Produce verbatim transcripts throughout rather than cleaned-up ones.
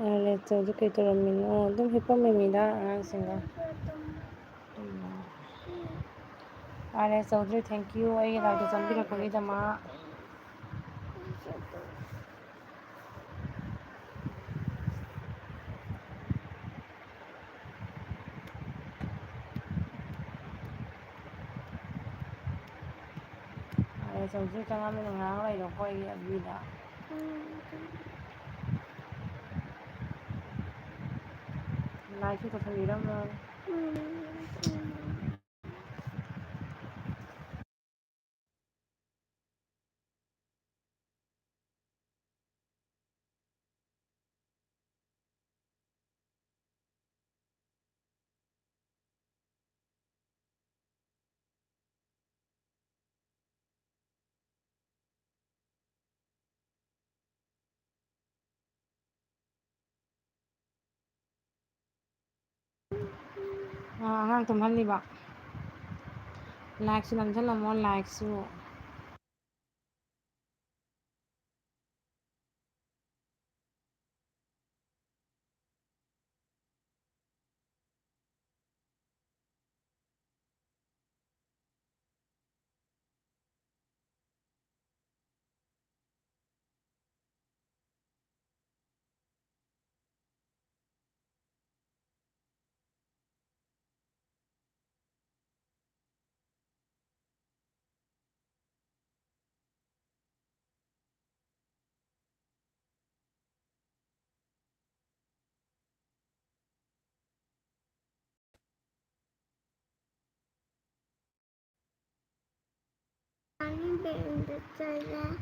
R ꯑꯦꯁ ꯆꯧꯗ꯭ꯔꯤ ꯀꯩ ꯇꯧꯔꯝꯃꯤꯅꯣ? ꯑꯗꯨꯝ ꯍꯤꯞꯄꯝꯃꯤꯅꯤꯗ ꯑꯉꯥꯡꯁꯤꯡꯒ꯫ ꯑꯥꯔ ꯑꯦꯁ ꯆꯧꯗ꯭ꯔꯤ, thank you, ꯑꯩꯒꯤ ꯂꯥꯏꯗ ꯆꯪꯕꯤꯔꯛꯄꯒꯤꯗꯃꯛ꯫ ꯑꯥꯔ ꯑꯦꯁ ꯆꯧꯗ꯭ꯔꯤ ꯆꯪꯉꯝꯃꯤꯅ ꯉꯔꯥꯡ ꯂꯩꯔꯣꯀꯣ ꯑꯩꯒꯤ ꯑꯦꯐ ꯕꯤꯗ꯫ ꯂꯥꯏꯛꯁꯨ ꯇꯧꯁꯟꯕꯤꯔꯝꯃꯣ꯫ ꯑꯥ, ꯑꯉꯥꯡ ꯇꯨꯝꯍꯜꯂꯤꯕ꯫ ꯂꯥꯏꯛꯁꯨ ꯅꯝꯁꯤꯜꯂꯝꯃꯣ, ꯂꯥꯏꯛꯁꯨ꯫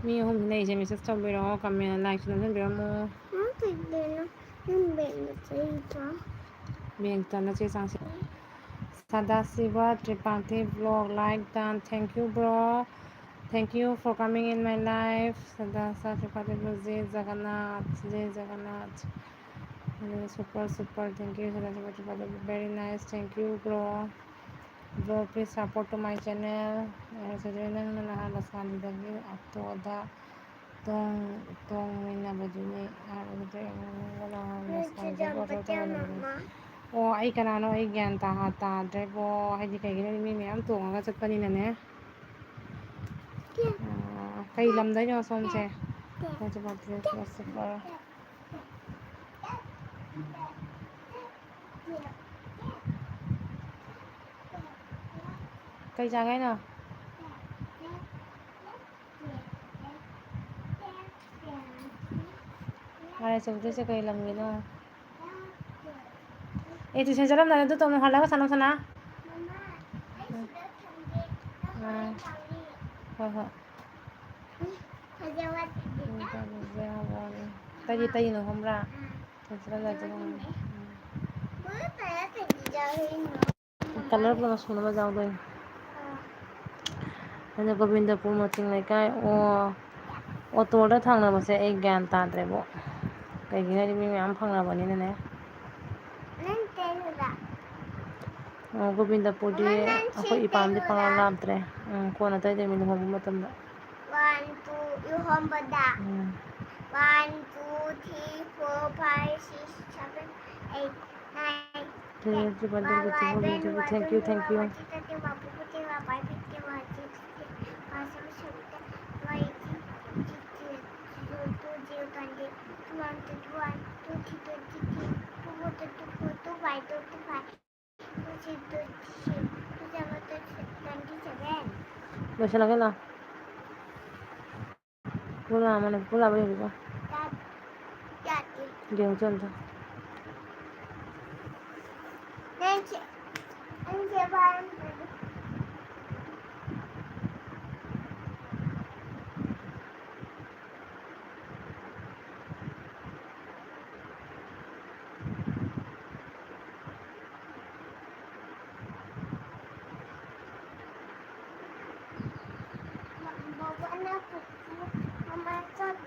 ꯃꯤ ꯑꯍꯨꯝꯁꯤꯅ ꯑꯩꯁꯦ message ꯇꯧꯕꯤꯔꯛꯑꯣ, comment, like ꯁꯨ ꯅꯝꯁꯤꯟꯕꯤꯔꯝꯃꯣ꯫ ꯅꯪ ꯀꯩꯗꯧꯔꯤꯅꯣ? ꯅꯪ ꯕꯦꯡꯗ ꯆꯠꯂꯤꯗꯣ? ꯕꯦꯡꯇ ꯅꯆꯦ ꯆꯥꯡꯁꯦ꯫ ꯁꯗꯥꯁꯤꯕ ꯇ꯭ꯔꯤꯄꯥꯊꯤ vlog like done. Thank you, bro. Thank you for coming in my life. Sadashiv Tripathi, Jai Jagannath, Jai Jagannath. Super, super. Thank you, Sadashiv Tripathi. Very nice. Thank you, bro. Bro, please support to my channel. ꯑꯦ, ꯁꯤꯗꯩ ꯅꯪꯅ ꯅꯍꯥꯟ ꯂꯁꯥꯟꯗꯒꯤ ꯑꯣꯇꯣꯗ ꯇꯣꯡ-, ꯇꯣꯡꯃꯤꯟꯅꯕꯗꯨꯅꯤ꯫ ꯑꯥ, ꯑꯗꯨꯗ ꯑꯩꯉꯣꯟꯗ ꯅꯍꯥꯟ ꯂꯁꯥꯟꯗꯒꯤ ꯑꯣꯇꯣ ꯇꯣꯡꯃꯤꯟꯅꯕꯗꯨꯅꯤ꯫ ꯑꯣ, ꯑꯩ ꯀꯅꯥꯅꯣ ꯑꯩ ꯒ꯭ꯌꯥꯟ ꯇꯥ-, ꯇꯥꯗ꯭ꯔꯦꯕꯣ꯫ ꯍꯥꯏꯗꯤ ꯀꯩꯒꯤꯅꯣꯗꯤ ꯃꯤ ꯃꯌꯥꯝ ꯇꯣꯡꯉꯒ ꯆꯠꯄꯅꯤꯅꯅꯦ꯫ ꯑꯥ, ꯀꯩ ꯂꯝꯗꯩꯅꯣ ꯁꯣꯝꯁꯦ? ꯀꯩ ꯆꯥꯒꯦ ꯍꯥꯏꯅꯣ? ꯃꯔꯥꯏ ꯆꯧꯗꯣꯏꯁꯦ ꯀꯩ ꯂꯝꯒꯤꯅꯣ? ꯑꯦ, tuition ꯆꯠꯂꯝꯗꯥꯏꯗ ꯑꯗꯨ ꯇꯧꯅꯣ, ꯍꯜꯂꯒ ꯁꯥꯟꯅꯧ, ꯁꯥꯟꯅ꯫ ꯎꯝ꯫ ꯑꯥ꯫ ꯍꯣꯏ, ꯍꯣꯏ꯫ ꯇꯩꯗꯤ ꯇꯩꯅꯣ ꯈꯪꯕ꯭ꯔꯥ? Tuition ꯆꯠꯂꯝꯗꯥꯏꯗ ꯇꯩꯅꯣ꯫ ꯎꯝ꯫ Colour ꯄꯨꯝꯅꯃꯛ ꯁꯨꯅꯕ ꯌꯥꯎꯗꯣꯏꯅꯤ꯫ ꯑꯗꯨꯅ ꯒꯣꯕꯤꯟꯗꯄꯨꯔ ꯃꯣꯆꯤꯡ ꯂꯩꯀꯥꯏ, ꯑꯣ, ꯑꯣꯇꯣꯗ ꯊꯪꯅꯕꯁꯦ ꯑꯩ ꯒ꯭ꯌꯥꯟ ꯇꯥꯗ꯭ꯔꯦꯕꯣ꯫ ꯀꯩꯒꯤꯅꯣ ꯍꯥꯏꯗꯤ ꯃꯤ ꯃꯌꯥꯝ ꯐꯪꯅꯕꯅꯤꯅꯅꯦ꯫ ꯑꯣ, ꯒꯣꯕꯤꯟꯗꯄꯨꯔꯗꯤ ꯑꯩꯈꯣꯏ ꯏꯄꯥꯝꯗꯤ ꯄꯪꯂꯥꯞ ꯂꯥꯞꯇ꯭ꯔꯦ꯫ ꯎꯝ, ꯀꯣꯟꯅ ꯇꯩꯗꯣꯏꯅꯤ ꯂꯨꯍꯣꯡꯕ ꯃꯇꯝꯗ꯫ One, two, ꯂꯨꯍꯣꯡꯕꯗ꯫ ꯎꯝ꯫ One, two, three, four, five, six, seven, eight, nine, ten. Thank you, thank you. ꯂꯣꯏꯁꯤꯜꯂꯒꯦ ꯂꯥꯎ꯫ ꯄꯨꯂꯥ ꯑꯃꯅ ꯄꯨꯂꯥ ꯑꯃ ꯌꯧꯕꯤꯕ꯫ ꯌꯦꯡꯉꯨ ꯆꯣ ꯑꯝꯇ꯫ ꯅꯪꯁꯦ, ꯅꯪꯁꯦ ꯄꯥꯏꯔꯝꯗ꯭ꯔꯗꯤ꯫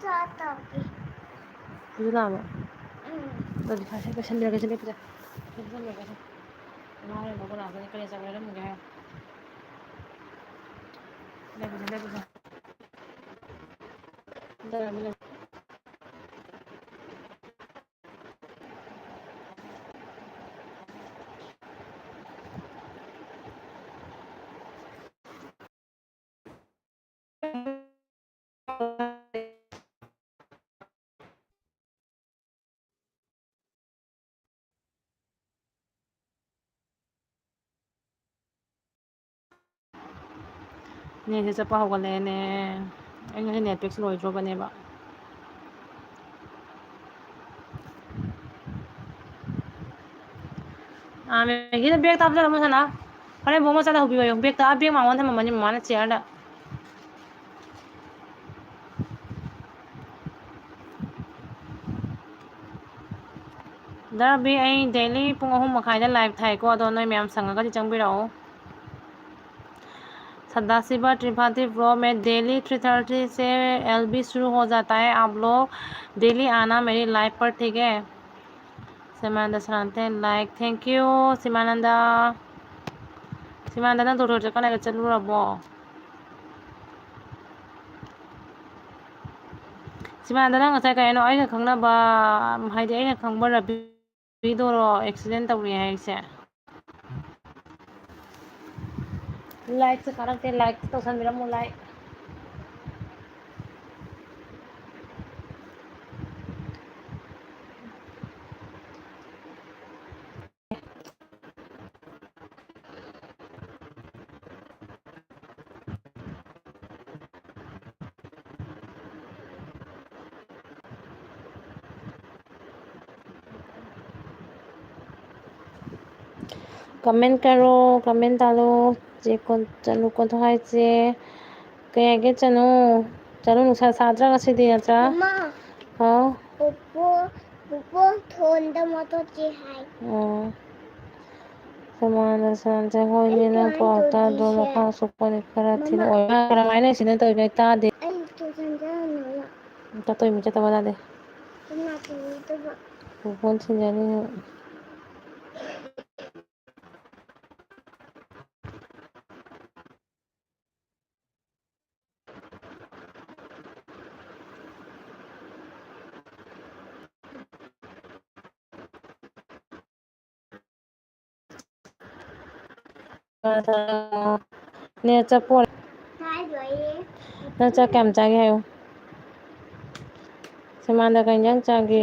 ꯆꯥ ꯇꯧꯒꯦ꯫ ꯍꯧꯖꯤꯛ ꯂꯥꯛꯑꯕ? ꯎꯝ꯫ ꯑꯗꯨꯗꯤ ꯐꯔꯦ, ꯂꯣꯏꯁꯟꯕꯤꯔꯒꯦꯁꯦ, ꯂꯦꯞꯄꯁꯦ꯫ ꯂꯦꯞꯄꯁꯦ, ꯂꯦꯞꯄꯁꯦ꯫ ꯉꯥ ꯂꯩꯔꯝꯕ ꯀꯅꯥꯗꯅꯣ ꯀꯔꯤ ꯑꯆꯥꯄꯣꯠ ꯂꯩꯔꯝꯃꯒꯦ ꯍꯥꯏ? ꯂꯦꯞꯄꯁꯦ, ꯂꯦꯞꯄꯁꯦ꯫ ꯂꯩꯔꯝꯃꯦ, ꯂꯩꯔꯝꯃꯦ꯫ ꯅꯦꯠꯁꯦ ꯆꯠꯄ ꯍꯧꯒꯠꯂꯛꯑꯦꯅꯦ꯫ ꯑꯩ ꯉꯁꯤ ꯅꯦꯠ ꯄꯦꯛꯁꯦ ꯂꯣꯏꯗ꯭ꯔꯣꯕꯅꯦꯕ꯫ ꯑꯥ, ꯃꯦꯒꯤꯗ ꯕꯦꯒꯇ ꯍꯥꯞꯆꯜꯂꯝꯃꯣ ꯁꯅꯥ꯫ ꯍꯣꯔꯦꯟ ꯕꯣꯛ ꯃꯆꯥꯗ ꯍꯧꯕꯤꯌꯣ꯫ ꯕꯦꯒꯇ, ꯑꯥ, ꯕꯦꯒ ꯃꯉꯣꯟꯗ ꯊꯝꯃꯝꯃꯅꯤ ꯃꯃꯥꯅ ꯆꯤꯌꯔꯗ꯫ ꯗꯥ ꯔꯕꯤ, ꯑꯩ ꯗꯦꯂꯤ ꯄꯨꯡ ꯑꯍꯨꯝ ꯃꯈꯥꯏꯗ ꯂꯥꯏꯚ ꯊꯥꯏꯀꯣ, ꯑꯗꯣ ꯅꯣꯏ ꯃꯌꯥꯝ ꯁꯪꯉꯒꯗꯤ ꯆꯪꯕꯤꯔꯛꯑꯣ꯫ सदाशिवा त्रिपाठी ब्रो, मैं डेली थ्री थर्टी से एलबी शुरू हो जाता है, आप लोग डेली आना मेरी लाइव पर, ठीक है? ꯁꯤꯃꯥꯅꯟꯗ ꯁꯅꯥꯟꯇꯦꯟ, like, thank you, ꯁꯤꯃꯥꯅꯟꯗ꯫ ꯁꯤꯃꯥꯅꯟꯗ, ꯅꯪ ꯗꯣꯛꯇꯔ ꯆꯠꯀꯅꯤ ꯍꯥꯏꯕ ꯆꯠꯂꯨꯔꯕꯣ? ꯁꯤꯃꯥꯅꯟꯗ, ꯅꯪ ꯉꯁꯥꯏ ꯀꯩꯅꯣ ꯑꯩꯒ ꯈꯪꯅꯕ, ꯍꯥꯏꯗꯤ ꯑꯩꯅ ꯈꯪꯕ ꯔꯕꯤꯗꯣꯔꯣ ꯑꯦꯛꯁꯤꯗꯦꯟ ꯇꯧꯔꯦ ꯍꯥꯏꯁꯦ? ꯂꯥꯏꯛꯁꯦ ꯀꯥꯔꯛꯇꯦ, ꯂꯥꯏꯛ ꯇꯧꯁꯟꯕꯤꯔꯝꯃꯨ, ꯂꯥꯏꯛ꯫ कमेंट करो, कमेंट डालो। ꯆꯦ ꯀꯣꯟ-, ꯆꯅꯨ ꯀꯣꯟꯊꯣ ꯍꯥꯏꯁꯦ ꯀꯩ ꯍꯥꯏꯒꯦ ꯆꯅꯨ? ꯆꯅꯨ ꯅꯨꯡꯁꯥ ꯁꯥꯗ꯭ꯔꯥ ꯉꯁꯤꯗꯤ ꯅꯠꯇ꯭ꯔꯥ? ꯃꯃꯥ꯫ ꯍꯥꯎ? ꯄꯨꯄꯨ, ꯄꯨꯄꯨ ꯊꯣꯟꯗ ꯃꯣꯇꯣꯔ ꯆꯦ ꯍꯥꯏ꯫ ꯑꯣ꯫ ꯁꯃꯥꯅ ꯁꯥꯟꯁꯦ ꯍꯣꯏꯅꯦ, ꯑꯩ ꯅꯪ ꯀꯃꯥꯏꯅ ꯄꯥꯎ ꯇꯥꯗ꯭ꯔꯣ? ꯇꯧꯗꯣꯏꯁꯦ? ꯃꯈꯥ ꯁꯣꯛꯄꯅꯤ ꯈꯔ ꯃꯃꯥ꯫ ꯊꯤꯅ ꯑꯣꯏ꯫ ꯃꯥ ꯀꯔꯝꯍꯥꯏꯅ ꯁꯤꯅ ꯇꯧꯔꯤꯅꯣ ꯑꯩ ꯇꯥꯗꯦ꯫ ꯑꯩ ꯊꯣꯟꯗ ꯅꯣꯏꯅ꯫ ꯆꯠꯇꯣꯏ ꯃꯤ ꯆꯠꯇꯕ ꯌꯥꯗꯦ꯫ ꯐꯣꯟ ꯁꯤꯟꯖꯅꯤ꯫ ꯅꯦ ꯆꯠꯄꯣ꯫ ꯅꯪ ꯆꯥꯛ ꯀꯌꯥꯝ ꯆꯥꯒꯦ ꯍꯥꯏꯌꯨ꯫ ꯁꯤꯃꯥꯟꯗ ꯀꯩ ꯏꯟꯖꯥꯡ ꯆꯥꯒꯦ?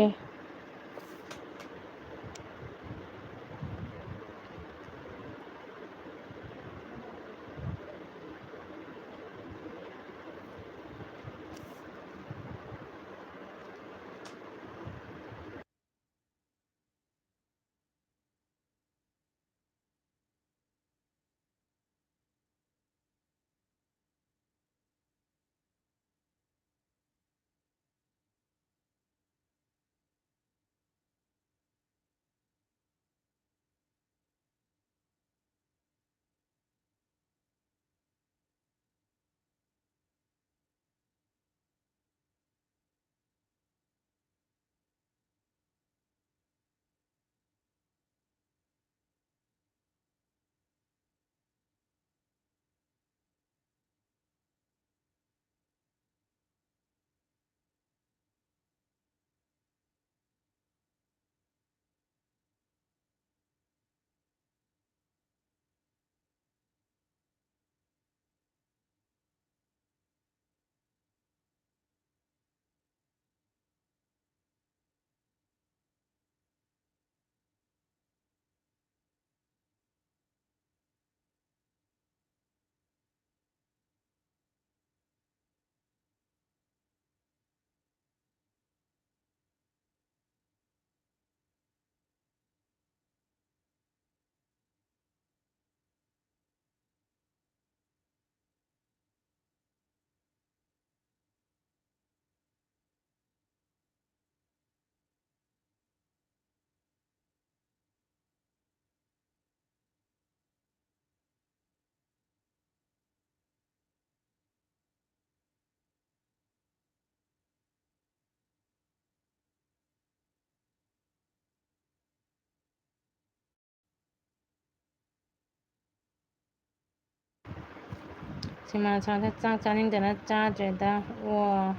ꯏꯃꯥ ꯆꯥꯛ ꯆꯥꯛ ꯆꯥꯅꯤꯡꯗꯅ ꯆꯥꯗ꯭ꯔꯦꯗ꯫ ꯑꯣ,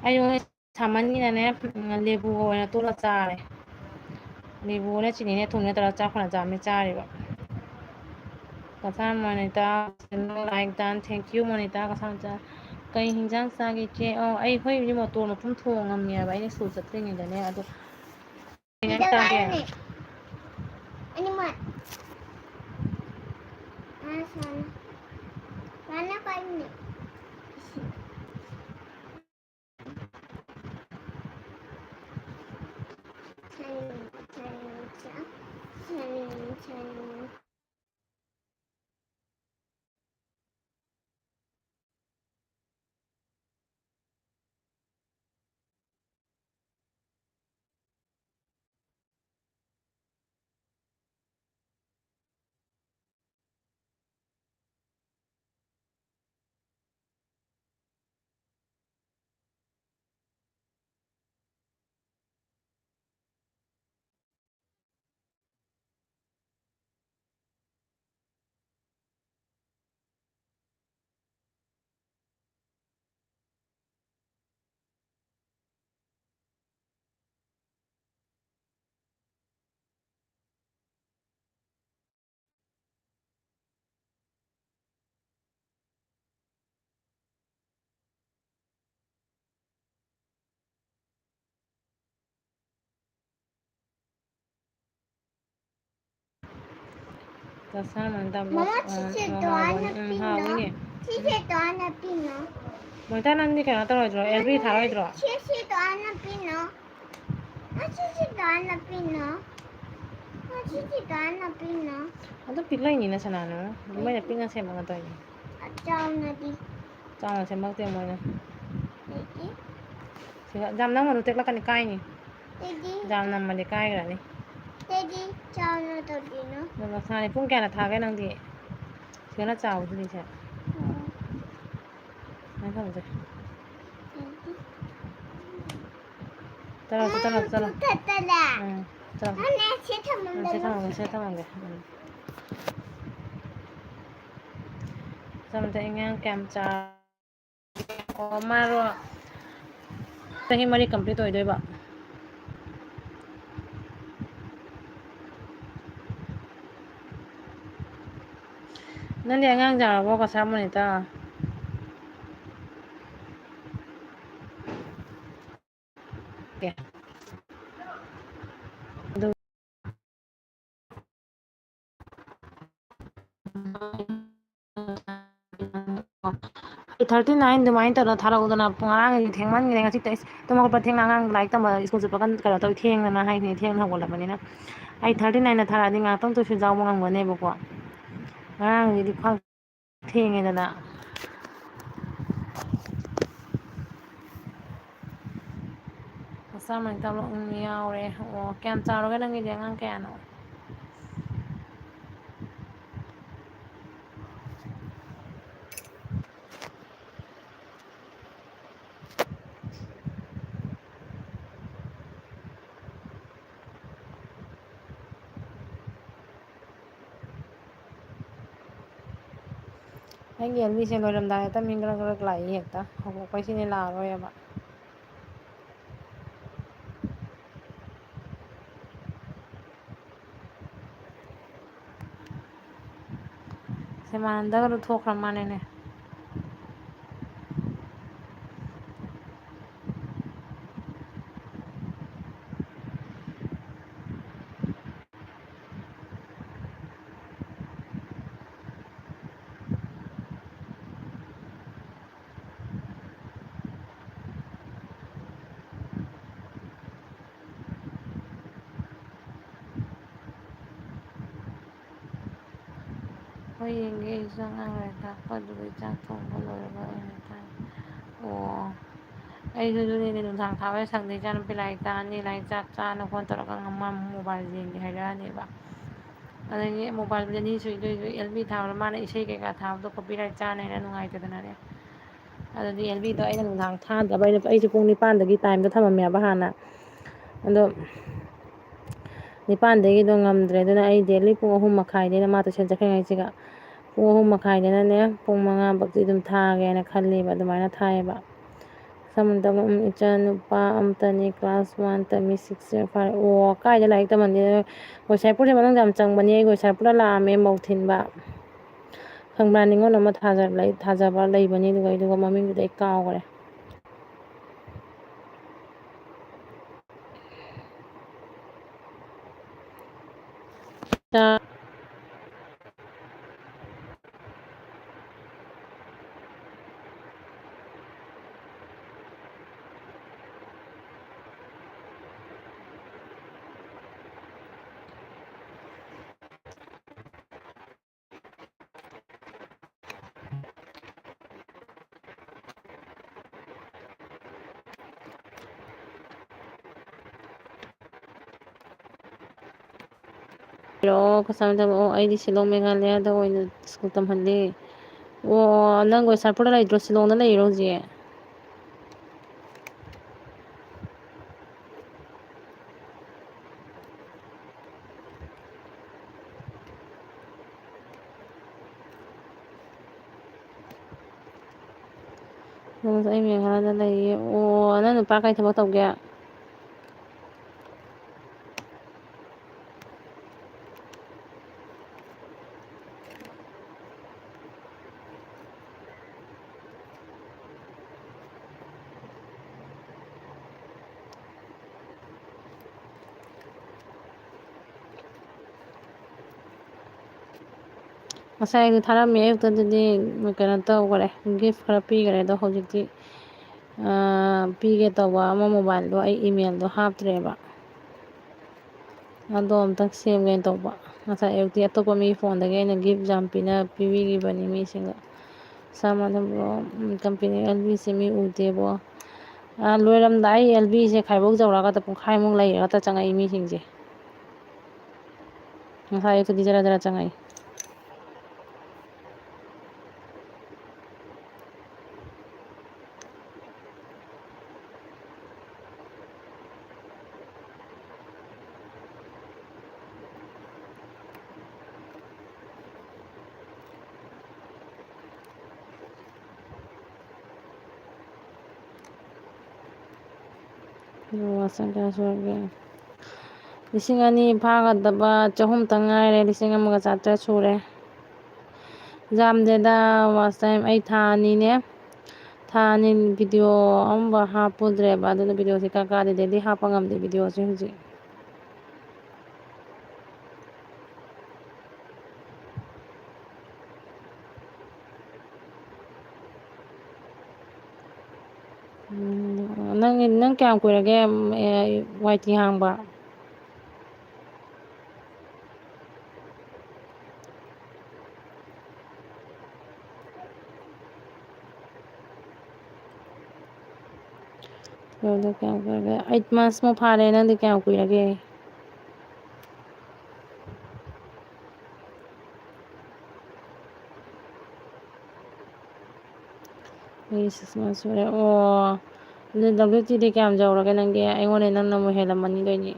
ꯑꯩ ꯁꯥꯃꯟꯒꯤꯅꯅꯦ, ꯎꯝ, ꯂꯦꯕꯨꯒ ꯑꯣꯏꯅ ꯇꯣꯠꯂ ꯆꯥꯔꯦ꯫ ꯂꯦꯕꯨꯅꯦ ꯆꯤꯅꯤꯅꯦ ꯊꯨꯝꯅꯦ ꯇꯧꯔ ꯆꯥꯛ ꯐꯅ ꯆꯥꯝꯃꯦ ꯆꯥꯔꯤꯕ꯫ Cachar ꯃꯣꯅꯤꯇꯥ, like done, thank you ꯃꯣꯅꯤꯇꯥ Cachar ꯃꯆꯥ꯫ ꯀꯩ ꯍꯤꯟꯖꯥꯡ ꯆꯥꯒꯦ ꯏꯆꯦ? ꯑꯣ, ꯑꯩ, ꯑꯩꯈꯣꯏ ꯃꯣꯇꯣꯔ ꯃꯇꯨꯝ ꯊꯣꯡꯉꯝꯃꯦꯕ ꯑꯩꯅ ꯁ꯭ꯀꯨꯜ ꯆꯠꯇ꯭ꯔꯤꯉꯩꯗꯅꯦ, ꯑꯗꯣ ꯀꯩ ꯍꯤꯟꯖꯥꯡ ꯆꯥꯒꯦ? ꯑꯅꯤꯃꯛ꯫ ꯑꯥ, ꯁꯨꯃꯥꯏꯅ꯫ ꯁꯨꯃꯥꯏꯅ ꯄꯥꯏꯕꯅꯦ꯫ ꯃꯃꯥ, ꯁꯤꯁꯦ ꯗꯣ ꯍꯥꯟꯅ ꯄꯤꯅꯣ꯫ ꯃꯣꯏꯇꯥ, ꯅꯪꯗꯤ ꯀꯩꯅꯣ ꯇꯧꯔꯣꯏꯗ꯭ꯔꯣ? L B ꯊꯥꯔꯣꯏꯗ꯭ꯔꯣ? ꯁꯤꯁꯦ ꯗꯣ ꯍꯥꯟꯅ ꯄꯤꯅꯣ꯫ ꯃꯥ, ꯁꯤꯁꯦ ꯗꯣ ꯍꯥꯟꯅ ꯄꯤꯅꯣ꯫ ꯃꯥ, ꯁꯤꯁꯦ ꯗꯣ ꯍꯥꯟꯅ ꯄꯤꯅꯣ꯫ ꯑꯗꯨ ꯄꯤꯛꯂꯛꯏꯅꯤꯅ ꯁꯅꯥꯅꯨ꯫ ꯃꯣꯏꯅ ꯄꯤꯛꯅ ꯁꯦꯝꯃꯒ ꯇꯧꯔꯤꯅꯤ꯫ ꯆꯥꯎꯅꯗꯤ꯫ ꯆꯥꯎꯅ ꯁꯦꯝꯃꯛꯇꯦ ꯃꯣꯏꯅ꯫ ꯑꯗꯩꯗꯤ? ꯁꯤꯗ ꯌꯥꯝ ꯅꯝꯒꯅꯨ, ꯇꯦꯛꯂꯛꯀꯅꯤ, ꯀꯥꯏꯅꯤ꯫ ꯑꯗꯩꯗꯤ? ꯌꯥꯝ ꯅꯝꯃꯗꯤ ꯀꯥꯏꯈ꯭ꯔꯅꯤ꯫ ꯑꯗꯩꯗꯤ ꯆꯥꯎꯅ ꯇꯧꯗꯣꯏꯅꯣ? ꯑꯗꯣ ꯃꯁꯥꯅꯤ꯫ ꯄꯨꯡ ꯀꯌꯥꯅ ꯊꯥꯒꯦ ꯅꯪꯗꯤ? ꯁꯤꯗꯅ ꯆꯥꯎꯕꯗꯨꯅꯤ ꯁꯦ꯫ ꯎꯝ꯫ ꯁꯨꯃꯥꯏꯅ ꯊꯝꯁꯦ꯫ ꯑꯗꯩꯗꯤ? ꯆꯠꯂꯣ, ꯆꯠꯂꯣ, ꯆꯠꯂꯣ꯫ ꯎꯝ, ꯆꯠꯂꯣ꯫ ꯃꯥꯅꯦ, ꯁꯤ ꯊꯝꯃꯝꯗꯅ꯫ ꯎꯝ, ꯁꯤ ꯊꯝꯃꯝꯒꯦ, ꯁꯤ ꯊꯝꯃꯝꯒꯦ꯫ ꯎꯝ꯫ ꯃꯇꯝꯗ ꯑꯉꯥꯡ ꯀꯌꯥꯝ ꯆꯥꯎ-, ꯑꯣ, ꯃꯥꯔꯣ ꯆꯍꯤ ꯃꯔꯤ complete ꯑꯣꯏꯗꯣꯏꯕ꯫ ꯅꯪꯗꯤ ꯑꯉꯥꯡ ꯆꯥꯎꯔꯕꯣ, ꯀꯁꯥ ꯃꯣꯅꯤꯇꯥ? ꯑꯦ꯫ ꯑꯗꯨ ꯑꯩ thirty nine ꯑꯗꯨꯃꯥꯏꯅ ꯇꯧꯗꯅ ꯊꯥꯔꯛꯎꯗꯅ꯫ ꯄꯨꯡ ꯉꯔꯥꯡꯒꯤꯗꯤ ꯊꯦꯡꯃꯟꯈ꯭ꯔꯦ꯫ ꯉꯁꯤ ꯇꯨꯝ ꯍꯧꯒꯠꯄ ꯊꯦꯡꯅ, ꯑꯉꯥꯡ ꯂꯥꯏꯔꯤꯛ ꯇꯝꯕ school ꯆꯠꯄ ꯀꯟ-, ꯀꯩꯅꯣ ꯇꯧꯋꯤ, ꯊꯦꯡꯗꯅ ꯍꯥꯏꯁꯤꯅꯤ, ꯊꯦꯡꯅ ꯍꯧꯒꯠꯂꯕꯅꯤꯅ꯫ ꯑꯩ thirty nine ꯊꯥꯔꯛꯑꯗꯤ ꯉꯥꯏꯍꯥꯛꯇꯪ ꯇꯨꯏꯁꯟ ꯌꯥꯎꯕ ꯉꯝꯒꯅꯦꯕꯀꯣ꯫ ꯉꯔꯥꯡꯒꯤꯗꯤ ꯈ꯭ꯋꯥꯡ ꯊꯦꯡꯉꯦꯗꯅ꯫ ꯃꯆꯥ ꯃꯅꯤꯡ ꯇꯝꯂꯛ ꯌꯥꯎꯔꯦ꯫ ꯑꯣ, ꯀꯌꯥꯝ ꯆꯥꯎꯔꯒꯦ ꯅꯪꯒꯤꯗꯤ? ꯑꯉꯥꯡ ꯀꯌꯥꯅꯣ? ꯑꯩꯒꯤ ꯑꯦꯜꯕꯤꯁꯦ ꯂꯣꯏꯔꯝꯗꯥꯏꯗ ꯃꯤ ꯒ꯭ꯔꯛ ꯒ꯭ꯔꯛ ꯂꯥꯛꯏ ꯍꯦꯛꯇ꯫ ꯍꯧꯗꯣꯛꯄꯩꯁꯤꯅꯦ ꯂꯥꯛꯑꯔꯣꯏꯕ꯫ ꯁꯦꯃꯥꯅꯟꯗꯒꯗꯣ ꯊꯣꯛꯈ꯭ꯔ ꯃꯥꯜꯂꯦꯅꯦ꯫ ꯍꯣꯏ, ꯌꯦꯡꯒꯦ꯫ ꯑꯩꯁꯨ ꯑꯉꯥꯡ ꯂꯥꯏꯔꯤꯛ ꯇꯥꯛꯄ ꯑꯗꯨꯒꯤ ꯆꯥꯛ ꯊꯣꯡꯕ ꯂꯣꯏꯔꯒ ꯑꯣꯏꯅ ꯊꯥꯏ꯫ ꯑꯣ, ꯑꯩꯁꯨ ꯑꯗꯨꯅꯤꯅꯦ, ꯅꯨꯡꯗꯥꯡ ꯊꯥꯕ ꯁꯪꯗꯦ꯫ ꯏꯆꯥꯅꯨꯄꯤ ꯂꯥꯏꯔꯤꯛ ꯇꯥꯛꯑꯅꯤ, ꯂꯥꯏꯔꯤꯛ ꯆꯥꯛ ꯆꯥꯅ phone ꯇꯧꯔꯒ ꯑꯃ ꯑꯃꯨꯛ mobile ꯌꯦꯡꯒꯦ ꯍꯥꯏꯔꯛꯑꯅꯦꯕ꯫ ꯑꯗꯒꯤ mobile ꯕꯨꯗꯤ ꯑꯅꯤ ꯁꯨꯏ, ꯑꯗꯨꯏꯁꯨ ꯑꯦꯜ ꯕꯤ ꯊꯥꯕꯗ ꯃꯥꯅ ꯏꯁꯩ ꯀꯩꯀꯥ ꯊꯥꯕꯗꯣ copyright ꯆꯥꯅꯦꯅ ꯅꯨꯡꯉꯥꯏꯇꯗꯅꯅꯦ꯫ ꯑꯗꯨꯗꯤ ꯑꯦꯜ ꯕꯤꯗꯣ ꯑꯩꯅ ꯅꯨꯡꯗꯥꯡ ꯊꯥꯗ꯭ꯔꯕ, ꯑꯩꯅ, ꯑꯩꯁꯨ ꯄꯨꯡ ꯅꯤꯄꯥꯟꯗꯒꯤ time ꯗꯣ ꯊꯝꯃꯝꯃꯦꯕ ꯍꯥꯟꯅ꯫ ꯑꯗꯣ ꯅꯤꯄꯥꯟꯗꯒꯤꯗꯣ ꯉꯝꯗ꯭ꯔꯦ꯫ ꯑꯗꯨꯅ ꯑꯩ daily ꯄꯨꯡ ꯑꯍꯨꯝ ꯃꯈꯥꯏꯗꯩꯅ ꯃꯥ tuition ꯆꯠꯈ꯭ꯔꯤꯉꯩꯁꯤꯒ ꯄꯨꯡ ꯑꯍꯨꯝ ꯃꯈꯥꯏꯗꯅꯅꯦ ꯄꯨꯡ ꯃꯉꯥ ꯐꯥꯎꯗꯤ ꯑꯗꯨꯝ ꯊꯥꯒꯦꯅ ꯈꯜꯂꯦꯕ, ꯑꯗꯨꯃꯥꯏꯅ ꯊꯥꯏꯌꯦꯕ꯫ ꯁꯝꯅ ꯇꯧꯕ, ꯎꯝ, ꯏꯆꯥ ꯅꯨꯄꯥ ꯑꯃꯇꯅꯤ, class one ꯇꯝꯃꯤ, six year ꯐꯥꯔꯦ꯫ ꯑꯣ, ꯀꯥꯏꯗ ꯂꯥꯏꯔꯤꯛ ꯇꯝꯍꯟꯗꯣꯏꯅꯣ? ꯒꯣꯁꯥꯏꯄꯨꯔꯁꯦ ꯃꯅꯨꯡꯗ ꯌꯥꯝ ꯆꯪꯕꯅꯤ꯫ ꯑꯩ ꯒꯣꯁꯥꯏꯄꯨꯔꯗ ꯂꯥꯛꯑꯝꯃꯦ ꯃꯧ ꯊꯤꯟꯕ꯫ ꯈꯪꯕ꯭ꯔꯥ? ꯅꯤꯉꯣꯜ ꯑꯃ ꯊꯥꯖ-, ꯂꯩ-, ꯊꯥꯖꯕ ꯂꯩꯕꯅꯤ, ꯑꯗꯨꯒ, ꯑꯗꯨꯒ ꯃꯃꯤꯡꯗꯨꯗꯤ ꯑꯩ ꯀꯥꯎꯈ꯭ꯔꯦ꯫ ꯑꯣ, ꯀꯁꯥꯏ ꯇꯧꯕ? ꯑꯣ, ꯑꯩꯗꯤ ꯁꯤꯂꯣꯡ, ꯃꯦꯘꯥꯂꯌꯥꯗ ꯑꯣꯏꯅ ꯁ꯭ꯀꯨꯜ ꯇꯝꯍꯜꯂꯤ꯫ ꯑꯣ, ꯅꯪ ꯒꯣꯁꯥꯏꯄꯨꯔꯗ ꯂꯩꯇ꯭ꯔꯣ? ꯁꯤꯂꯣꯡꯗ ꯂꯩꯔꯣ ꯍꯧꯖꯤꯛ? ꯅꯪꯁꯨ ꯑꯩ ꯃꯦꯘꯥꯂꯌꯥꯗ ꯂꯩꯌꯦ꯫ ꯑꯣ, ꯅꯪ ꯅꯨꯄꯥ ꯀꯩ ꯊꯕꯛ ꯇꯧꯒꯦ? ꯉꯁꯥꯏ ꯑꯌꯨꯛꯇ ꯊꯥꯔꯝꯃꯦ, ꯑꯌꯨꯛꯇꯗꯤ ꯀꯩꯅꯣ ꯇꯧꯈꯔꯦ, gift ꯈꯔ ꯄꯤꯈꯔꯦ꯫ ꯑꯗꯣ ꯍꯧꯖꯤꯛꯇꯤ, ꯑꯥ, ꯄꯤꯒꯦ ꯇꯧꯕ ꯑꯃ mobileꯗꯣ ꯑꯩ emailꯗꯣ ꯍꯥꯞꯇ꯭ꯔꯦꯕ꯫ ꯑꯗꯣ ꯑꯝꯇꯪ ꯁꯦꯝꯒꯦꯅ ꯇꯧꯕ꯫ ꯉꯁꯥꯏ ꯑꯌꯨꯛꯇꯤ ꯑꯇꯣꯞꯄ ꯃꯤꯒꯤ phoneꯗꯒꯤ ꯑꯩꯅ gift ꯌꯥꯝ ꯄꯤꯅ-, ꯄꯤꯕꯤꯈꯤꯕꯅꯤ ꯃꯤꯁꯤꯡꯗ꯫ ꯁꯥꯃꯟ-, ꯎꯝ, company LBꯁꯦ ꯃꯤ ꯎꯗꯦꯕꯣ꯫ ꯑꯥ, ꯂꯣꯏꯔꯝꯗꯥꯏ LBꯁꯦ ꯈꯥꯏꯕꯣꯛ ꯌꯧꯔꯒ ꯄꯨꯡꯈꯥꯏꯃꯨꯛ ꯂꯩꯔꯒ ꯆꯪꯉꯛꯏ ꯃꯤꯁꯤꯡꯁꯦ꯫ ꯉꯁꯥꯏ ꯑꯌꯨꯛꯇꯗꯤ ꯖꯔ ꯖꯔ ꯆꯪꯉꯛꯏ꯫ ꯋꯥꯆ ꯇꯥꯏꯝ ꯀꯌꯥ ꯁꯨꯔꯒꯦ? ꯂꯤꯁꯤꯡ ꯑꯅꯤ ꯐꯥꯒꯗꯕ ꯆꯍꯨꯝꯇꯪ ꯉꯥꯏꯔꯦ, ꯂꯤꯁꯤꯡ ꯑꯃꯒ ꯆꯥꯇ꯭ꯔꯦꯠ ꯁꯨꯔꯦ꯫ ꯌꯥꯝꯗꯦꯗ, ꯋꯥꯆ ꯇꯥꯏꯝ ꯑꯩ ꯊꯥ ꯑꯅꯤꯅꯦ, ꯊꯥ ꯑꯅꯤ ꯚꯤꯗꯤꯑꯣ ꯑꯃꯐꯥꯎ ꯍꯥꯞꯄꯨꯗ꯭ꯔꯦꯕ, ꯑꯗꯨꯅ ꯚꯤꯗꯤꯑꯣꯁꯦ ꯏꯀꯥ ꯀꯥꯗꯦ, ꯗꯦꯂꯤ ꯍꯥꯞꯄ ꯉꯝꯗꯦ ꯚꯤꯗꯤꯑꯣꯁꯦ ꯍꯧꯖꯤꯛ꯫ ꯎꯝ, ꯅꯪ, ꯅꯪ ꯀꯌꯥꯝ ꯀꯨꯏꯔꯒꯦ, ꯎꯝ, ꯑꯦ, ꯋꯥꯏ ꯇꯤ ꯍꯥꯡꯕ? ꯂꯣꯏꯕꯗ ꯀꯌꯥꯝ ꯀꯨꯏꯔꯒꯦ? ꯑꯩꯠ ꯃꯟꯁꯃꯨꯛ ꯐꯥꯔꯦ꯫ ꯅꯪꯗꯤ ꯀꯌꯥꯝ ꯀꯨꯏꯔꯒꯦ? ꯑꯩ ꯁꯤꯛꯁ ꯃꯟꯁ ꯁꯨꯔꯦ꯫ ꯑꯣ, ꯑꯗꯨ ꯗꯕ꯭ꯂꯤꯎ ꯇꯤꯗꯤ ꯀꯌꯥꯝ ꯌꯧꯔꯒꯦ ꯅꯪꯒꯤ? ꯑꯩꯉꯣꯟꯗꯩ ꯅꯪꯅꯕꯨ ꯍꯦꯜꯂꯝꯃꯅꯤ ꯀꯩꯅꯣ꯫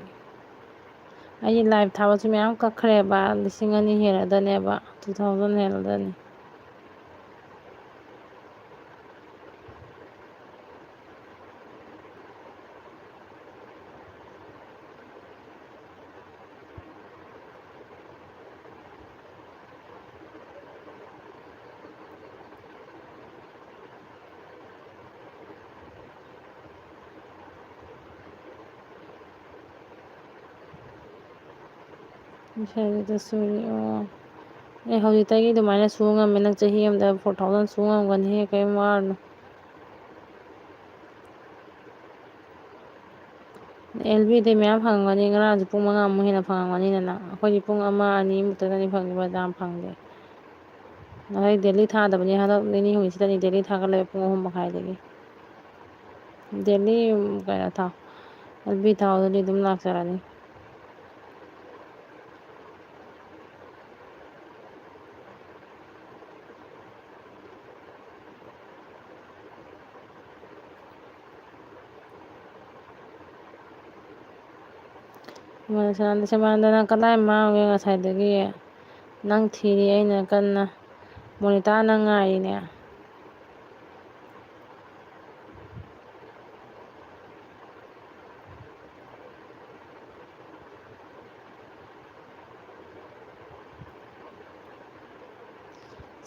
ꯑꯩꯒꯤ ꯂꯥꯏꯚ ꯊꯥꯕꯁꯨ ꯃꯌꯥꯝ ꯀꯛꯈ꯭ꯔꯦꯕ, ꯂꯤꯁꯤꯡ ꯑꯅꯤ ꯍꯦꯜꯂꯗꯅꯦꯕ, ꯇꯨ ꯊꯥꯎꯖꯟ ꯍꯦꯜꯂꯗꯅꯤ꯫ ꯉꯁꯥꯏꯒꯤꯗꯣ ꯁꯨꯔꯤ꯫ ꯑꯣ, ꯑꯦ, ꯍꯧꯖꯤꯛꯇꯒꯤ ꯑꯗꯨꯃꯥꯏꯅ ꯁꯨ ꯉꯝꯃꯦ꯫ ꯅꯪ ꯆꯍꯤ ꯑꯃꯗ ꯐꯣꯔ ꯊꯥꯎꯖꯟ ꯁꯨ ꯉꯝꯒꯅꯤꯍꯦ, ꯀꯔꯤꯝ ꯋꯥꯔꯨꯅꯨ꯫ ꯑꯦꯜ ꯕꯤꯗꯤ ꯃꯌꯥꯝ ꯐꯪꯉꯝꯒꯅꯤ, ꯉꯔꯥꯡꯁꯨ ꯄꯨꯡ ꯃꯉꯥꯃꯨꯛ ꯍꯦꯟꯅ ꯐꯪꯉꯝꯒꯅꯤꯗꯅ꯫ ꯑꯩꯈꯣꯏꯗꯤ ꯄꯨꯡ ꯑꯃ ꯑꯅꯤꯃꯨꯛꯇꯗꯅꯤ ꯐꯪꯉꯤꯕ, ꯌꯥꯝ ꯐꯪꯗꯦ꯫ ꯉꯁꯥꯏ ꯗꯦꯂꯤ ꯊꯥꯗꯕꯅꯤ, ꯍꯟꯗꯛ ꯅꯤꯅꯤ ꯍꯨꯝꯅꯤꯁꯤꯗꯅꯤ ꯗꯦꯂꯤ ꯊꯥꯒꯠꯂꯛꯑꯦ ꯄꯨꯡ ꯑꯍꯨꯝ ꯃꯈꯥꯏꯗꯒꯤ꯫ ꯗꯦꯂꯤ, ꯎꯝ, ꯀꯩꯅꯣ ꯊꯥꯎ, ꯑꯦꯜ ꯕꯤ ꯊꯥꯎꯗꯨꯗꯤ ꯑꯗꯨꯝ ꯂꯥꯛꯆꯔꯅꯤ꯫ ꯁꯃꯥꯟꯗ, ꯁꯃꯥꯟꯗ, ꯅꯪ ꯀꯗꯥꯏ ꯃꯥꯡꯉꯨꯒꯦ ꯉꯁꯥꯏꯗꯒꯤ? ꯅꯪ ꯊꯤꯔꯤ ꯑꯩꯅ ꯀꯟꯅ꯫ ꯃꯣꯅꯤꯇꯥ ꯅꯪ ꯉꯥꯏꯔꯤꯅꯦ꯫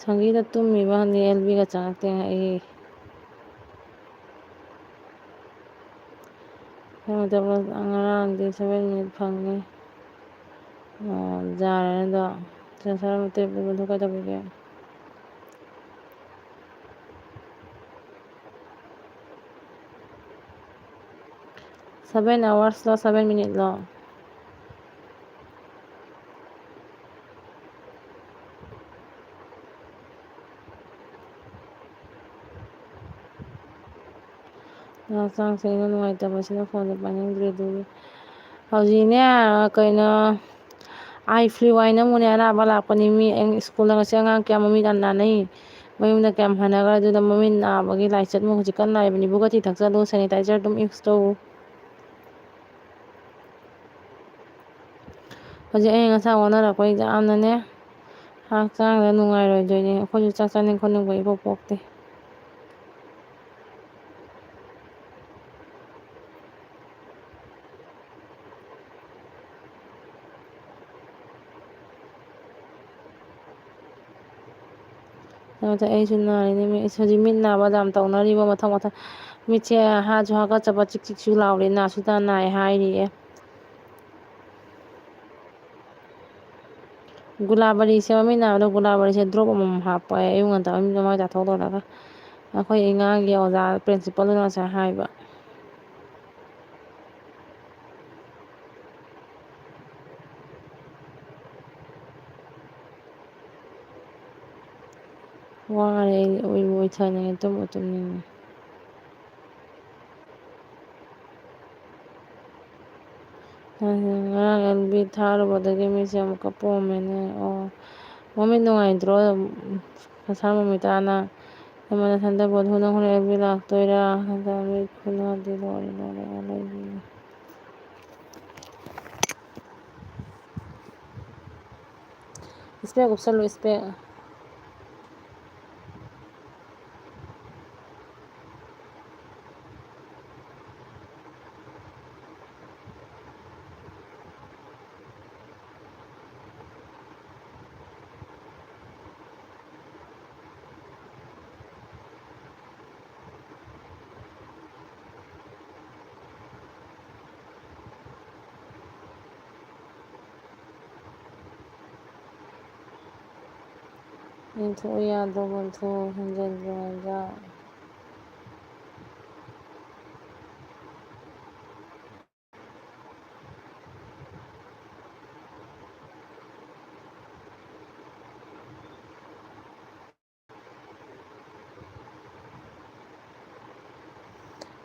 ꯁꯪꯒꯤꯗ ꯇꯨꯝꯃꯤꯕ ꯈꯪꯗꯦ, ꯑꯦꯜ ꯕꯤꯒ ꯆꯪꯉꯛꯇꯦ ꯑꯩ꯫ ꯀꯩꯅꯣ ꯇꯧꯕ, ꯉꯔꯥꯡꯗꯤ ꯁꯚꯦꯟ ꯃꯤꯅꯤꯠ ꯐꯪꯉꯤ꯫ ꯑꯣ, ꯌꯥꯔꯦ ꯑꯗꯣ꯫ ꯆꯠ-, ꯆꯠ-, ꯃꯇꯦꯛ ꯃꯇꯦꯛ ꯀꯩꯗꯧꯕꯤꯒꯦ? Seven hours ꯂꯣ, seven minute ꯂꯣ? ꯍꯛꯆꯥꯡꯁꯦ ꯑꯩꯅ ꯅꯨꯡꯉꯥꯏꯇꯕꯁꯤꯅ ꯐꯣꯟꯁꯦ ꯄꯥꯏꯅꯤꯡꯗ꯭ꯔꯦ꯫ ꯑꯗꯨꯒꯤ ꯍꯧꯖꯤꯛꯅꯦ, ꯀꯩꯅꯣ, ꯑꯥꯏ ꯐ꯭ꯂꯨ ꯍꯥꯏꯅ ꯑꯃꯨꯛꯅꯦ ꯑꯅꯥꯕ ꯂꯥꯛꯄꯅꯤ꯫ ꯃꯤ ꯑꯩ ꯁ꯭ꯀꯨꯜꯗ ꯉꯁꯤ ꯑꯉꯥꯡ ꯀꯌꯥꯝ ꯃꯃꯤꯠ ꯅꯥꯟꯅꯩ꯫ ꯃꯌꯨꯝꯗ ꯀꯌꯥꯝ ꯍꯟꯅꯈ꯭ꯔꯦ꯫ ꯑꯗꯨꯅ ꯃꯃꯤꯠ ꯅꯥꯕꯒꯤ ꯂꯥꯏꯆꯠ ꯑꯃ ꯍꯧꯖꯤꯛ ꯀꯟꯅ ꯂꯥꯛꯏꯕꯅꯤ꯫ ꯏꯕꯨꯒꯇꯤ ꯊꯛꯆꯜꯂꯨ, sanitizer ꯑꯗꯨꯝ use ꯇꯧ꯫ ꯍꯧꯖꯤꯛ ꯑꯏꯪ ꯑꯁꯥ ꯑꯣꯟꯅꯔꯛꯄ ꯌꯥꯝꯅꯅꯦ, ꯍꯛꯆꯥꯡꯗ ꯅꯨꯡꯉꯥꯏꯔꯣꯏꯗꯣꯏꯅꯦ꯫ ꯑꯩꯈꯣꯏꯁꯨ ꯆꯥꯛ ꯆꯥꯅꯤꯡ ꯈꯣꯠꯅꯤꯡꯕ ꯏꯄꯣꯛ ꯄꯣꯛꯇꯦ꯫ ꯑꯗꯨꯗ ꯑꯩꯁꯨ ꯅꯥꯔꯤꯅꯦ꯫ ꯃꯤ-, ꯍꯧꯖꯤꯛ ꯃꯤꯠ ꯅꯥꯕ ꯌꯥꯝ ꯇꯧꯅꯔꯤꯕ, ꯃꯊꯪ ꯃꯊꯪ꯫ ꯃꯤꯠꯁꯦ ꯍꯥꯁꯨ ꯍꯥꯀꯠꯆꯕ, ꯆꯤꯛ ꯆꯤꯛꯁꯨ ꯂꯥꯎꯔꯦ, ꯅꯥꯁꯨ ꯅꯥ-, ꯅꯥꯏ ꯍꯥꯏꯔꯤꯌꯦ꯫ ꯒꯨꯂꯥꯕꯔꯤꯁꯦ, ꯃꯃꯤꯠ ꯅꯥꯕꯗ ꯒꯨꯂꯥꯕꯔꯤꯁꯦ drop ꯑꯃꯃꯝ ꯍꯥꯞꯄꯣ ꯍꯥꯏ, ꯑꯌꯨꯛ ꯉꯟꯇꯥ ꯃꯃꯤꯠ ꯃꯃꯥꯏ ꯇꯥꯊꯣꯛ ꯂꯣꯏꯔꯒ꯫ ꯑꯩꯈꯣꯏ ꯑꯉꯥꯡꯒꯤ ꯑꯣꯖꯥ principalꯗꯨꯅ ꯉꯁꯥꯏ ꯍꯥꯏꯕ꯫ ꯋꯥꯔꯦ ꯑꯩ, ꯎꯏꯕꯨ ꯎꯏꯊꯅꯤꯡꯉꯦ, ꯇꯨꯝꯕꯨ ꯇꯨꯝꯅꯤꯡꯉꯦ꯫ ꯉꯔꯥꯡ ꯑꯦꯜ ꯕꯤ ꯊꯥꯔꯨꯕꯗꯒꯤ ꯃꯤꯠꯁꯦ ꯑꯃꯨꯛꯀ ꯄꯣꯝꯃꯦꯅꯦ꯫ ꯑꯣ, ꯃꯃꯤꯠ ꯅꯨꯡꯉꯥꯏꯇ꯭ꯔꯣ? ꯉꯁꯥꯏ ꯃꯃꯤꯇꯥꯅ ꯑꯩꯉꯣꯟꯗ ꯁꯟꯗꯔꯕꯣꯗ ꯍꯣꯏ ꯅꯪ ꯍꯣꯔꯦꯟ ꯑꯦꯜ ꯕꯤ ꯂꯥꯛꯇꯣꯏꯔꯥ? ꯍꯟꯗꯛ ꯃꯤꯠ ꯈꯨꯅꯥꯗꯤ ꯂꯣꯏꯔꯦ, ꯂꯣꯏꯔꯦ, ꯂꯣꯏꯔꯦ꯫ Spec ꯎꯞꯁꯜꯂꯨ, spec꯫ ꯌꯦꯡꯊꯣꯛꯎ ꯌꯥꯗ꯭ꯔꯣ, ꯃꯟꯊꯣꯛ ꯍꯦꯟꯖꯟꯗ꯭ꯔꯤꯉꯩꯗ꯫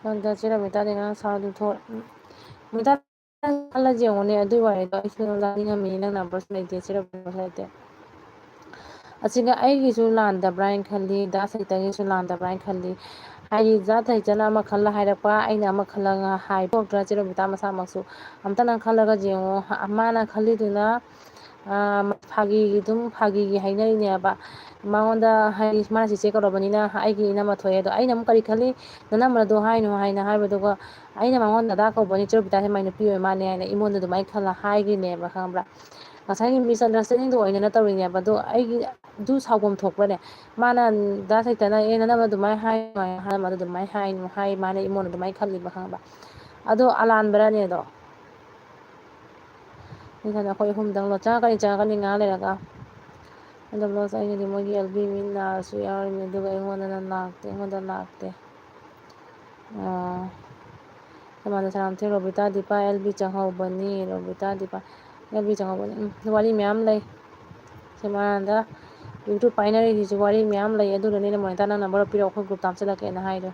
ꯅꯪꯗ ꯆꯦ ꯔꯕꯤꯇꯥꯗꯤ ꯉꯔꯥꯡ ꯁꯥꯎꯗꯨ ꯊꯣꯛ-, ꯔꯕꯤꯇꯥ ꯈꯜꯂꯁꯤ ꯌꯦꯡꯉꯨꯅꯦ, ꯑꯗꯨꯏ ꯋꯥꯔꯤꯗꯣ ꯑꯩꯁꯨ ꯅꯉꯣꯟꯗ ꯍꯥꯏꯅꯤꯡꯉꯝꯃꯤꯅꯤ, ꯅꯪ ꯅꯝꯕꯔꯁꯨ ꯂꯩꯇꯦ, ꯆꯦ ꯔꯕꯤꯇꯥꯁꯨ ꯂꯩꯇꯦ꯫ ꯑꯁꯤꯒ ꯑꯩꯒꯤꯁꯨ ꯂꯥꯟꯗꯕ꯭ꯔꯥ ꯍꯥꯏꯅ ꯈꯜꯂꯤ, ꯗꯥ ꯁꯍꯤꯇꯒꯤꯁꯨ ꯂꯥꯟꯗꯕ꯭ꯔꯥ ꯍꯥꯏꯅ ꯈꯜꯂꯤ꯫ ꯍꯥꯏꯗꯤ ꯗꯥ ꯁꯍꯤꯇꯅ ꯑꯃ ꯈꯜꯂ ꯍꯥꯏꯔꯛꯄ, ꯑꯩꯅ ꯑꯃ ꯈꯜꯂꯒ ꯍꯥꯏꯕ ꯊꯣꯛꯇ꯭ꯔꯥ, ꯆꯦ ꯔꯕꯤꯇꯥ ꯃꯁꯥꯃꯛꯁꯨ? ꯑꯝꯇ ꯅꯪ ꯈꯜꯂꯒ ꯌꯦꯡꯉꯣ꯫ ꯃꯥꯅ ꯈꯜꯂꯤꯗꯨꯅ, ꯑꯥ, ꯐꯥꯒꯤꯒꯤ ꯑꯗꯨꯝ ꯐꯥꯒꯤꯒꯤ ꯍꯥꯏꯅꯔꯤꯅꯦꯕ꯫ ꯃꯉꯣꯟꯗ ꯍꯥꯏꯗꯤ ꯃꯥꯅ ꯆꯤꯆꯦ ꯀꯧꯔꯕꯅꯤꯅ ꯑꯩꯒꯤ ꯏꯅꯝꯃ ꯊꯣꯛꯑꯦ꯫ ꯑꯗꯣ ꯑꯩꯅ ꯑꯃꯨꯛ ꯀꯔꯤ ꯈꯜꯂꯤ? ꯅꯅꯝꯃꯗꯣ ꯍꯥꯏꯅꯨ ꯍꯥꯏꯅ ꯍꯥꯏꯕꯗꯨꯒ ꯑꯩꯅ ꯃꯉꯣꯟꯗ ꯗꯥ ꯀꯧꯕꯅꯤ, ꯆꯦ ꯔꯕꯤꯇꯥꯁꯦ ꯃꯥꯏ ꯅꯨꯄꯤ ꯑꯣꯏ ꯃꯥꯜꯂꯦ ꯍꯥꯏꯅ ꯑꯩꯉꯣꯟꯗ ꯑꯗꯨꯃꯥꯏꯅ ꯈꯜꯂ ꯍꯥꯏꯈꯤꯅꯦꯕ, ꯈꯪꯕ꯭ꯔꯥ? ꯉꯁꯥꯏꯒꯤ misunderstandingꯗꯣ ꯑꯣꯏꯅꯅ ꯇꯧꯔꯤꯅꯦꯕ꯫ ꯑꯗꯣ ꯑꯩꯒꯤ ꯑꯗꯨ ꯁꯥꯎꯐꯝ ꯊꯣꯛꯄ꯭ꯔꯅꯦ? ꯃꯥꯅ ꯗꯥ ꯁꯍꯤꯇꯅ, "ꯑꯦ, ꯅꯅꯝꯃ ꯑꯗꯨꯃꯥꯏꯅ ꯍꯥꯏꯅꯨ" ꯍꯥꯏꯅ ꯍꯥꯏꯔꯝꯕꯗꯣ ꯑꯗꯨꯃꯥꯏꯅ ꯍꯥꯏꯅꯨ ꯍꯥꯏ, ꯃꯥꯅ ꯏꯃꯣꯟ ꯑꯗꯨꯃꯥꯏꯅ ꯈꯜꯂꯤꯕ, ꯈꯪꯕ꯭ꯔꯥ? ꯑꯗꯣ ꯑꯂꯥꯟꯕꯔꯅꯦ ꯑꯗꯣ? ꯅꯤꯡꯊꯝꯗ ꯑꯩꯈꯣꯏ ꯑꯍꯨꯝꯗꯪ ꯂꯣ-, ꯆꯪꯉꯛꯀꯅꯤ, ꯆꯪꯉꯛꯀꯅꯤ ꯉꯥꯏꯍꯥꯛ ꯂꯩꯔꯒ꯫ ꯑꯗꯣ ꯕ꯭ꯂꯥꯎꯁ ꯑꯩꯒꯤꯗꯤ ꯃꯣꯏꯒꯤ ꯑꯦꯜ ꯕꯤ ꯃꯤ ꯅꯥꯔꯁꯨ ꯌꯥꯎꯔꯤꯅꯤ, ꯑꯗꯨꯒ ꯑꯩꯉꯣꯟꯗꯅ ꯂꯥꯛꯇꯦ, ꯑꯩꯉꯣꯟꯗ ꯂꯥꯛꯇꯦ꯫ ꯑꯣ꯫ ꯑꯩꯈꯣꯏ ꯃꯥꯗ ꯁꯅꯥꯃꯊꯣꯏ ꯔꯣꯕꯤꯇꯥ ꯗꯤꯄꯥ ꯑꯦꯜ ꯕꯤ ꯆꯪꯍꯧꯕꯅꯤ, ꯔꯣꯕꯤꯇꯥ ꯗꯤꯄꯥ ꯑꯦꯜ ꯕꯤ ꯆꯪꯍꯧꯕꯅꯤ꯫ ꯎꯝ, ꯋꯥꯔꯤ ꯃꯌꯥꯝ ꯂꯩ꯫ ꯁꯤꯃꯥꯟꯗ YouTube ꯄꯥꯏꯅꯔꯤꯁꯤꯁꯨ ꯋꯥꯔꯤ ꯃꯌꯥꯝ ꯂꯩ, ꯑꯗꯨꯅꯅꯦ ꯃꯣꯅꯤꯇꯥ ꯅꯪ ꯅꯝꯕꯔ ꯄꯤꯔꯛꯑꯣ, ꯑꯩꯈꯣꯏ group ꯍꯥꯞꯆꯤꯜꯂꯛꯀꯦꯅ ꯍꯥꯏꯗꯣ꯫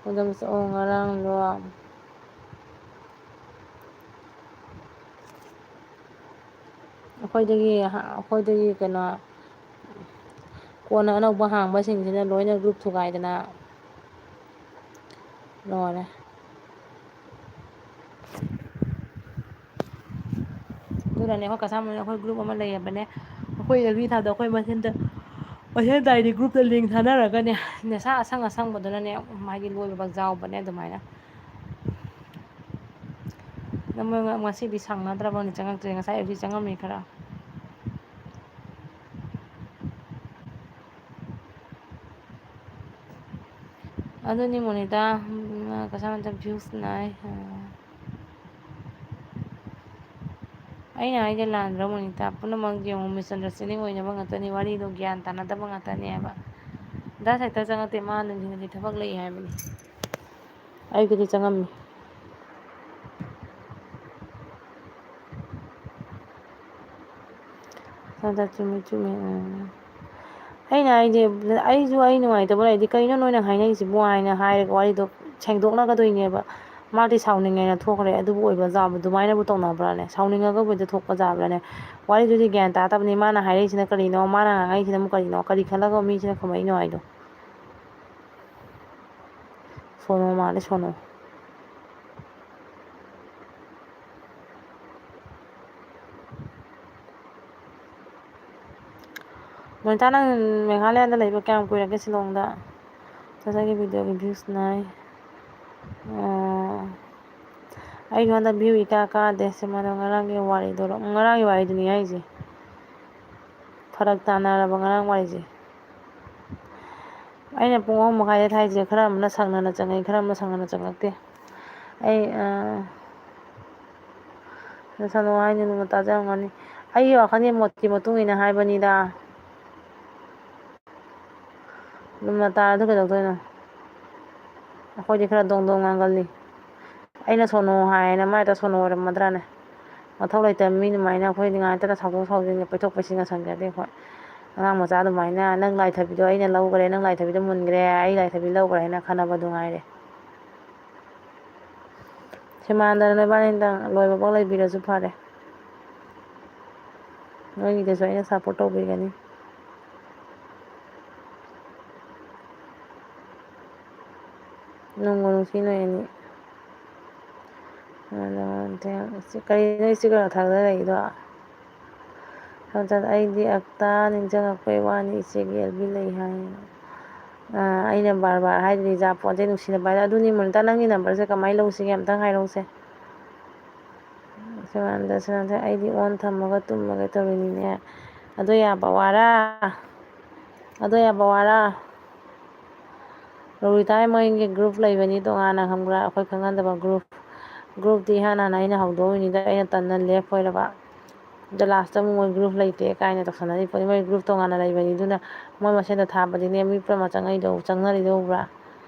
ꯑꯗꯨꯝ, ꯑꯣ, ꯉꯔꯥꯡꯗꯣ ꯑꯩꯈꯣꯏꯗꯒꯤ, ꯑꯩꯈꯣꯏꯗꯒꯤ ꯀꯩꯅꯣ, ꯀꯣꯟꯅ ꯑꯅꯧꯕ ꯍꯥꯡꯕꯁꯤꯡꯁꯤꯅ ꯂꯣꯏꯅ group ꯊꯨꯒꯥꯏꯗꯅ ꯂꯣꯏꯔꯦ꯫ ꯑꯗꯨꯅꯅꯦ ꯑꯩꯈꯣꯏ ꯀꯁꯥꯔ ꯃꯅꯨꯡꯗ ꯑꯩꯈꯣꯏ group ꯑꯃ ꯂꯩꯔꯕꯅꯦ꯫ ꯑꯩꯈꯣꯏꯗꯒꯤ ꯊꯥꯗꯣꯛ-, ꯑꯩꯈꯣꯏ ꯃꯁꯦꯟꯗ, ꯃꯁꯦꯟ ꯗꯥꯏꯔꯤ groupꯇ link ꯊꯥꯅꯔꯒꯅꯦ, ꯅꯦꯁꯥ ꯑꯁꯪ ꯑꯁꯪꯕꯗꯨꯅꯅꯦ, ꯃꯥꯒꯤ ꯂꯣꯏꯕ ꯌꯥꯎꯕꯅꯦ ꯑꯗꯨꯃꯥꯏꯅ꯫ ꯅꯪ ꯉꯁꯤꯗꯤ ꯁꯪꯅꯗ꯭ꯔꯕꯅꯤ, ꯆꯪꯉꯛꯇ꯭ꯔꯦ꯫ ꯉꯁꯥꯏ ꯑꯌꯨꯛꯇꯤ ꯆꯪꯉꯝꯃꯤ ꯈꯔ꯫ ꯑꯗꯨꯅꯤ ꯃꯣꯅꯤꯇꯥ, ꯎꯝ, ꯀꯁꯥꯔ ꯃꯇꯝ views ꯅꯥꯏ꯫ ꯑꯩꯅ ꯍꯥꯏꯁꯦ ꯂꯥꯟꯕ꯭ꯔꯥ, ꯃꯣꯅꯤꯇꯥ? ꯄꯨꯝꯅꯃꯛ ꯌꯦꯡꯉꯨ, misunderstanding ꯑꯣꯏꯅꯕ ꯉꯥꯛꯇꯅꯤ, ꯋꯥꯔꯤꯗꯣ ꯒ꯭ꯌꯥꯟ ꯇꯥꯅꯗꯕ ꯉꯥꯛꯇꯅꯦꯕ꯫ ꯗꯥ ꯁꯥꯏꯇ ꯆꯪꯉꯛꯇꯦ, ꯃꯥ ꯅꯨꯡꯊꯤꯜꯗꯗꯤ ꯊꯕꯛ ꯂꯩ ꯍꯥꯏꯕꯅꯤ꯫ ꯑꯌꯨꯛꯇꯗꯤ ꯆꯪꯉꯝꯃꯤ꯫ ꯆꯨꯝꯃꯤ, ꯆꯨꯝꯃꯤ, ꯎꯝ꯫ ꯑꯩꯅ ꯍꯥꯏꯗꯤ, ꯑꯩꯁꯨ ꯑꯩ ꯅꯨꯡꯉꯥꯏꯇꯕ ꯂꯩꯔꯗꯤ, "ꯀꯩꯅꯣ ꯅꯣꯏꯅ ꯍꯥꯏꯅꯔꯤꯁꯤꯕꯨ?" ꯍꯥꯏꯅ ꯍꯥꯏꯔꯒ ꯋꯥꯔꯤꯗꯣ ꯁꯦꯡꯗꯣꯛꯅꯒꯗꯣꯏꯅꯦꯕ꯫ ꯃꯥꯗꯤ ꯁꯥꯎꯅꯤꯡꯉꯦꯅ ꯊꯣꯛꯈ꯭ꯔꯦ, ꯑꯗꯨꯕꯨ ꯑꯣꯏꯕ ꯖꯥꯕ ꯑꯗꯨꯃꯥꯏꯅꯕꯨ ꯇꯧꯅꯕ꯭ꯔꯥꯅꯦ? ꯁꯥꯎꯅꯤꯡꯉꯒꯕꯨ ꯍꯦꯛꯇ ꯊꯣꯛꯄ ꯖꯥꯕ꯭ꯔꯥꯅꯦ? ꯋꯥꯔꯤꯗꯨꯗꯤ ꯒ꯭ꯌꯥꯟ ꯇꯥꯗꯕꯅꯤ, ꯃꯥꯅ ꯍꯥꯏꯔꯛꯏꯁꯤꯅ ꯀꯔꯤꯅꯣ, ꯃꯥꯅ ꯉꯥꯡꯉꯛꯏꯁꯤꯅ ꯑꯃꯨꯛ ꯀꯔꯤꯅꯣ, ꯀꯔꯤ ꯈꯜꯂꯒ ꯃꯤꯁꯤꯅ ꯈꯨꯝꯃꯛꯏꯅꯣ ꯍꯥꯏꯗꯣ꯫ ꯁꯣꯅꯣ ꯃꯥꯜꯂꯦ, ꯁꯣꯅꯣ꯫ ꯃꯣꯅꯤꯇꯥ, ꯅꯪ ꯃꯦꯘꯥꯂꯌꯥꯗ ꯂꯩꯕ ꯀꯌꯥꯝ ꯀꯨꯏꯔꯒꯦ, ꯁꯤꯂꯣꯡꯗ? ꯆꯠꯆꯒꯤ video ꯒꯤ views ꯅꯥꯏ꯫ ꯑꯣ, ꯑꯩꯁꯨ ꯍꯟꯗꯛ view ꯏꯀꯥ ꯀꯥꯗꯦ꯫ ꯁꯤꯃꯥꯗꯣ ꯉꯔꯥꯡꯒꯤ ꯋꯥꯔꯤꯗꯨꯔꯣ? ꯉꯔꯥꯡꯒꯤ ꯋꯥꯔꯤꯗꯨꯅꯤ ꯍꯥꯏꯁꯦ꯫ ꯐꯔꯛ ꯇꯥꯅꯔꯕ ꯉꯔꯥꯡ ꯋꯥꯔꯤꯁꯦ꯫ ꯑꯩꯅ ꯄꯨꯡ ꯑꯍꯨꯝ ꯃꯈꯥꯏꯗ ꯊꯥꯏꯁꯦ, ꯈꯔ ꯑꯃꯅ ꯁꯪꯅꯅ ꯆꯪꯉꯛꯏ, ꯈꯔ ꯑꯃꯅ ꯁꯪꯅꯅ ꯆꯪꯉꯛꯇꯦ꯫ ꯑꯩ, ꯑ, ꯁꯥꯅꯨ ꯍꯥꯏꯅꯤ, ꯅꯣꯡꯃ ꯇꯥꯖꯔꯝꯒꯅꯤ꯫ ꯑꯩꯒꯤ ꯋꯥꯈꯜꯒꯤ ꯃꯣꯠꯀꯤ ꯃꯇꯨꯡ ꯏꯟꯅ ꯍꯥꯏꯕꯅꯤꯗ꯫ ꯂꯨꯝꯅ ꯇꯥꯔꯗꯤ ꯀꯩꯗꯧꯗꯣꯏꯅꯣ? ꯑꯩꯈꯣꯏꯗꯤ ꯈꯔ ꯗꯣꯡ ꯗꯣꯡ ꯉꯥꯡꯒꯜꯂꯤ꯫ ꯑꯩꯅ ꯁꯣꯅꯣ ꯍꯥꯏꯅ ꯃꯥ ꯍꯦꯛꯇ ꯁꯣꯅꯣ ꯑꯣꯏꯔꯝꯃꯗ꯭ꯔꯥꯅꯦ? ꯃꯊꯧ ꯂꯩꯇꯕ ꯃꯤ ꯑꯗꯨꯃꯥꯏꯅ ꯑꯩꯈꯣꯏꯗꯤ ꯉꯥꯏꯇꯅ ꯁꯥꯎꯗꯣꯛ ꯁꯥꯎꯖꯤꯟꯒ ꯀꯣꯏꯊꯣꯛ ꯀꯣꯏꯁꯤꯟꯒ ꯁꯪꯖꯗꯦ ꯑꯩꯈꯣꯏ꯫ ꯑꯉꯥꯡ ꯃꯆꯥ ꯑꯗꯨꯃꯥꯏꯅ "ꯅꯪ ꯂꯥꯏ ꯊꯕꯤꯗꯣ ꯑꯩꯅ ꯂꯧꯈ꯭ꯔꯦ, ꯅꯪ ꯂꯥꯏ ꯊꯕꯤꯗꯣ ꯃꯨꯟꯈ꯭ꯔꯦ, ꯑꯩ ꯂꯥꯏ ꯊꯕꯤ ꯂꯧꯈ꯭ꯔꯦ" ꯍꯥꯏꯅ ꯈꯟꯅꯕꯗꯨ ꯉꯥꯏꯔꯦ꯫ ꯁꯤꯃꯥꯟꯗꯅ ꯅꯕꯥꯅꯤꯗꯪ ꯂꯣꯏꯕꯐꯥꯎ ꯂꯩꯕꯤꯔꯁꯨ ꯐꯔꯦ꯫ ꯅꯣꯏꯒꯤꯗꯁꯨ ꯑꯩꯅ support ꯇꯧꯕꯤꯒꯅꯤ꯫ ꯅꯨꯡꯕꯨ ꯅꯨꯡꯁꯤ ꯅꯣꯏ ꯑꯅꯤ꯫ ꯑꯗꯣ ꯀꯩꯅꯣ ꯏꯆꯦ ꯀꯩꯅꯣ ꯊꯥꯒꯠꯂꯛꯏꯗꯣ? ꯁꯣꯝꯆꯠ, ꯑꯩꯗꯤ ꯑꯛꯇ ꯅꯤꯡꯁꯤꯡꯉꯛꯄꯩ ꯋꯥꯅꯤ, ꯏꯆꯦꯒꯤ ꯑꯦꯜ ꯕꯤ ꯂꯩ ꯍꯥꯏ꯫ ꯑꯥ, ꯑꯩꯅ ꯕꯥꯔ ꯕꯥꯔ ꯍꯥꯏꯗꯨꯅꯤ, ꯖꯥ ꯄꯣꯟꯁꯦ ꯅꯨꯡꯁꯤꯅꯕ ꯍꯥꯏꯗꯣ꯫ ꯑꯗꯨꯅꯤ ꯃꯣꯅꯤꯇꯥ, ꯅꯪꯒꯤ number ꯁꯦ ꯀꯃꯥꯏꯅ ꯂꯧꯁꯤꯒꯦ? ꯑꯝꯇꯪ ꯍꯥꯏꯔꯛꯎꯁꯦ꯫ ꯁꯤꯃꯥꯟꯗ, ꯁꯤꯃꯥꯟꯗ, ꯑꯩꯗꯤ ꯑꯣꯟ ꯊꯝꯃꯒ ꯇꯨꯝꯃꯒꯦ ꯇꯧꯔꯤꯅꯤꯅꯦ꯫ ꯑꯗꯣ ꯌꯥꯕ ꯋꯥꯔꯥ? ꯑꯗꯣ ꯌꯥꯕ ꯋꯥꯔꯥ? ꯔꯣꯕꯤꯇꯥꯒꯤ ꯃꯣꯏꯒꯤ group ꯂꯩꯕꯅꯤ ꯇꯣꯉꯥꯟꯅ, ꯈꯪꯕ꯭ꯔꯥ? ꯑꯩꯈꯣꯏ ꯈꯪꯅꯗꯕ group꯫ Group ꯇꯤ ꯏꯍꯥꯟ ꯍꯥꯟꯅ ꯑꯩꯅ ꯍꯧꯗꯣꯛꯏꯅꯤꯗ, ꯑꯩꯅ ꯇꯟꯅ left ꯑꯣꯏꯔꯕ꯫ ꯑꯗꯣ ꯂꯥꯁꯇ ꯑꯃꯨꯛ ꯃꯣꯏ ꯒ꯭ꯔꯨꯞ ꯂꯩꯇꯦ ꯀꯥꯏꯅ ꯇꯧꯁꯟꯅꯔꯤ ꯄꯣꯠꯅꯤ꯫ ꯃꯣꯏ ꯒ꯭ꯔꯨꯞ ꯇꯣꯉꯥꯟꯅ ꯂꯩꯕꯅꯤ, ꯑꯗꯨꯅ ꯃꯣꯏ ꯃꯁꯦꯟꯗ ꯊꯥꯕꯗꯤꯅꯦ ꯃꯤ ꯄꯨꯝꯅꯃꯛ ꯆꯪꯉꯛꯏꯗꯣ, ꯆꯪꯅꯔꯤꯗꯣ ꯎꯕ꯭ꯔꯥ?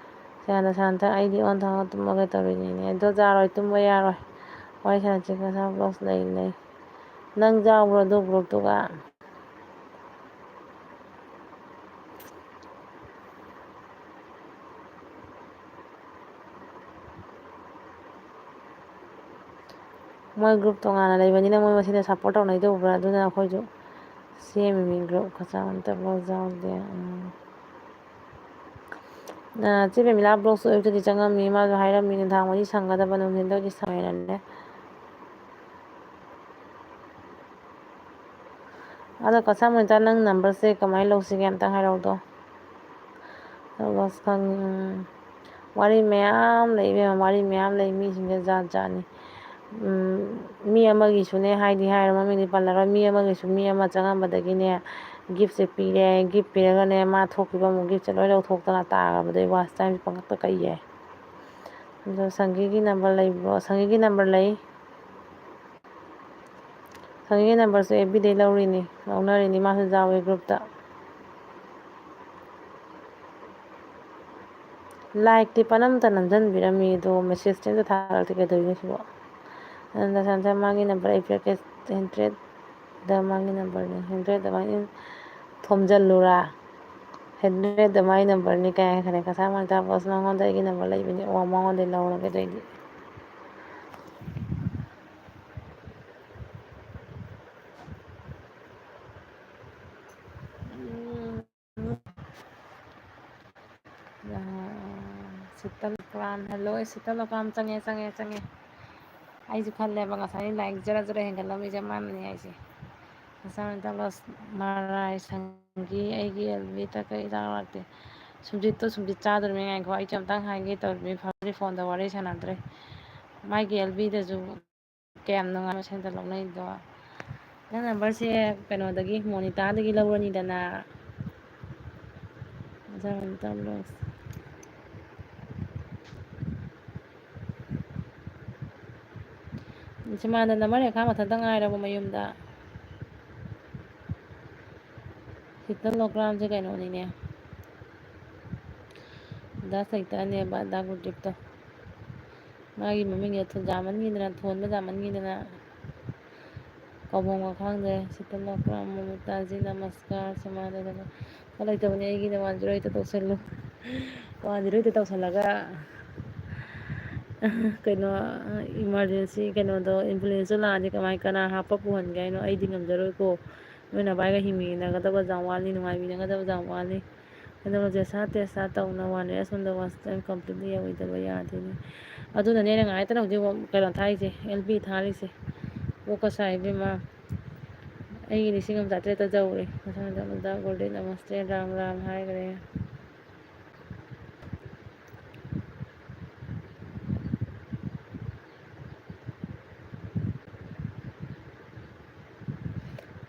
ꯁꯦꯡꯅ ꯁꯥꯟꯇ, ꯑꯩꯗꯤ ꯑꯣꯟ ꯊꯥꯡꯅ ꯇꯨꯝꯃꯒꯦ ꯇꯧꯔꯤꯅꯤꯅꯦ꯫ ꯑꯗꯣ ꯌꯥꯔꯣꯏ, ꯇꯨꯝꯕ ꯌꯥꯔꯣꯏ꯫ ꯋꯥꯔꯤ ꯁꯥꯟꯅꯁꯤ, ꯀꯁꯥ ꯕ꯭ꯂꯣꯛꯁ ꯂꯩ, ꯂꯩ꯫ ꯅꯪ ꯌꯥꯎꯕ꯭ꯔꯣ ꯑꯗꯨ ꯒ꯭ꯔꯨꯞꯇꯨꯒ? ꯃꯣꯏ ꯒ꯭ꯔꯨꯞ ꯇꯣꯉꯥꯟꯅ ꯂꯩꯕꯅꯤꯅ ꯃꯣꯏ ꯃꯁꯦꯟꯗ ꯁꯞꯄꯣꯔꯠ ꯇꯧꯅꯩꯗꯣ ꯎꯕ꯭ꯔꯥ? ꯑꯗꯨꯅ ꯑꯩꯈꯣꯏꯁꯨ ꯁꯦꯝꯃꯤꯃꯤ ꯒ꯭ꯔꯨꯞ꯫ ꯀꯆꯥ ꯃꯇꯟ ꯕ꯭ꯂꯣꯛꯁ ꯌꯥꯎꯗꯦ꯫ ꯎꯝ꯫ ꯑ, ꯆꯦ ꯄ꯭ꯔꯦꯃꯤꯂꯥ ꯕ꯭ꯂꯣꯛꯁ ꯑꯌꯨꯛꯇꯗꯤ ꯆꯪꯉꯝꯃꯤ꯫ ꯃꯥꯁꯨ ꯍꯥꯏꯔꯝꯃꯤ ꯅꯨꯡꯗꯥꯡ ꯋꯥꯏꯗꯤ ꯁꯪꯒꯗꯕ, ꯅꯨꯡꯊꯤꯟꯗ ꯑꯣꯏꯗꯤ ꯁꯪꯉꯦꯅꯅꯦ꯫ ꯑꯗꯣ ꯀꯁꯥ ꯃꯣꯅꯤꯇꯥ, ꯅꯪ ꯅꯝꯕꯔꯁꯦ ꯀꯃꯥꯏꯅ ꯂꯧꯁꯤꯒꯦ ꯑꯝꯇꯪ ꯍꯥꯏꯔꯛꯎꯗꯣ꯫ ꯑꯁ, ꯈꯪꯉꯤ, ꯎꯝ꯫ ꯋꯥꯔꯤ ꯃꯌꯥꯝ ꯂꯩ ꯏꯕꯦꯝꯃ, ꯋꯥꯔꯤ ꯃꯌꯥꯝ ꯂꯩ꯫ ꯃꯤꯁꯤꯡꯁꯦ ꯖꯥꯠ ꯖꯥꯠꯅꯤ꯫ ꯎꯝ, ꯃꯤ ꯑꯃꯒꯤꯁꯨꯅꯦ ꯍꯥꯏꯗꯤ ꯍꯥꯏꯔꯣ, ꯃꯃꯤꯡꯗꯤ ꯄꯜꯂꯔꯣꯏ, ꯃꯤ ꯑꯃꯒꯤꯁꯨ ꯃꯤ ꯑꯃ ꯆꯪꯉꯝꯕꯗꯒꯤꯅꯦ ꯒꯤꯐꯁꯦ ꯄꯤꯔꯦ, ꯒꯤꯐ ꯄꯤꯔꯒꯅꯦ ꯃꯥ ꯊꯣꯛꯈꯤꯕ ꯑꯃꯨꯛ ꯒꯤꯐꯁꯦ ꯂꯣꯏ ꯂꯧꯊꯣꯛꯇꯅ ꯇꯥꯈ꯭ꯔꯕꯗꯩ ꯋꯥꯁ ꯇꯥꯏꯝꯁꯦ ꯄꯪꯀꯛꯇ ꯀꯛꯏꯌꯦ꯫ ꯑꯗꯣ ꯁꯪꯒꯤꯒꯤ ꯅꯝꯕꯔ ꯂꯩꯕ꯭ꯔꯣ? ꯁꯪꯒꯤꯒꯤ ꯅꯝꯕꯔ ꯂꯩ꯫ ꯁꯪꯒꯤꯒꯤ ꯅꯝꯕꯔꯁꯨ ꯑꯦꯐ ꯕꯤꯗꯩ ꯂꯧꯔꯤꯅꯤ, ꯂꯧꯅꯔꯤꯅꯤ, ꯃꯥꯁꯨ ꯌꯥꯎꯋꯦ ꯒ꯭ꯔꯨꯞꯇ꯫ ꯂꯥꯏꯛꯇꯤ ꯄꯅꯝꯇ ꯅꯝꯁꯤꯟꯕꯤꯔꯝꯃꯤ, ꯑꯗꯣ ꯃꯦꯁꯦꯖꯇꯤ ꯑꯝꯇ ꯊꯥꯔꯛꯇꯦ, ꯀꯩꯗꯧꯔꯤꯅꯣ ꯁꯤꯕꯣ? ꯑꯗꯨꯅ ꯁꯟꯁꯟ ꯃꯥꯒꯤ ꯅꯝꯕꯔ ꯑꯩ ꯄꯤꯔꯛꯀꯦ, ꯍꯟꯗ꯭ꯔꯦꯠꯇ ꯃꯥꯒꯤ ꯅꯝꯕꯔꯅꯤ, ꯍꯟꯗ꯭ꯔꯦꯠꯇ ꯃꯥꯒꯤ ꯊꯣꯝꯖꯤꯜꯂꯨꯔꯥ? ꯍꯟꯗ꯭ꯔꯦꯠꯇ ꯃꯥꯒꯤ ꯅꯝꯕꯔꯅꯤ ꯀꯥꯏ ꯍꯥꯏꯈ꯭ꯔꯦ꯫ ꯀꯁꯥ ꯃꯥꯏ ꯇꯥꯕꯁ ꯃꯉꯣꯟꯗ ꯑꯩꯒꯤ ꯅꯝꯕꯔ ꯂꯩꯕꯅꯤ, ꯑꯣ, ꯃꯉꯣꯟꯗꯒꯤ ꯂꯧꯔꯒꯦ ꯑꯗꯨꯑꯣꯏꯗꯤ꯫ ꯁꯤꯇꯜ ꯀ꯭ꯔꯥꯟ, ꯍꯜꯂꯣ, ꯁꯤꯇꯜ ꯀ꯭ꯔꯥꯟ, ꯆꯪꯉꯦ, ꯆꯪꯉꯦ, ꯆꯪꯉꯦ꯫ ꯑꯩꯁꯨ ꯈꯜꯂꯦꯕ ꯉꯁꯥꯏ ꯂꯥꯏꯛ ꯖꯔ ꯖꯔ ꯍꯦꯟꯒꯠꯂꯝꯃꯤꯁꯦ ꯃꯥꯅꯅꯦ ꯍꯥꯏꯁꯦ꯫ ꯉꯁꯥꯏ ꯇꯥꯕꯁ ꯃꯔꯥꯏ ꯁꯪꯒꯤ ꯑꯩꯒꯤ ꯑꯦꯜ ꯕꯤꯗ ꯀꯩ ꯍꯤꯗꯥꯛ ꯂꯥꯛꯇꯦ꯫ ꯁꯨꯝꯖꯤꯠꯇꯣ ꯁꯨꯝꯖꯤꯠ ꯆꯥꯗꯣꯔꯤꯃꯤ, ꯉꯥꯏꯈꯣ, ꯑꯩꯁꯨ ꯑꯝꯇꯪ ꯍꯥꯏꯒꯦ ꯇꯧꯔꯤꯃꯤ, ꯐꯥꯎꯗꯤ ꯐꯣꯟꯗ ꯋꯥꯔꯤ ꯁꯥꯟꯅꯗ꯭ꯔꯦ꯫ ꯃꯥꯒꯤ ꯑꯦꯜ ꯕꯤꯗꯁꯨ ꯀꯌꯥꯝ ꯅꯨꯡꯉꯥꯏ ꯃꯁꯦꯟꯗ ꯂꯧꯅꯩꯗꯣ꯫ ꯅꯪ ꯅꯝꯕꯔꯁꯦ ꯀꯩꯅꯣꯗꯒꯤ, ꯃꯣꯅꯤꯇꯥꯗꯒꯤ ꯂꯧꯔꯅꯤꯗꯅ꯫ ꯁꯤꯃꯥꯟꯗ ꯅꯝꯕꯔ ꯂꯩꯈꯥ ꯃꯊꯟꯇ ꯉꯥꯏꯔꯕ ꯃꯌꯨꯝꯗ꯫ ꯁꯤꯇꯜ ꯂꯣꯀ꯭ꯔꯥꯝꯁꯦ ꯀꯩꯅꯣꯅꯤꯅꯦ, ꯗꯥ ꯁꯩꯇꯥꯅꯦꯕ, ꯗꯥ ꯒꯨꯔꯗꯤꯞꯇꯣ꯫ ꯃꯥꯒꯤ ꯃꯃꯤꯡꯁꯦ ꯊꯣꯟ-, ꯌꯥꯝꯃꯟꯈꯤꯗꯅ, ꯊꯣꯟꯕ ꯌꯥꯝꯃꯟꯈꯤꯗꯅ ꯀꯧꯕꯝꯒ ꯈꯪꯗ꯭ꯔꯦ꯫ ꯁꯤꯇꯜ ꯂꯣꯀ꯭ꯔꯥꯝ, ꯃꯃꯇꯥꯖꯤ ꯅꯃꯁꯀꯥꯔ, ꯁꯃꯥꯗ ꯈꯔ ꯂꯩꯇꯕꯅꯦ ꯑꯩꯒꯤꯅ ꯋꯥꯟ ꯖꯤꯔꯣ ꯑꯩꯠꯇ ꯇꯧꯁꯜꯂꯨ꯫ ꯋꯥꯟ ꯖꯤꯔꯣ ꯑꯩꯠꯇ ꯇꯧꯁꯜꯂꯒ ꯀꯩꯅꯣ, emergency ꯀꯩꯅꯣꯗꯣ, ambulance ꯇꯣ ꯂꯥꯛꯑꯗꯤ ꯀꯃꯥꯏ, ꯀꯅꯥ ꯍꯥꯞꯄ ꯄꯨꯍꯟꯒꯦ ꯍꯥꯏꯅꯣ? ꯑꯩꯗꯤ ꯉꯝꯖꯔꯣꯏꯀꯣ꯫ ꯅꯣꯏ ꯅꯕꯥꯏꯒ ꯍꯤꯡꯃꯤꯟꯅꯒꯗꯕ ꯌꯥꯝ ꯋꯥꯠꯂꯤ, ꯅꯨꯡꯉꯥꯏꯃꯤꯟꯅꯒꯗꯕ ꯌꯥꯝ ꯋꯥꯠꯂꯤ꯫ ꯑꯗꯨꯒ ꯖꯦꯁꯥ ꯇꯦꯁꯥ ꯇꯧꯅ one rest on the watch time completely ꯌꯧꯔꯣꯏꯗꯕ ꯌꯥꯗꯦꯅꯦ꯫ ꯑꯗꯨꯅꯅꯦ ꯑꯩꯅ ꯉꯥꯏꯇꯅ ꯍꯧꯖꯤꯛ ꯀꯩꯅꯣ ꯊꯥꯔꯤꯁꯦ, L P ꯊꯥꯔꯤꯁꯦ꯫ ꯀꯣꯛꯀ ꯁꯥꯏ ꯏꯕꯦꯝꯃ꯫ ꯑꯩꯒꯤ ꯂꯤꯁꯤꯡ ꯑꯃ ꯆꯥꯇ꯭ꯔꯦꯠꯇ ꯌꯧꯔꯦ꯫ ꯃꯊꯪꯗ ꯑꯃꯗ Golden Namaste ꯔꯥꯝ ꯔꯥꯝ ꯍꯥꯏꯈ꯭ꯔꯦ꯫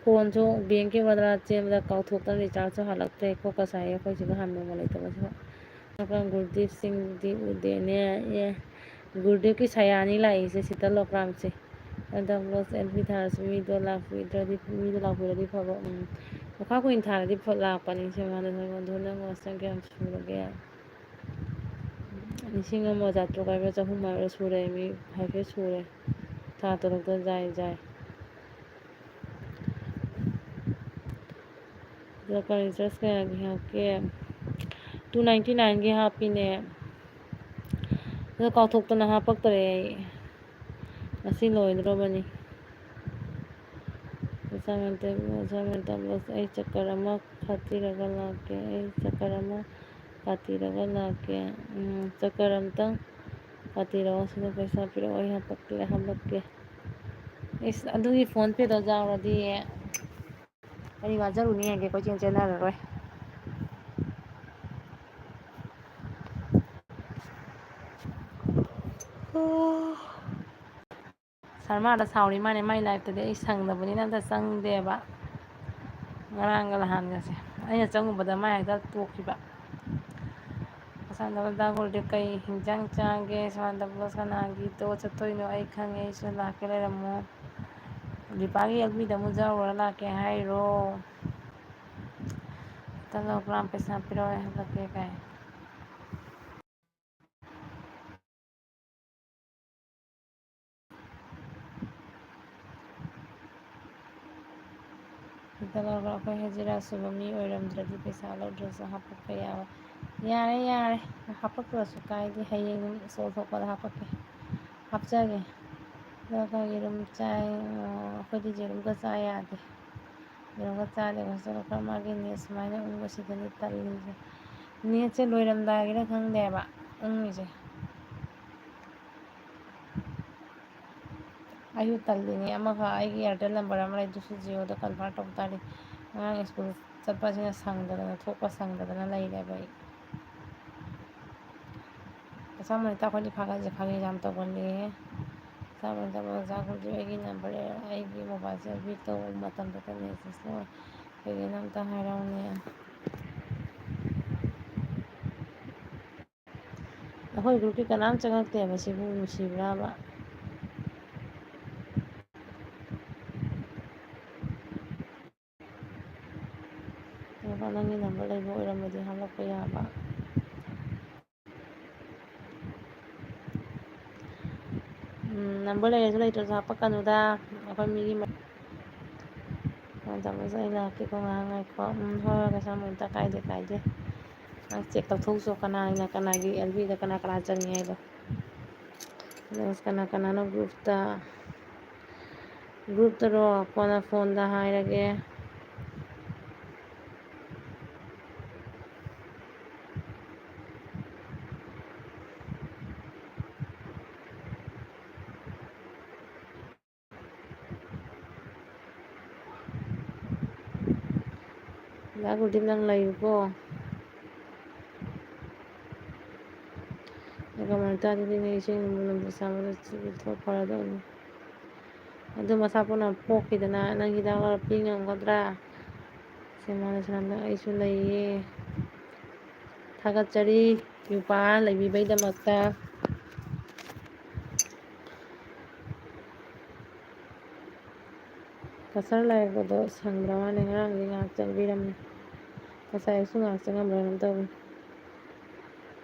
ꯐꯣꯟꯁꯨ ꯕꯦꯡꯀꯤ ꯑꯣꯗꯔ ꯆꯦꯟꯕꯗ ꯀꯥꯎꯊꯣꯛꯇꯅ ꯔꯤꯆꯥꯔꯖꯁꯨ ꯍꯜꯂꯛꯇ꯭ꯔꯦ꯫ ꯀꯣꯛꯀ ꯁꯥꯏꯌꯦ ꯑꯩꯈꯣꯏ ꯁꯤꯗ ꯍꯥꯟꯕ ꯅꯣꯡꯃ ꯂꯩꯇꯕꯁꯤꯗ꯫ ꯒꯨꯔꯗꯤꯞ ꯁꯤꯡꯗꯤ ꯎꯗꯦꯅꯦ꯫ ꯑꯦ, ꯒꯨꯔꯗꯤꯞꯀꯤ ꯁꯌꯥꯅꯤ ꯂꯥꯛꯏꯁꯦ ꯁꯤꯇꯜ ꯂꯣꯀ꯭ꯔꯥꯝꯁꯦ꯫ ꯍꯟꯗꯛ ꯂꯣꯁ ꯑꯦꯟ ꯄꯤ ꯊꯥꯔꯁꯨ ꯃꯤꯗꯣ ꯂꯥꯛꯄꯤꯗ꯭ꯔꯗꯤ, ꯃꯤꯗꯣ ꯂꯥꯛꯄꯤꯔꯗꯤ ꯐꯕ꯫ ꯎꯝ꯫ ꯂꯣꯈꯥ ꯀꯨꯏꯅ ꯊꯥꯔꯗꯤ ꯐꯠ ꯂꯥꯛꯄꯅꯤ꯫ ꯁꯦ ꯃꯥꯅ ꯊꯕꯛ ꯑꯗꯨ ꯅꯪ ꯃꯁꯤꯡ ꯀꯌꯥꯝ ꯁꯨꯔꯒꯦ? ꯂꯤꯁꯤꯡ ꯑꯃ ꯆꯥꯇ꯭ꯔꯨꯛ ꯍꯥꯏꯕ꯭ꯔꯥ, ꯆꯍꯨꯝ ꯍꯥꯏꯕ꯭ꯔꯥ ꯁꯨꯔꯦ, ꯃꯤ ꯍꯥꯏꯐꯦꯠ ꯁꯨꯔꯦ꯫ ꯊꯥ ꯇꯔꯨꯛꯇ ꯖꯥꯏ ꯖꯥꯏ꯫ ꯑꯗꯣ ꯀꯔꯤ ꯗ꯭ꯔꯦꯁ ꯀꯌꯥꯒꯤ ꯍꯥꯞꯀꯦ? Two ninety nine ꯒꯤ ꯍꯥꯞꯄꯤꯅꯦ꯫ ꯑꯗꯣ ꯀꯥꯎꯊꯣꯛꯇꯅ ꯍꯥꯞꯄꯛꯇꯔꯦ ꯑꯩ꯫ ꯉꯁꯤ ꯂꯣꯏꯗ꯭ꯔꯣꯕꯅꯤ꯫ ꯑꯁꯥꯏꯟꯃꯦꯟ ꯇꯦꯕꯜ, ꯑꯁꯥꯏꯟꯃꯦꯟ ꯇꯦꯕꯜ, ꯑꯩ ꯆꯛꯀꯔ ꯑꯃ ꯈꯥꯛꯄꯤꯔꯒ ꯂꯥꯛꯀꯦ꯫ ꯑꯩ ꯆꯛꯀꯔ ꯑꯃ ꯈꯥꯛꯄꯤꯔꯒ ꯂꯥꯛꯀꯦ꯫ ꯎꯝ, ꯆꯛꯀꯔ ꯑꯝꯇꯪ ꯈꯥꯛꯄꯤꯔꯛꯑꯣ꯫ ꯁꯤꯗ ꯄꯩꯁꯥ ꯄꯤꯔꯛꯑꯣ, ꯑꯩ ꯍꯥꯄꯛꯀꯦ, ꯍꯥꯄꯛꯀꯦ꯫ ꯏꯁ, ꯑꯗꯨꯒꯤ ꯐꯣꯟ ꯄꯦꯗꯣ ꯌꯥꯎꯔꯗꯤ ꯑꯩ ꯋꯥꯖꯔꯨꯅꯤ ꯍꯥꯏꯒꯦ ꯀꯣꯏꯆꯦꯟ ꯆꯦꯟꯅꯔꯔꯣꯏ꯫ ꯑꯣ꯫ ꯁꯔꯃꯥꯗ ꯁꯥꯎꯔꯤ ꯃꯥꯅꯦ, ꯃꯥꯏ live ꯇꯗꯤ ꯑꯩ ꯁꯪꯗꯕꯅꯤꯅ ꯑꯝꯇ ꯆꯪꯗꯦꯕ꯫ ꯉꯔꯥꯡꯒ ꯅꯍꯥꯟꯒꯁꯦ ꯑꯩꯅ ꯆꯪꯉꯨꯕꯗ ꯃꯥꯏ ꯍꯦꯛꯇ ꯇꯣꯛꯈꯤꯕ꯫ ꯑꯁꯥꯝꯗ ꯗꯥ ꯒꯣꯜꯗꯤ ꯀꯩ ꯍꯤꯟꯖꯥꯡ ꯆꯥꯒꯦ? ꯁꯃꯥꯟꯗ ꯕ꯭ꯂꯣꯁ ꯀꯅꯥꯒꯤꯗꯣ ꯆꯠꯇꯣꯏꯅꯣ? ꯑꯩ ꯈꯪꯉꯦ, ꯑꯩꯁꯨ ꯂꯥꯛꯀꯦ ꯂꯩꯔꯝꯃꯣ꯫ ꯗꯤꯄꯥꯒꯤ L P ꯗ ꯑꯃꯨꯛ ꯌꯥꯎꯔꯨꯔ ꯂꯥꯛꯀꯦ ꯍꯥꯏꯔꯣ? ꯆꯠꯂꯣ, ꯒ꯭ꯔꯥꯝ ꯄꯩꯁꯥ ꯄꯤꯔꯛꯑꯣ, ꯑꯩ ꯍꯜꯂꯛꯀꯦ ꯀꯥꯏ꯫ ꯁꯤꯗ ꯂꯧꯔꯒ ꯑꯩꯈꯣꯏ ꯍꯖꯤꯔꯥ ꯁꯨꯕ ꯃꯤ ꯑꯣꯏꯔꯝꯗ꯭ꯔꯗꯤ ꯄꯩꯁꯥ ꯂꯧꯗ꯭ꯔꯁꯨ ꯍꯥꯞꯄꯛꯄ ꯌꯥꯕ꯫ ꯌꯥꯔꯦ, ꯌꯥꯔꯦ, ꯍꯥꯞꯄꯛꯇ꯭ꯔꯁꯨ ꯀꯥꯏꯗꯦ, ꯍꯌꯦꯡ ꯑꯗꯨꯝ ꯁꯣꯔ ꯊꯣꯛꯄꯗ ꯍꯥꯞꯄꯛꯀꯦ, ꯍꯥꯞꯆꯒꯦ꯫ ꯑꯗꯨꯒ ꯌꯦꯔꯨꯝ ꯆꯥꯏ, ꯑꯩꯈꯣꯏꯗꯤ ꯌꯦꯔꯨꯝꯒ ꯆꯥ ꯌꯥꯗꯦ꯫ ꯌꯦꯔꯨꯝꯒ ꯆꯥꯗꯦ꯫ ꯍꯣꯁꯇꯦꯜ ꯈꯔ ꯃꯥꯒꯤ ꯅꯦꯠ ꯁꯨꯃꯥꯏꯅ ꯎꯪꯕꯁꯤꯗꯅꯤ ꯇꯜꯂꯤꯁꯦ꯫ ꯅꯦꯠꯁꯦ ꯂꯣꯏꯔꯝꯗꯥꯏꯒꯤꯔ ꯈꯪꯗꯦꯕ ꯎꯪꯉꯤꯁꯦ꯫ ꯑꯩꯁꯨ ꯇꯜꯂꯤꯅꯦ꯫ ꯑꯃꯈꯛ ꯑꯩꯒꯤ ꯑꯦꯌꯥꯔꯇꯦꯜ ꯅꯝꯕꯔ ꯑꯃ ꯂꯩꯗꯨꯁꯨ ꯖꯤꯑꯣꯗ ꯀꯟꯚꯔꯠ ꯇꯧ ꯇꯥꯔꯦ꯫ ꯑꯉꯥꯡ ꯁ꯭ꯀꯨꯜ ꯆꯠꯄꯁꯤꯅ ꯁꯪꯗꯗꯅ, ꯊꯣꯛꯄ ꯁꯪꯗꯗꯅ ꯂꯩꯔꯦꯕ ꯑꯩ꯫ ꯀꯁꯥ ꯃꯅꯤꯇꯥ, ꯑꯩꯈꯣꯏꯗꯤ ꯐꯥꯒꯠꯁꯦ ꯐꯥꯒꯤ ꯌꯥꯝ ꯇꯧꯒꯜꯂꯦꯍꯦ꯫ ꯀꯁꯥ ꯃꯅꯤꯇꯥ, ꯑꯣꯖꯥ ꯒꯨꯔꯨꯖꯤ, ꯑꯩꯒꯤ ꯅꯝꯕꯔ, ꯑꯩꯒꯤ ꯃꯣꯕꯥꯏꯜꯁꯦ ꯕꯤꯠ ꯇꯧꯕ ꯃꯇꯝꯗ ꯅꯦꯠꯁꯦ ꯁ꯭ꯂꯣ ꯑꯣꯏ꯫ ꯀꯩꯒꯤꯅꯣ ꯑꯝꯇ ꯍꯥꯏꯔꯛꯎꯅꯦ꯫ ꯑꯩꯈꯣꯏ ꯒ꯭ꯔꯨꯞꯀꯤ ꯀꯅꯥꯝ ꯆꯪꯉꯛꯇꯦꯕ ꯁꯤꯕꯨ, ꯅꯨꯡꯁꯤꯕ꯭ꯔꯥꯕ? ꯅꯪꯒꯤ ꯅꯝꯕꯔ ꯂꯩꯕ ꯑꯣꯏꯔꯝꯃꯗꯤ ꯍꯥꯞꯂꯛꯄ ꯌꯥꯕ꯫ ꯎꯝ, ꯅꯝꯕꯔ ꯂꯩꯔꯁꯨ ꯂꯩꯇ꯭ꯔꯁꯨ ꯍꯥꯞꯄꯛꯀꯅꯨꯗ꯫ ꯑꯩꯈꯣꯏ ꯃꯤꯒꯤ ꯃ-, ꯇꯥꯃꯣꯁꯦ ꯑꯩ ꯂꯥꯛꯀꯦꯀꯣ, ꯉꯥꯏꯍꯥꯛ ꯉꯥꯏꯈꯣ꯫ ꯎꯝ, ꯍꯣꯏ, ꯍꯣꯏ, ꯀꯩꯁꯥ ꯑꯝꯇ ꯀꯥꯏꯗꯦ, ꯀꯥꯏꯗꯦ꯫ ꯉꯥꯏꯍꯥꯛ ꯆꯦꯛ ꯇꯧꯊꯣꯛꯎꯆꯣ, ꯀꯅꯥꯅ ꯀꯅꯥꯒꯤ ꯑꯦꯜ ꯕꯤꯗ ꯀꯅꯥ ꯀꯅꯥ ꯆꯪꯉꯤ ꯍꯥꯏꯗꯣ꯫ ꯑꯗꯨꯒ ꯀꯅꯥ ꯀꯅꯥꯅꯣ ꯒ꯭ꯔꯨꯞꯇ, ꯒ꯭ꯔꯨꯞꯇꯔꯣ, ꯀꯣꯟꯅ ꯐꯣꯟꯗ ꯍꯥꯏꯔꯒꯦ꯫ ꯗꯥ ꯒꯨꯔꯗꯤꯞ, ꯅꯪ ꯂꯩꯌꯨꯀꯣ꯫ ꯑꯗꯨꯒ ꯃꯔꯛꯇ ꯑꯗꯨꯗꯤ ꯅꯪ ꯏꯁꯤꯡ ꯂꯨꯝꯕꯨ ꯂꯨꯝꯕꯨ ꯆꯥꯕꯗ ꯊꯣꯛ ꯐꯔꯗꯧꯅꯤ꯫ ꯑꯗꯨ ꯃꯁꯥ ꯄꯨꯟꯅ ꯄꯣꯛꯈꯤꯗꯅ ꯅꯪ ꯍꯤꯗꯥꯛ ꯂꯧꯔ ꯄꯤ ꯉꯝꯒꯗ꯭ꯔꯥ? ꯁꯦ ꯃꯥꯅ ꯁꯥꯟꯅꯕꯗ ꯑꯩꯁꯨ ꯂꯩꯌꯦ꯫ ꯊꯥꯒꯠꯆꯔꯤ ꯌꯨꯄꯥ ꯂꯩꯕꯤꯕꯩꯗꯃꯛꯇ꯫ ꯀꯁꯔ ꯂꯥꯏꯔꯛꯄꯗꯣ ꯁꯪꯗ꯭ꯔ ꯃꯥꯜꯂꯦ, ꯉꯔꯥꯡꯗꯤ ꯉꯥꯏꯍꯥꯛ ꯆꯪꯕꯤꯔꯝꯃꯤ꯫ ꯉꯁꯥꯏ ꯑꯌꯨꯛꯁꯨ ꯉꯥꯏꯍꯥꯛ ꯆꯪꯉꯝꯕ꯭ꯔꯥ ꯀꯩꯅꯣꯝ ꯇꯧꯕꯅꯤ꯫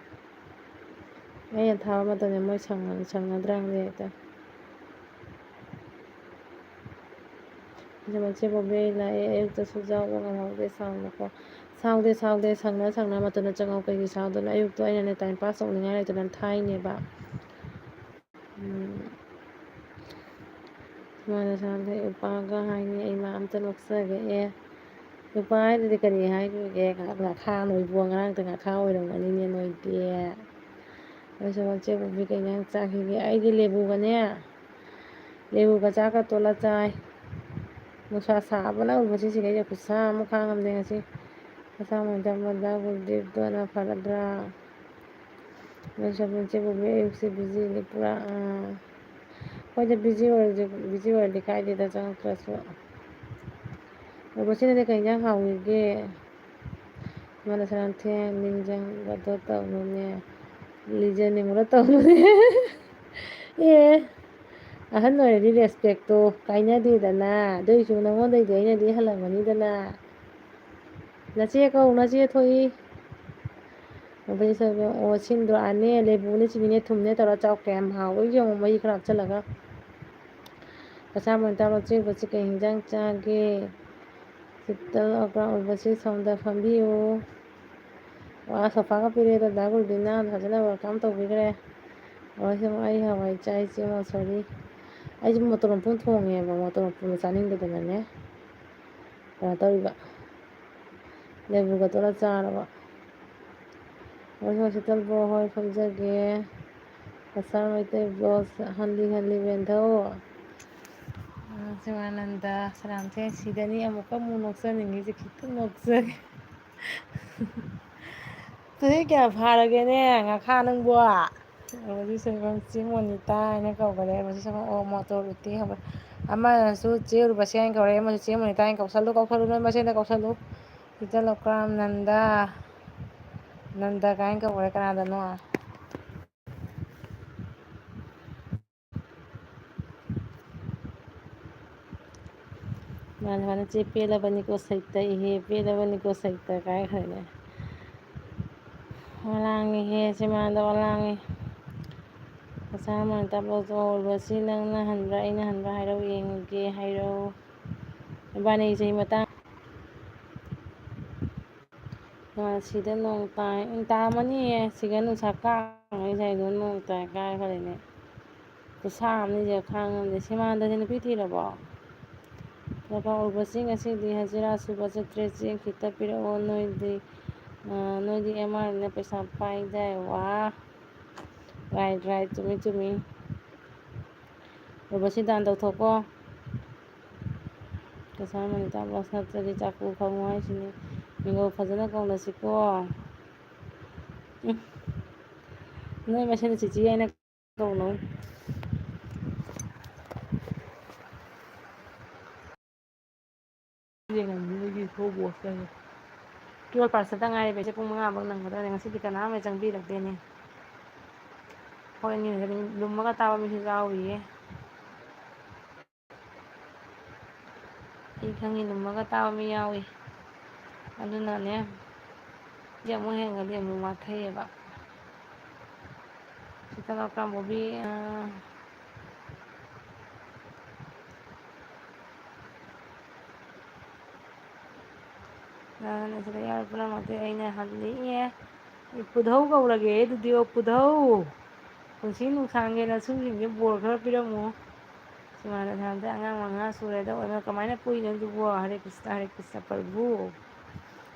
ꯑꯩꯅ ꯊꯥꯕ ꯃꯇꯝꯗ ꯃꯣꯏ ꯁꯪꯅ-, ꯁꯪꯅꯗ꯭ꯔꯥ ꯈꯪꯗꯦ ꯍꯦꯛꯇ꯫ ꯑꯗꯨ ꯃꯆꯦ ꯕꯣꯕꯤ ꯑꯩ ꯂꯥꯛꯑꯦ, ꯑꯌꯨꯛꯇꯁꯨ ꯌꯥꯎꯕ ꯉꯝꯍꯧꯗꯦ, ꯁꯥꯎꯅꯨꯀꯣ꯫ ꯁꯥꯎꯗꯦ, ꯁꯥꯎꯗꯦ, ꯁꯪꯅ ꯁꯪꯅ ꯃꯇꯝꯗ ꯆꯪꯉꯛꯑꯣ, ꯀꯩꯒꯤ ꯁꯥꯎꯗꯣꯏꯅꯣ? ꯑꯌꯨꯛꯇꯣ ꯑꯩꯅꯅꯦ time pass ꯇꯧꯅꯤꯡꯉꯥꯏ ꯂꯩꯇꯗꯅ ꯊꯥꯏꯅꯦꯕ꯫ ꯎꯝ꯫ ꯃꯥꯅ ꯁꯥꯎꯗꯦ, ꯏꯄꯥꯒ ꯍꯥꯏꯅꯤ, ꯑꯩ ꯃꯥ ꯑꯝꯇ ꯅꯣꯛꯆꯒꯦ꯫ ꯑꯦ, ꯏꯄꯥ ꯍꯥꯏꯗꯨꯗꯤ ꯀꯔꯤ ꯍꯥꯏꯗꯣꯏꯒꯦ? ꯉꯥ-, ꯉꯥꯈꯥ ꯅꯣꯏꯕꯨ ꯉꯔꯥꯡꯇ ꯉꯥꯈꯥ ꯑꯣꯏꯔꯝꯒꯅꯤꯅꯦ ꯅꯣꯏꯗꯤ꯫ ꯑꯗꯨꯁꯨ ꯃꯆꯦ ꯕꯣꯕꯤ ꯀꯩ ꯏꯟꯖꯥꯡ ꯆꯥꯈꯤꯒꯦ? ꯑꯩꯗꯤ ꯂꯦꯕꯨꯒꯅꯦ, ꯂꯦꯕꯨꯒ ꯆꯥꯛꯀ ꯇꯣꯠꯂ ꯆꯥꯏ꯫ ꯅꯨꯡꯁꯥ ꯁꯥꯕꯅ ꯎꯔꯨꯝ ꯃꯁꯤ ꯁꯤꯒꯩꯁꯦ ꯈꯨꯠꯁꯥ ꯑꯃ ꯈꯥꯡꯉꯝꯗꯦ ꯉꯁꯤ꯫ ꯃꯁꯥ ꯃꯟꯖꯥ ꯃꯟꯖꯥ ꯒꯨꯔꯗꯤꯞꯇꯨꯅ ꯐꯔꯗ꯭ꯔꯥ? ꯅꯣꯏ ꯁꯕꯦꯟ ꯆꯦ ꯕꯣꯕꯤ ꯑꯌꯨꯛꯁꯦ ꯕꯤꯖꯤꯅꯤ ꯄꯨꯔꯥ, ꯑꯥ꯫ ꯍꯣꯏꯗ, ꯕꯤꯖꯤ ꯑꯣꯏꯔꯁꯨ, ꯕꯤꯖꯤ ꯑꯣꯏꯔꯗꯤ ꯀꯥꯏꯗꯦꯗ ꯆꯪꯉꯛꯇ꯭ꯔꯁꯨ꯫ ꯎꯔꯨꯝ ꯃꯁꯤꯅꯗꯤ ꯀꯩ ꯏꯟꯖꯥꯡ ꯍꯥꯎꯔꯤꯒꯦ? ꯃꯥꯅ ꯁꯅꯥꯊꯦꯝ ꯅꯤꯡꯖꯪꯕꯗꯣ ꯇꯧꯅꯨꯅꯦ, ꯂꯤꯖꯅꯤꯡꯕꯗꯣ ꯇꯧꯅꯨꯅꯦ꯫ ꯑꯦ, ꯑꯍꯟ ꯑꯣꯏꯔꯗꯤ respectꯇꯣ ꯀꯥꯏꯅꯗꯦꯗꯅ, ꯑꯗꯨꯏꯁꯨ ꯅꯉꯣꯟꯗꯩꯗꯤ ꯑꯩꯅꯗꯤ ꯍꯜꯂꯝꯒꯅꯤꯗꯅ꯫ ꯅꯆꯦ ꯀꯧ, ꯅꯆꯦ ꯊꯣꯛꯏ꯫ ꯑꯗꯩ ꯁ꯭ꯋꯥꯏꯗ, ꯑꯣ, ꯁꯤꯟꯗ꯭ꯔꯣ? ꯑꯥꯅꯦ, ꯂꯦꯕꯨꯅꯦ, ꯆꯤꯅꯤꯅꯦ, ꯊꯨꯝꯅꯦ ꯇꯧꯔ ꯆꯥꯎ꯫ ꯀꯌꯥꯝ ꯍꯥꯎꯋꯦ ꯌꯦꯡꯉꯣ, ꯃꯍꯤ ꯈꯔ ꯍꯥꯞꯆꯤꯜꯂꯒ꯫ ꯀꯁꯥ ꯃꯣꯏ ꯇꯥꯕ ꯆꯦꯡ ꯀꯩ ꯍꯤꯟꯖꯥꯡ ꯆꯥꯒꯦ? ꯁꯤꯇꯜ ꯑꯣꯀ꯭ꯔꯥꯝ ꯑꯣꯏꯕꯁꯤ ꯁꯣꯝꯗ ꯐꯝꯕꯤꯌꯨ꯫ ꯋꯥ, ꯁꯣꯐꯥꯒ ꯄꯤꯔꯛꯑꯦ ꯗꯗꯥ ꯒꯨꯜꯗꯤꯅ, ꯐꯖꯅ welcome ꯇꯧꯕꯤꯈ꯭ꯔꯦ꯫ ꯑꯣ, ꯁꯤ ꯑꯩ ꯍꯋꯥꯏ ꯆꯥꯏ, ꯏꯆꯦ ꯃꯣꯁꯣꯔꯤ꯫ ꯑꯩꯁꯦ ꯃꯣꯇꯣꯔ ꯃꯄꯨꯝ ꯊꯣꯡꯉꯦꯕ, ꯃꯣꯇꯣꯔ ꯃꯄꯨꯝꯗꯣ ꯆꯥꯅꯤꯡꯗꯗꯅꯅꯦ꯫ ꯀꯩꯅꯣ ꯇꯧꯔꯤꯕ, ꯂꯦꯕꯨꯒ ꯇꯣꯠꯂ ꯆꯥꯔꯕ꯫ ꯍꯣꯏ, ꯍꯣꯏ, ꯁꯤꯇꯜ ꯕ꯭ꯔꯣ ꯍꯣꯏ, ꯐꯝꯖꯒꯦ꯫ ꯀꯁꯥꯔ ꯃꯩꯇꯩ ꯕ꯭ꯂꯣꯒ ꯍꯟꯂꯤ ꯍꯟꯂꯤ ꯕꯦꯟꯊꯧ꯫ ꯑ, ꯁꯤꯃꯥꯅꯟꯗ ꯁꯅꯥꯝꯊꯦ ꯁꯤꯗꯅꯤ ꯑꯃꯨꯛꯀ ꯑꯃꯨꯛ ꯅꯣꯛꯆꯅꯤꯡꯉꯤꯁꯦ ꯈꯤꯇꯪ ꯅꯣꯛꯆꯒꯦ꯫ ꯆꯍꯤ ꯀꯌꯥ ꯐꯥꯔꯒꯦꯅꯦ ꯉꯥꯈꯥ ꯅꯪꯕꯣ? ꯔꯣꯖꯤ ꯁꯣꯏꯕꯝ ꯆꯦ ꯃꯣꯅꯤꯇꯥ ꯍꯥꯏꯅ ꯀꯧꯕꯅꯦ꯫ ꯔꯣꯖꯤ ꯁꯣꯏꯕꯝ ꯑꯣ ꯃꯣꯇꯣꯔ ꯎꯇꯤ ꯍꯧꯕ꯫ ꯑꯃꯅꯁꯨ ꯆꯦ ꯎꯔꯕꯁꯤ ꯍꯥꯏꯅ ꯀꯧꯔꯛꯑꯦ, ꯑꯃꯁꯨ ꯆꯦ ꯃꯣꯅꯤꯇꯥ ꯍꯥꯏꯅ ꯀꯧꯁꯜꯂꯨ, ꯀꯧꯁꯜꯂꯨ, ꯅꯣꯏ ꯃꯁꯦꯟꯗ ꯀꯧꯁꯜꯂꯨ꯫ ꯁꯤꯇꯜ ꯑꯣꯀ꯭ꯔꯥꯝ ꯅꯟꯗ, ꯅꯟꯗ ꯀꯥꯏꯅ ꯀꯧꯕ꯭ꯔꯥ ꯀꯅꯥꯗꯅꯣ? ꯃꯥꯅ ꯃꯥꯅ "ꯆꯦ ꯄꯦꯜꯂꯕꯅꯤꯀꯣ ꯁꯩꯇ, ꯏꯍꯦ ꯄꯦꯜꯂꯕꯅꯤꯀꯣ ꯁꯩꯇ" ꯀꯥꯏ ꯈꯔꯅꯦ꯫ ꯋꯥꯂꯥꯡꯉꯤꯍꯦ ꯁꯤꯃꯥꯟꯗ ꯋꯥꯂꯥꯡꯉꯤ꯫ ꯀꯁꯥꯔ ꯃꯥꯟꯇꯥꯞ ꯂꯧꯊꯣꯛꯍꯧꯔꯣ꯫ ꯁꯤ ꯅꯪꯅ ꯍꯟꯕ꯭ꯔꯥ ꯑꯩꯅ ꯍꯟꯕ꯭ꯔꯥ ꯍꯥꯏꯔꯛꯎ ꯌꯦꯡꯉꯒꯦ ꯍꯥꯏꯔꯛꯎ꯫ ꯏꯕꯥꯅꯤ ꯆꯍꯤ ꯃꯇꯥꯡ꯫ ꯁꯤꯗ ꯅꯣꯡ ꯇꯥꯏ꯫ ꯎꯝ, ꯇꯥꯔꯝꯃꯅꯤꯌꯦ꯫ ꯁꯤꯒ ꯅꯨꯡꯁꯥ ꯀꯥꯡꯉꯩ ꯁ꯭ꯋꯥꯏꯗ ꯅꯣꯡ ꯇꯥꯏ ꯀꯥꯏ ꯈꯜꯂꯤꯅꯦ꯫ ꯈꯨꯠꯁꯥ ꯑꯃꯅꯤꯁꯦ ꯈꯥꯡꯉꯝꯗꯦ꯫ ꯁꯤꯃꯥꯟꯗꯗꯤ ꯅꯨꯄꯤ ꯊꯤꯔꯕꯣ? ꯂꯄꯥ ꯎꯔꯕꯁꯤ ꯉꯁꯤꯗꯤ ꯍꯖꯤꯔꯥ ꯁꯨꯕ ꯆꯠꯇ꯭ꯔꯦ꯫ ꯆꯦꯡ ꯈꯤꯇ ꯄꯤꯔꯛꯑꯣ꯫ ꯅꯣꯏꯗꯤ, ꯑ, ꯅꯣꯏꯗꯤ ꯑꯦꯝ ꯑꯥꯔꯅ ꯄꯩꯁꯥ ꯄꯥꯏꯗꯥꯏ? ꯋꯥ꯫ Right, right, ꯆꯨꯝꯃꯤ, ꯆꯨꯝꯃꯤ꯫ ꯎꯔꯕꯁꯤ ꯗꯥꯟ ꯇꯧꯊꯣꯛꯀꯣ꯫ ꯀꯁꯥꯔ ꯃꯅꯤꯇꯥ ꯕ꯭ꯂꯣꯛꯁ ꯅꯠꯇ꯭ꯔꯗꯤ ꯆꯥꯛꯀꯨ ꯈꯪꯉꯨ ꯍꯥꯏꯁꯤꯅꯤ꯫ ꯃꯤꯡꯒꯧ ꯐꯖꯅ ꯀꯧꯅꯁꯤꯀꯣ꯫ ꯎꯝ꯫ ꯅꯣꯏ ꯃꯁꯦꯟ ꯆꯤꯆꯤ ꯍꯥꯏꯅ ꯀꯧꯅꯧ꯫ ꯌꯦꯡꯉꯝꯅꯤ ꯅꯣꯏꯒꯤ ꯁꯣ ꯕꯣꯁꯀꯁꯦ꯫ Twelve percent ꯉꯥꯏꯔꯦ, ꯄꯨꯡ ꯃꯉꯥ ꯐꯥꯎ ꯅꯪꯒꯗ꯭ꯔꯅꯦ? ꯉꯁꯤꯗꯤ ꯀꯅꯥꯝ ꯍꯦꯛ ꯆꯪꯕꯤꯔꯛꯇꯦꯅꯦ꯫ ꯍꯣꯏ, ꯑꯅꯤ ꯂꯨꯝꯃꯒ ꯇꯥꯕ ꯃꯤꯁꯨ ꯌꯥꯎꯔꯤꯌꯦ꯫ ꯑꯩ ꯈꯪꯉꯤ, ꯂꯨꯝꯃꯒ ꯇꯥꯕ ꯃꯤ ꯌꯥꯎꯏ꯫ ꯑꯗꯨꯅꯅꯦ, ꯁꯤ ꯑꯃꯨꯛ ꯍꯦꯟꯒ꯭ꯔꯗꯤ ꯑꯃꯨꯛ ꯋꯥꯊꯩꯌꯦꯕ꯫ ꯁꯤꯇ ꯀꯥꯡꯄꯣꯛꯄꯤ, ꯑ, ꯅꯪꯅ ꯁꯤꯗ ꯌꯥꯎꯔꯤ ꯄꯨꯝꯅꯃꯛꯇꯤ ꯑꯩꯅ ꯍꯜꯂꯤꯌꯦ꯫ ꯄꯨꯙꯧ ꯀꯧꯔꯒꯦ ꯑꯗꯨꯗꯤ, ꯑꯣ, ꯄꯨꯙꯧ꯫ ꯄꯨꯟꯁꯤ ꯅꯨꯡꯁꯥꯡꯒꯦ ꯅꯁꯨꯁꯤꯡꯁꯦ ꯕꯣꯔ ꯈꯔ ꯄꯤꯔꯝꯃꯨ꯫ ꯁꯤꯃꯥꯟꯗ ꯊꯥꯕꯗ ꯑꯉꯥꯡ ꯃꯉꯥ ꯁꯨꯔꯦ꯫ ꯑꯗꯣ ꯑꯣꯏꯃ ꯀꯃꯥꯏꯅ ꯄꯣꯛꯏꯅꯣ ꯑꯗꯨꯕꯣ? ꯍꯔꯦ ꯀ꯭ꯔꯤꯁꯅ, ꯍꯔꯦ ꯀ꯭ꯔꯤꯁꯅ ꯄ꯭ꯔꯚꯨ꯫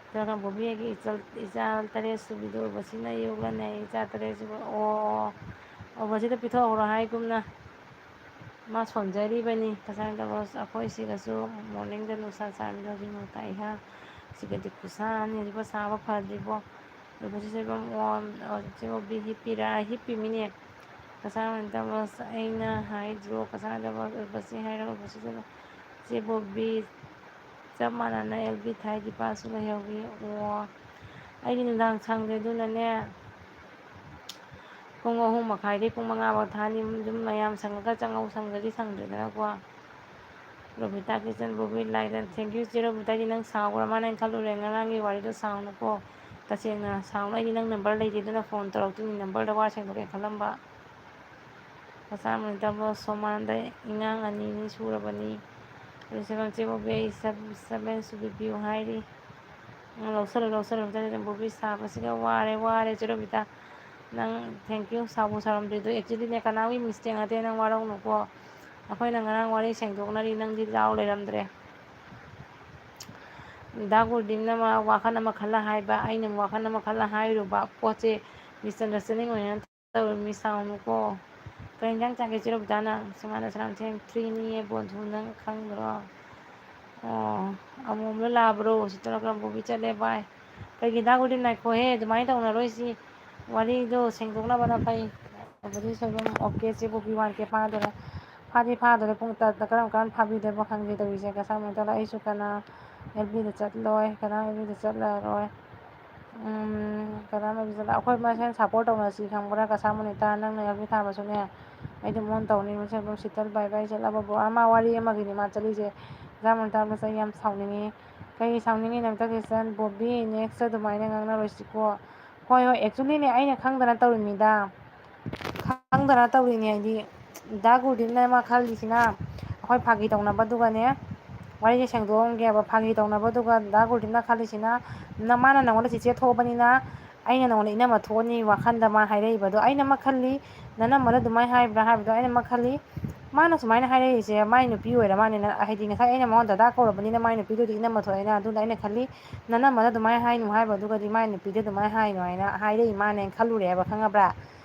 ꯏꯆꯥ ꯀꯥꯡꯄꯣꯛꯄꯤꯒꯤ ꯏꯆꯜ-, ꯏꯆꯥ ꯇꯔꯦꯠ ꯁꯨꯕꯤꯗꯣ ꯎꯔꯕꯁꯤꯅ ꯌꯣꯛꯂꯅꯦ꯫ ꯏꯆꯥ ꯇꯔꯦꯠ ꯁꯨꯕ, ꯑꯣ, ꯑꯣ, ꯎꯔꯕꯁꯤꯗ ꯄꯤꯊꯣꯛꯍꯧꯔꯣ ꯍꯥꯏꯒꯨꯝꯅ꯫ ꯃꯥ ꯁꯣꯟꯖꯔꯤꯕꯅꯤ꯫ ꯀꯁꯥꯔ ꯗꯕꯜꯁ ꯑꯩꯈꯣꯏ ꯁꯤꯒꯁꯨ ꯃꯣꯔꯅꯤꯡꯗ ꯅꯨꯡꯁꯥ ꯁꯥꯔꯝꯃꯤꯗꯣ ꯍꯧꯖꯤꯛ ꯅꯣꯡ ꯇꯥꯏ ꯍꯥ꯫ ꯁꯤꯒꯗꯤ ꯈꯨꯠꯁꯥ ꯑꯃꯅꯤ꯫ ꯍꯧꯖꯤꯛꯐꯥꯎ ꯁꯥꯕ ꯐꯗ꯭ꯔꯤꯕꯣ꯫ ꯎꯔꯕꯁꯤ ꯁꯣꯏꯕꯝ ꯑꯣ, ꯁꯤꯕꯨ ꯕꯤ ꯍꯤꯞꯄꯤꯔꯥ? ꯍꯤꯞꯄꯤꯃꯤꯅꯦ꯫ ꯀꯁꯥꯔ ꯃꯅꯤꯇꯥ ꯕ꯭ꯂꯣꯛꯁ ꯑꯩꯅ ꯍꯥꯏꯗ꯭ꯔꯣ? ꯀꯁꯥꯔ ꯗꯕꯜꯁ ꯎꯔꯕꯁꯤ ꯍꯥꯏꯔꯒ ꯎꯔꯕꯁꯤ ꯆꯠꯂꯣ꯫ ꯆꯦ ꯕꯣꯕꯤ ꯆꯞ ꯃꯥꯟꯅꯅ ꯑꯦꯜ ꯕꯤ ꯊꯥꯏ ꯗꯤꯄꯥꯁꯨ ꯂꯩꯍꯧꯔꯤ꯫ ꯑꯣ, ꯑꯩꯗꯤ ꯅꯨꯡꯗꯥꯡ ꯁꯪꯗꯦ ꯑꯗꯨꯅꯅꯦ꯫ ꯄꯨꯡ ꯑꯍꯨꯝ ꯃꯈꯥꯏꯗꯩ ꯄꯨꯡ ꯃꯉꯥ ꯐꯥꯎ ꯊꯥꯅꯤ꯫ ꯑꯗꯨꯝ ꯃꯌꯥꯝ ꯁꯪꯉꯒ ꯆꯪꯉꯧ, ꯁꯪꯗ꯭ꯔꯗꯤ ꯁꯪꯗ꯭ꯔꯦꯗꯅꯀꯣ꯫ ꯔꯣꯕꯤꯇꯥ ꯀꯤꯆꯟ ꯕꯣꯕꯤ ꯂꯥꯏꯗ꯫ Thank you, ꯆꯦ ꯔꯣꯕꯤꯇꯥ, ꯑꯩꯗꯤ ꯅꯪ ꯁꯥꯎꯈ꯭ꯔ ꯃꯥꯜꯂꯦꯅ ꯈꯜꯂꯨꯔꯦ꯫ ꯉꯔꯥꯡꯒꯤ ꯋꯥꯔꯤꯗꯣ ꯁꯥꯎꯅꯨꯀꯣ꯫ ꯇꯁꯦꯡꯅ ꯁꯥꯎꯅꯨ꯫ ꯑꯩꯗꯤ ꯅꯪ ꯅꯝꯕꯔ ꯂꯩꯇꯦ, ꯑꯗꯨꯅ ꯐꯣꯟ ꯇꯧꯔꯛꯇꯣꯏꯅꯤ, ꯅꯝꯕꯔꯗ ꯋꯥ ꯁꯦꯡꯗꯣꯛꯀꯦ ꯈꯜꯂꯝꯕ꯫ ꯃꯆꯥ ꯃꯅꯤꯇꯥꯕ ꯁꯣꯃꯥꯅꯟꯗ, ꯏꯉꯥꯡ ꯑꯅꯤꯅꯤ ꯁꯨꯔꯕꯅꯤ꯫ ꯑꯗꯨ ꯁꯦꯕꯦꯟ ꯆꯦ ꯕꯣꯕꯤ, ꯑꯩ ꯁꯕ-, ꯁꯕꯦꯟ ꯁꯨꯕꯤ ꯄꯤꯌꯨ ꯍꯥꯏꯔꯤ꯫ ꯎꯝ, ꯂꯧꯁꯜꯂꯨ, ꯂꯧꯁꯜꯂꯨ, ꯂꯧꯁꯜꯂꯨ꯫ ꯕꯣꯕꯤ ꯁꯥꯕꯁꯤꯒ ꯋꯥꯔꯦ, ꯋꯥꯔꯦ, ꯆꯦ ꯔꯣꯕꯤꯇꯥ꯫ ꯅꯪ thank you, ꯁꯥꯎꯕꯨ ꯁꯥꯎꯔꯝꯗ꯭ꯔꯤꯗꯣ꯫ Actually ꯅꯦ, ꯀꯅꯥꯒꯤ mistake ꯅꯠꯇꯦ, ꯅꯪ ꯋꯥꯔꯧꯅꯨꯀꯣ꯫ ꯑꯩꯈꯣꯏꯅ ꯉꯔꯥꯡ ꯋꯥꯔꯤ ꯁꯦꯡꯗꯣꯛꯅꯔꯤ, ꯅꯪꯗꯤ ꯌꯥꯎ ꯂꯩꯔꯝꯗ꯭ꯔꯦ꯫ ꯗꯥ ꯒꯨꯔꯗꯤꯟꯅ ꯑꯃ ꯋꯥꯈꯜ ꯑꯃ ꯈꯜꯂ ꯍꯥꯏꯕ, ꯑꯩꯅ ꯑꯃꯨꯛ ꯋꯥꯈꯜ ꯑꯃ ꯈꯜꯂ ꯍꯥꯏꯔꯨꯕ꯫ ꯄꯣꯠꯁꯦ misunderstanding ꯑꯣꯏꯅ ꯇꯧꯔꯃꯤ, ꯁꯥꯎꯅꯨꯀꯣ꯫ ꯀꯔꯤ ꯏꯟꯖꯥꯡ ꯆꯥꯒꯦ ꯆꯦ ꯔꯣꯕꯤꯇꯥꯅ? ꯁꯤꯃꯥꯅ ꯁꯅꯥꯝꯊꯦꯝ three ꯅꯤꯌꯦ, ꯕꯣꯟꯊꯨ ꯅꯪ ꯈꯪꯗ꯭ꯔꯣ? ꯑꯣ, ꯑꯃꯣꯝꯂꯣ ꯂꯥꯕ꯭ꯔꯣ? ꯁꯤꯠꯇꯅ ꯀꯔꯝꯕ ꯆꯠꯂꯦ ꯚꯥꯏ? ꯀꯩꯒꯤ ꯗꯥ ꯒꯨꯔꯗꯤꯟ, ꯉꯥꯏꯈꯣꯍꯦ, ꯑꯗꯨꯃꯥꯏꯅ ꯇꯧꯅꯔꯣꯏꯁꯤ꯫ ꯋꯥꯔꯤꯗꯣ ꯁꯦꯡꯗꯣꯛꯅꯕꯅ ꯐꯩ꯫ ꯑꯗꯨꯗꯤ ꯁꯣꯏꯕꯝ, okay, ꯆꯦ ꯕꯣꯕꯤ, one K ꯐꯥꯗꯣꯔꯦ꯫ ꯐꯥꯗꯤ ꯐꯥꯗꯣꯔꯦ, ꯄꯨꯡ ꯇ-, ꯀꯔꯝ ꯀꯥꯟ ꯐꯥꯕꯤꯗꯣꯏꯕ ꯈꯪꯗꯦ ꯇꯧꯔꯤꯁꯦ꯫ ꯀꯁꯥꯔ ꯃꯣꯅꯤꯇꯥꯗ ꯑꯩꯁꯨ ꯀꯅꯥ F B ꯗ ꯆꯠꯂꯣꯏ, ꯀꯅꯥ F B ꯗ ꯆꯠꯂꯔꯣꯏ꯫ ꯎꯝ, ꯀꯅꯥ F B ꯗ ꯆꯠꯂ-, ꯑꯩꯈꯣꯏ ꯃꯁꯦꯟ support ꯇꯧꯅꯁꯤ ꯈꯪꯕ꯭ꯔꯥ? ꯀꯁꯥꯔ ꯃꯣꯅꯤꯇꯥ, ꯅꯪꯅ F B ꯊꯥꯕꯁꯨꯅꯦ, ꯑꯩꯗꯤ ꯃꯉꯣꯟ ꯇꯧꯅꯤ꯫ ꯃꯁꯦꯟ ꯑꯗꯨꯝ ꯁꯤꯠꯇꯜ ꯕꯥꯏ ꯕꯥꯏ ꯆꯠꯂꯕꯕꯨ, ꯑꯃ ꯋꯥꯔꯤ ꯑꯃꯒꯤꯅꯤ ꯃꯥ ꯆꯠꯂꯤꯁꯦ꯫ ꯀꯁꯥꯔ ꯃꯣꯅꯤꯇꯥ, ꯃꯁꯤ ꯑꯩ ꯌꯥꯝ ꯁꯥꯎꯅꯤꯡꯉꯤ꯫ ꯀꯩ ꯁꯥꯎꯅꯤꯡꯉꯤ? ꯅꯝꯇ ꯀꯤꯁꯟ, ꯕꯣꯕꯤ, next ꯑꯗꯨꯃꯥꯏꯅ ꯉꯥꯡꯅꯔꯣꯏꯁꯤꯀꯣ꯫ ꯍꯣꯏ, ꯍꯣꯏ, actually ꯅꯦ, ꯑꯩꯅ ꯈꯪꯗꯅ ꯇꯧꯔꯤꯅꯤꯗ꯫ ꯈꯪꯗꯅ ꯇꯧꯔꯤꯅꯦ ꯍꯥꯏꯗꯤ, ꯗꯥ ꯒꯨꯔꯗꯤꯟꯅ ꯑꯃ ꯈꯜꯂꯤꯁꯤꯅ, ꯑꯩꯈꯣꯏ ꯐꯥꯒꯤ ꯇꯧꯅꯕꯗꯨꯒꯅꯦ, ꯋꯥꯔꯤꯁꯦ ꯁꯦꯡꯗꯣꯛꯑꯝꯒꯦꯕ, ꯐꯥꯒꯤ ꯇꯧꯅꯕꯗꯨꯒ ꯗꯥ ꯒꯨꯔꯗꯤꯟꯅ ꯈꯜꯂꯤꯁꯤꯅ, ꯅ-, ꯃꯥꯅ ꯅꯪꯉꯣꯟꯗ ꯆꯤꯆꯦ ꯊꯣꯛꯑꯕꯅꯤꯅ, ꯑꯩꯅ ꯅꯪꯉꯣꯟꯗ ꯏꯅꯝꯃ ꯊꯣꯛꯑꯅꯤ ꯋꯥꯈꯜꯗ ꯃꯥ ꯍꯥꯏꯔꯛꯏꯕꯗꯣ꯫ ꯑꯩꯅ ꯑꯃ ꯈꯜꯂꯤ, ꯅꯅꯝꯃꯅ ꯑꯗꯨꯃꯥꯏꯅ ꯍꯥꯏꯕ꯭ꯔꯥ ꯍꯥꯏꯕꯗꯣ ꯑꯩꯅ ꯑꯃ ꯈꯜꯂꯤ, ꯃꯥꯅ ꯁꯨꯃꯥꯏꯅ ꯍꯥꯏꯔꯛꯏꯁꯦ ꯃꯥꯏ ꯅꯨꯄꯤ ꯑꯣꯏꯔ ꯃꯥꯅꯦꯅ, ꯍꯥꯏꯗꯤ ꯉꯁꯥꯏ ꯑꯩꯅ ꯃꯉꯣꯟꯗ ꯗꯗꯥ ꯀꯧꯔꯕꯅꯤꯅ ꯃꯥꯏ ꯅꯨꯄꯤꯗꯨꯗꯤ ꯏꯅꯝꯃ ꯊꯣꯛꯑꯦꯅ, ꯑꯗꯨꯅ ꯑꯩꯅ ꯈꯜꯂꯤ, ꯅꯅꯝꯃꯅ ꯑꯗꯨꯃꯥꯏꯅ ꯍꯥꯏꯅꯨ ꯍꯥꯏꯕꯗꯨꯒꯗꯤ ꯃꯥꯏ ꯅꯨꯄꯤꯗꯤ ꯑꯗꯨꯃꯥꯏꯅ ꯍꯥꯏꯅꯨ ꯍꯥꯏꯅ ꯍꯥꯏꯔꯛꯏ ꯃꯥꯅꯦꯅ ꯈꯜꯂꯨꯔꯦꯕ, ꯈꯪꯉꯕ꯭ꯔꯥ?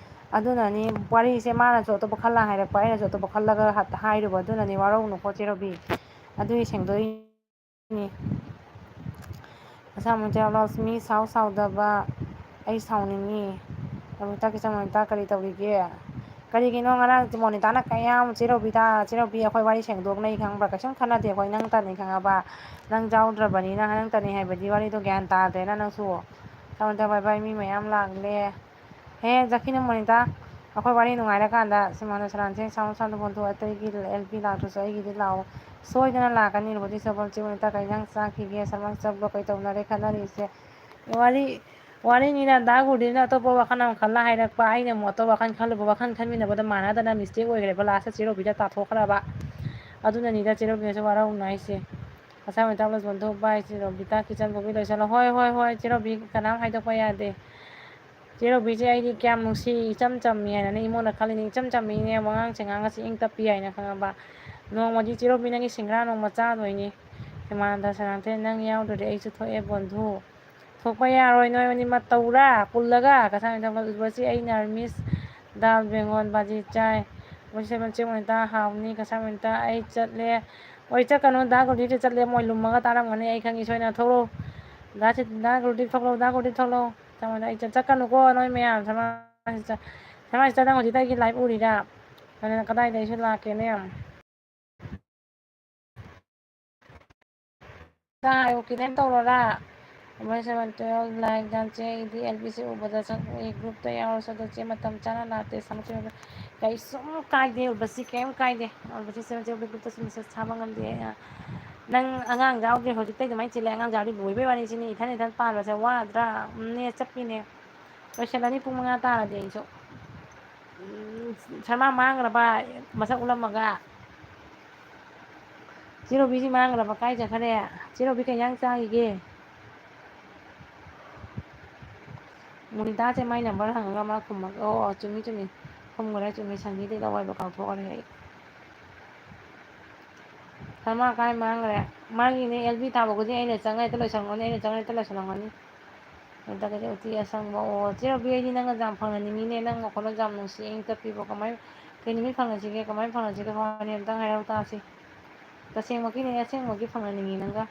ꯑꯗꯨꯅꯅꯤ ꯋꯥꯔꯤꯁꯦ ꯃꯥꯅꯁꯨ ꯑꯇꯣꯞꯄ ꯈꯜꯂ ꯍꯥꯏꯔꯛꯄ, ꯑꯩꯅꯁꯨ ꯑꯇꯣꯞꯄ ꯈꯜꯂꯒ ꯍꯥ-, ꯍꯥꯏꯔꯨꯕ, ꯑꯗꯨꯅꯅꯤ, ꯋꯥꯔꯧꯅꯨꯀꯣ ꯆꯦ ꯔꯣꯕꯤ꯫ ꯑꯗꯨꯒꯤ ꯁꯦꯡꯗꯣꯛꯏꯅꯤ꯫ ꯃꯁꯥ ꯃꯆꯥ ꯂꯧꯁꯃꯤ ꯁꯥꯎ ꯁꯥꯎꯗꯕ, ꯑꯩ ꯁꯥꯎꯅꯤꯡꯉꯤ꯫ ꯔꯣꯃꯤꯇꯥ ꯀꯤꯁꯟ, ꯔꯣꯃꯤꯇꯥ ꯀꯔꯤ ꯇꯧꯔꯤꯒꯦ? ꯀꯔꯤꯒꯤꯅꯣ ꯉꯔꯥꯡ ꯃꯣꯅꯤꯇꯥꯅ ꯀꯌꯥꯝ ꯆꯦ ꯔꯣꯕꯤꯇꯥ, ꯆꯦ ꯔꯣꯕꯤ, ꯑꯩꯈꯣꯏ ꯋꯥꯔꯤ ꯁꯦꯡꯗꯣꯛꯅꯩ ꯈꯪꯕ꯭ꯔꯥ? ꯀꯩꯁꯨꯝ ꯈꯟꯅꯗꯦ ꯑꯩꯈꯣꯏ, ꯅꯪꯇꯅꯤ ꯈꯪꯉꯕ? ꯅꯪ ꯌꯥꯎꯗ꯭ꯔꯕꯅꯤꯅ ꯅꯪꯇꯅꯤ ꯍꯥꯏꯕꯗꯤ ꯋꯥꯔꯤꯗꯣ ꯒ꯭ꯌꯥꯟ ꯇꯥꯗ꯭ꯔꯦꯅ ꯅꯪꯁꯨ꯫ ꯁꯥꯎꯅꯤꯡꯗꯕ ꯚꯥꯏ, ꯃꯤ ꯃꯌꯥꯝ ꯂꯥꯛꯂꯦ꯫ ꯍꯦ, ꯖꯈꯤꯅ ꯃꯣꯅꯤꯇꯥ, ꯑꯩꯈꯣꯏ ꯋꯥꯔꯤ ꯅꯨꯡꯉꯥꯏꯔꯀꯥꯟꯗ ꯁꯤꯃꯥꯟꯗ ꯁꯔꯥꯟꯁꯦ ꯁꯥꯎꯟ ꯁꯥꯎꯟꯗ ꯐꯣꯟ ꯊꯣꯛ ꯑꯇꯩꯒꯤ ꯑꯦꯜ ꯄꯤ ꯂꯥꯛꯇ꯭ꯔꯁꯨ ꯑꯩꯒꯤꯗꯤ ꯂꯥꯛꯑꯣ꯫ ꯁꯣꯏꯗꯅ ꯂꯥꯛꯀꯅꯤ꯫ ꯔꯣꯕꯣꯇꯤꯛ ꯁꯣꯞꯄꯔ ꯆꯦ ꯃꯣꯅꯤꯇꯥ, ꯀꯩ ꯏꯟꯖꯥꯡ ꯆꯥꯈꯤꯒꯦ? ꯁꯃꯥꯟ ꯆꯠꯄ꯭ꯔꯣ? ꯀꯩ ꯇꯧꯅꯔꯦ ꯈꯟꯅꯔꯤꯁꯦ? ꯋꯥꯔꯤ, ꯋꯥꯔꯤꯅꯤꯅ ꯗꯥ ꯒꯨꯔꯗꯤꯅ ꯑꯇꯣꯞꯄ ꯋꯥꯈꯜ ꯑꯃ ꯈꯜꯂ ꯍꯥꯏꯔꯛꯄ, ꯑꯩꯅ ꯑꯃꯨꯛ ꯑꯇꯣꯞꯄ ꯋꯥꯈꯜ ꯈꯜꯂꯨꯕ, ꯋꯥꯈꯜ ꯈꯟꯃꯤꯟꯅꯕꯗ ꯃꯥꯟꯅꯗꯅ ꯃꯤꯁꯇꯦꯛ ꯑꯣꯏꯈ꯭ꯔꯦꯕ, ꯂꯥꯁꯇ ꯆꯦ ꯔꯣꯕꯤꯗ ꯇꯥꯊꯣꯛꯈ꯭ꯔꯕ꯫ ꯑꯗꯨꯅꯅꯤꯗ ꯆꯦ ꯔꯣꯕꯤꯅꯁꯨ ꯋꯥꯔꯧꯅꯨ ꯍꯥꯏꯁꯦ꯫ ꯉꯁꯥꯏ ꯃꯣꯅꯤꯇꯥ ꯂꯣꯏꯁꯤꯟ ꯊꯣꯛꯄ ꯍꯥꯏꯁꯦ, ꯔꯣꯕꯤꯇꯥ ꯀꯤꯆꯟ ꯀꯣꯕꯤ ꯂꯣꯏꯁꯤꯜꯂꯣ꯫ ꯍꯣꯏ, ꯍꯣꯏ, ꯍꯣꯏ, ꯆꯦ ꯔꯣꯕꯤ ꯀꯅꯥꯝ ꯍꯥꯏꯗꯣꯛꯄ ꯌꯥꯗꯦ꯫ ꯆꯦ ꯔꯣꯕꯤꯁꯦ ꯑꯩꯗꯤ ꯀꯌꯥꯝ ꯅꯨꯡꯁꯤ, ꯏꯆꯝ ꯆꯝꯃꯤ ꯍꯥꯏꯅꯅꯦ ꯏꯃꯣꯠꯅ ꯈꯜꯂꯤꯅꯤ꯫ ꯏꯆꯝ ꯆꯝꯃꯤꯅꯦ, ꯋꯥꯉꯥꯡ ꯁꯉꯥꯡꯒꯁꯦ ꯏꯪ ꯇꯞꯄꯤ ꯍꯥꯏꯅ ꯈꯪꯉꯕ꯫ ꯅꯣꯡꯃꯗꯤ ꯆꯦ ꯔꯣꯕꯤ ꯅꯪꯒꯤ ꯁꯤꯡꯒ꯭ꯔꯥ ꯅꯣꯡꯃ ꯆꯥꯗꯣꯏꯅꯤ꯫ ꯁꯤꯃꯥꯟꯗ ꯁꯅꯥꯊꯣꯏ, ꯅꯪ ꯌꯥꯎꯗ꯭ꯔꯗꯤ ꯑꯩꯁꯨ ꯊꯣꯛꯑꯦ ꯕꯣꯟꯙꯨ꯫ ꯊꯣꯛꯄ ꯌꯥꯔꯣꯏ, ꯅꯣꯏ ꯑꯅꯤꯃꯛ ꯇꯧꯔꯥ ꯀꯨꯜꯂꯒ꯫ ꯀꯁꯥ ꯃꯣꯅꯤꯇꯥ, ꯎꯔꯕꯁꯤ ꯑꯩ ꯅꯔꯃꯤꯁ ꯗꯥꯜ ꯕꯦꯡꯒꯣꯟ ꯕꯥꯖꯤ ꯆꯥꯏ꯫ ꯎꯔꯕꯁꯤ ꯆꯦ ꯃꯣꯅꯤꯇꯥ, ꯍꯥꯎꯅꯤ꯫ ꯀꯁꯥ ꯃꯣꯅꯤꯇꯥ, ꯑꯩ ꯆꯠꯂꯦ꯫ ꯍꯣꯏ, ꯆꯠꯀꯅꯨ, ꯗꯥ ꯒꯣꯜꯗꯤꯁꯦ ꯆꯠꯂꯦ, ꯃꯣꯏ ꯂꯨꯝꯃꯒ ꯇꯥꯔꯝꯒꯅꯤ, ꯑꯩ ꯈꯪꯉꯤ ꯁꯣꯏꯅ꯫ ꯊꯣꯛꯂꯛꯑꯣ꯫ ꯗꯥ ꯆꯦ-, ꯗꯥ ꯒꯣꯜꯗꯤ ꯊꯣꯛꯂꯛꯑꯣ, ꯗꯥ ꯒꯣꯜꯗꯤ ꯊꯣꯛꯂꯛꯑꯣ꯫ ꯁꯃꯥꯟꯗ, ꯑꯩ ꯆꯠ-, ꯆꯠꯀꯅꯨꯀꯣ ꯅꯣꯏ ꯃꯌꯥꯝ꯫ ꯁꯃꯥꯟꯗ, ꯁꯃꯥꯟꯗ, ꯅꯪ ꯍꯧꯖꯤꯛꯇ ꯑꯩꯒꯤ live ꯎꯔꯤꯔꯥ? ꯑꯗꯨꯅ ꯀꯗꯥꯏꯗ ꯑꯩꯁꯨ ꯂꯥꯛꯀꯦꯅꯦ꯫ ꯆꯥ ꯍꯥꯏꯌꯣ, ꯈꯤꯇꯪ ꯇꯧꯔꯣꯔꯥ? ꯑꯃ seven twelve like ꯗꯥꯟꯁꯦ ꯑꯩꯗꯤ L B C ꯎꯕꯗ ꯆꯪꯉꯛꯏ꯫ Groupꯇ ꯌꯥꯎꯔꯁꯨ ꯑꯗꯣ ꯆꯦ ꯃꯇꯝ ꯆꯥꯅ ꯂꯥꯛꯇꯦ꯫ ꯁꯥꯃꯨ ꯆꯦ ꯀꯩꯁꯨꯝ ꯀꯥꯏꯗꯦ, ꯎꯔꯕꯁꯤ ꯀꯩꯝ ꯀꯥꯏꯗꯦ꯫ ꯎꯔꯕꯁꯤ ꯆꯦ ꯍꯧꯖꯤꯛ groupꯇꯁꯨ message ꯊꯥꯕ ꯉꯝꯗꯦ꯫ ꯅꯪ ꯑꯉꯥꯡ ꯌꯥꯎꯗ꯭ꯔꯤ ꯍꯧꯖꯤꯛꯇꯩ ꯑꯗꯨꯃꯥꯏꯅ ꯆꯤꯜꯂꯦ꯫ ꯑꯉꯥꯡ ꯌꯥꯎꯔꯤ ꯂꯣꯏꯕꯩ ꯋꯥꯔꯤꯁꯤꯅꯤ꯫ ꯏꯊꯟ ꯏꯊꯟ ꯄꯥꯟꯕꯁꯦ ꯋꯥꯗ꯭ꯔꯥ? ꯎꯝ, ꯅꯦ ꯆꯠꯄꯤꯅꯦ꯫ ꯂꯣꯏꯁꯤꯜꯂꯅꯤ ꯄꯨꯡ ꯃꯉꯥ ꯇꯥꯔꯗꯤ ꯑꯩꯁꯨ꯫ ꯎꯝ, ꯁꯔꯃ ꯃꯥꯡꯈ꯭ꯔꯕ ꯃꯁꯛ ꯎꯠꯂꯝꯃꯒ꯫ ꯆꯦ ꯔꯣꯕꯤꯁꯤ ꯃꯥꯡꯈ꯭ꯔꯕ ꯀꯥꯏ ꯆꯠꯈ꯭ꯔꯦ? ꯆꯦ ꯔꯣꯕꯤ ꯀꯩ ꯏꯟꯖꯥꯡ ꯆꯥꯈꯤꯒꯦ? ꯃꯣꯅꯤꯇꯥꯁꯦ ꯃꯥꯏ number ꯍꯪꯉꯒ ꯃꯥ ꯈꯨꯝꯃꯛ-, ꯑꯣ, ꯑꯣ, ꯆꯨꯝꯃꯤ, ꯆꯨꯝꯃꯤ꯫ ꯈꯨꯝꯈ꯭ꯔꯦ, ꯆꯨꯝꯃꯤ꯫ ꯁꯟꯖꯤꯗꯩ ꯂꯧ ꯍꯥꯏꯕ ꯀꯥꯎꯊꯣꯛꯈ꯭ꯔꯦ ꯑꯩ꯫ ꯁꯔꯃ ꯀꯥꯏ ꯃꯥꯡꯈ꯭ꯔꯦ? ꯃꯥꯒꯤꯅꯦ, L B ꯇꯥꯕ ꯈꯨꯗꯤꯡ ꯑꯩꯅ ꯆꯪꯉ ꯍꯦꯛꯇ ꯂꯣꯏꯁꯜꯂꯝꯒꯅꯤ, ꯑꯩꯅ ꯆꯪꯉ ꯍꯦꯛꯇ ꯂꯣꯏꯁꯜꯂꯝꯒꯅꯤ꯫ ꯑꯗꯒꯤꯗꯤ ꯎꯇꯤ ꯑꯁꯪꯕ, ꯑꯣ, ꯆꯦ ꯔꯣꯕꯤ, ꯑꯩꯗꯤ ꯅꯪꯒ ꯌꯥꯝ ꯐꯪꯅꯅꯤꯡꯉꯤꯅꯦ, ꯅꯪ ꯋꯥꯈꯜꯂꯣꯟꯁꯦ ꯌꯥꯝ ꯅꯨꯡꯁꯤ, ꯏꯪ ꯇꯞꯄꯤꯕ, ꯀꯃꯥꯏ-, ꯀꯩ ꯅꯨꯃꯤꯠ ꯐꯪꯅꯁꯤꯒꯦ, ꯀꯃꯥꯏꯅ ꯐꯪꯅꯁꯤꯒꯦ, ꯋꯥꯅꯤ ꯑꯝꯇꯪ ꯍꯥꯏꯔꯛꯎ ꯇꯥꯁꯤ꯫ ꯇꯁꯦꯡꯃꯛꯀꯤꯅꯦ, ꯑꯁꯦꯡꯕꯒꯤ ꯐꯪꯅꯅꯤꯡꯉꯤ ꯅꯪꯒ꯫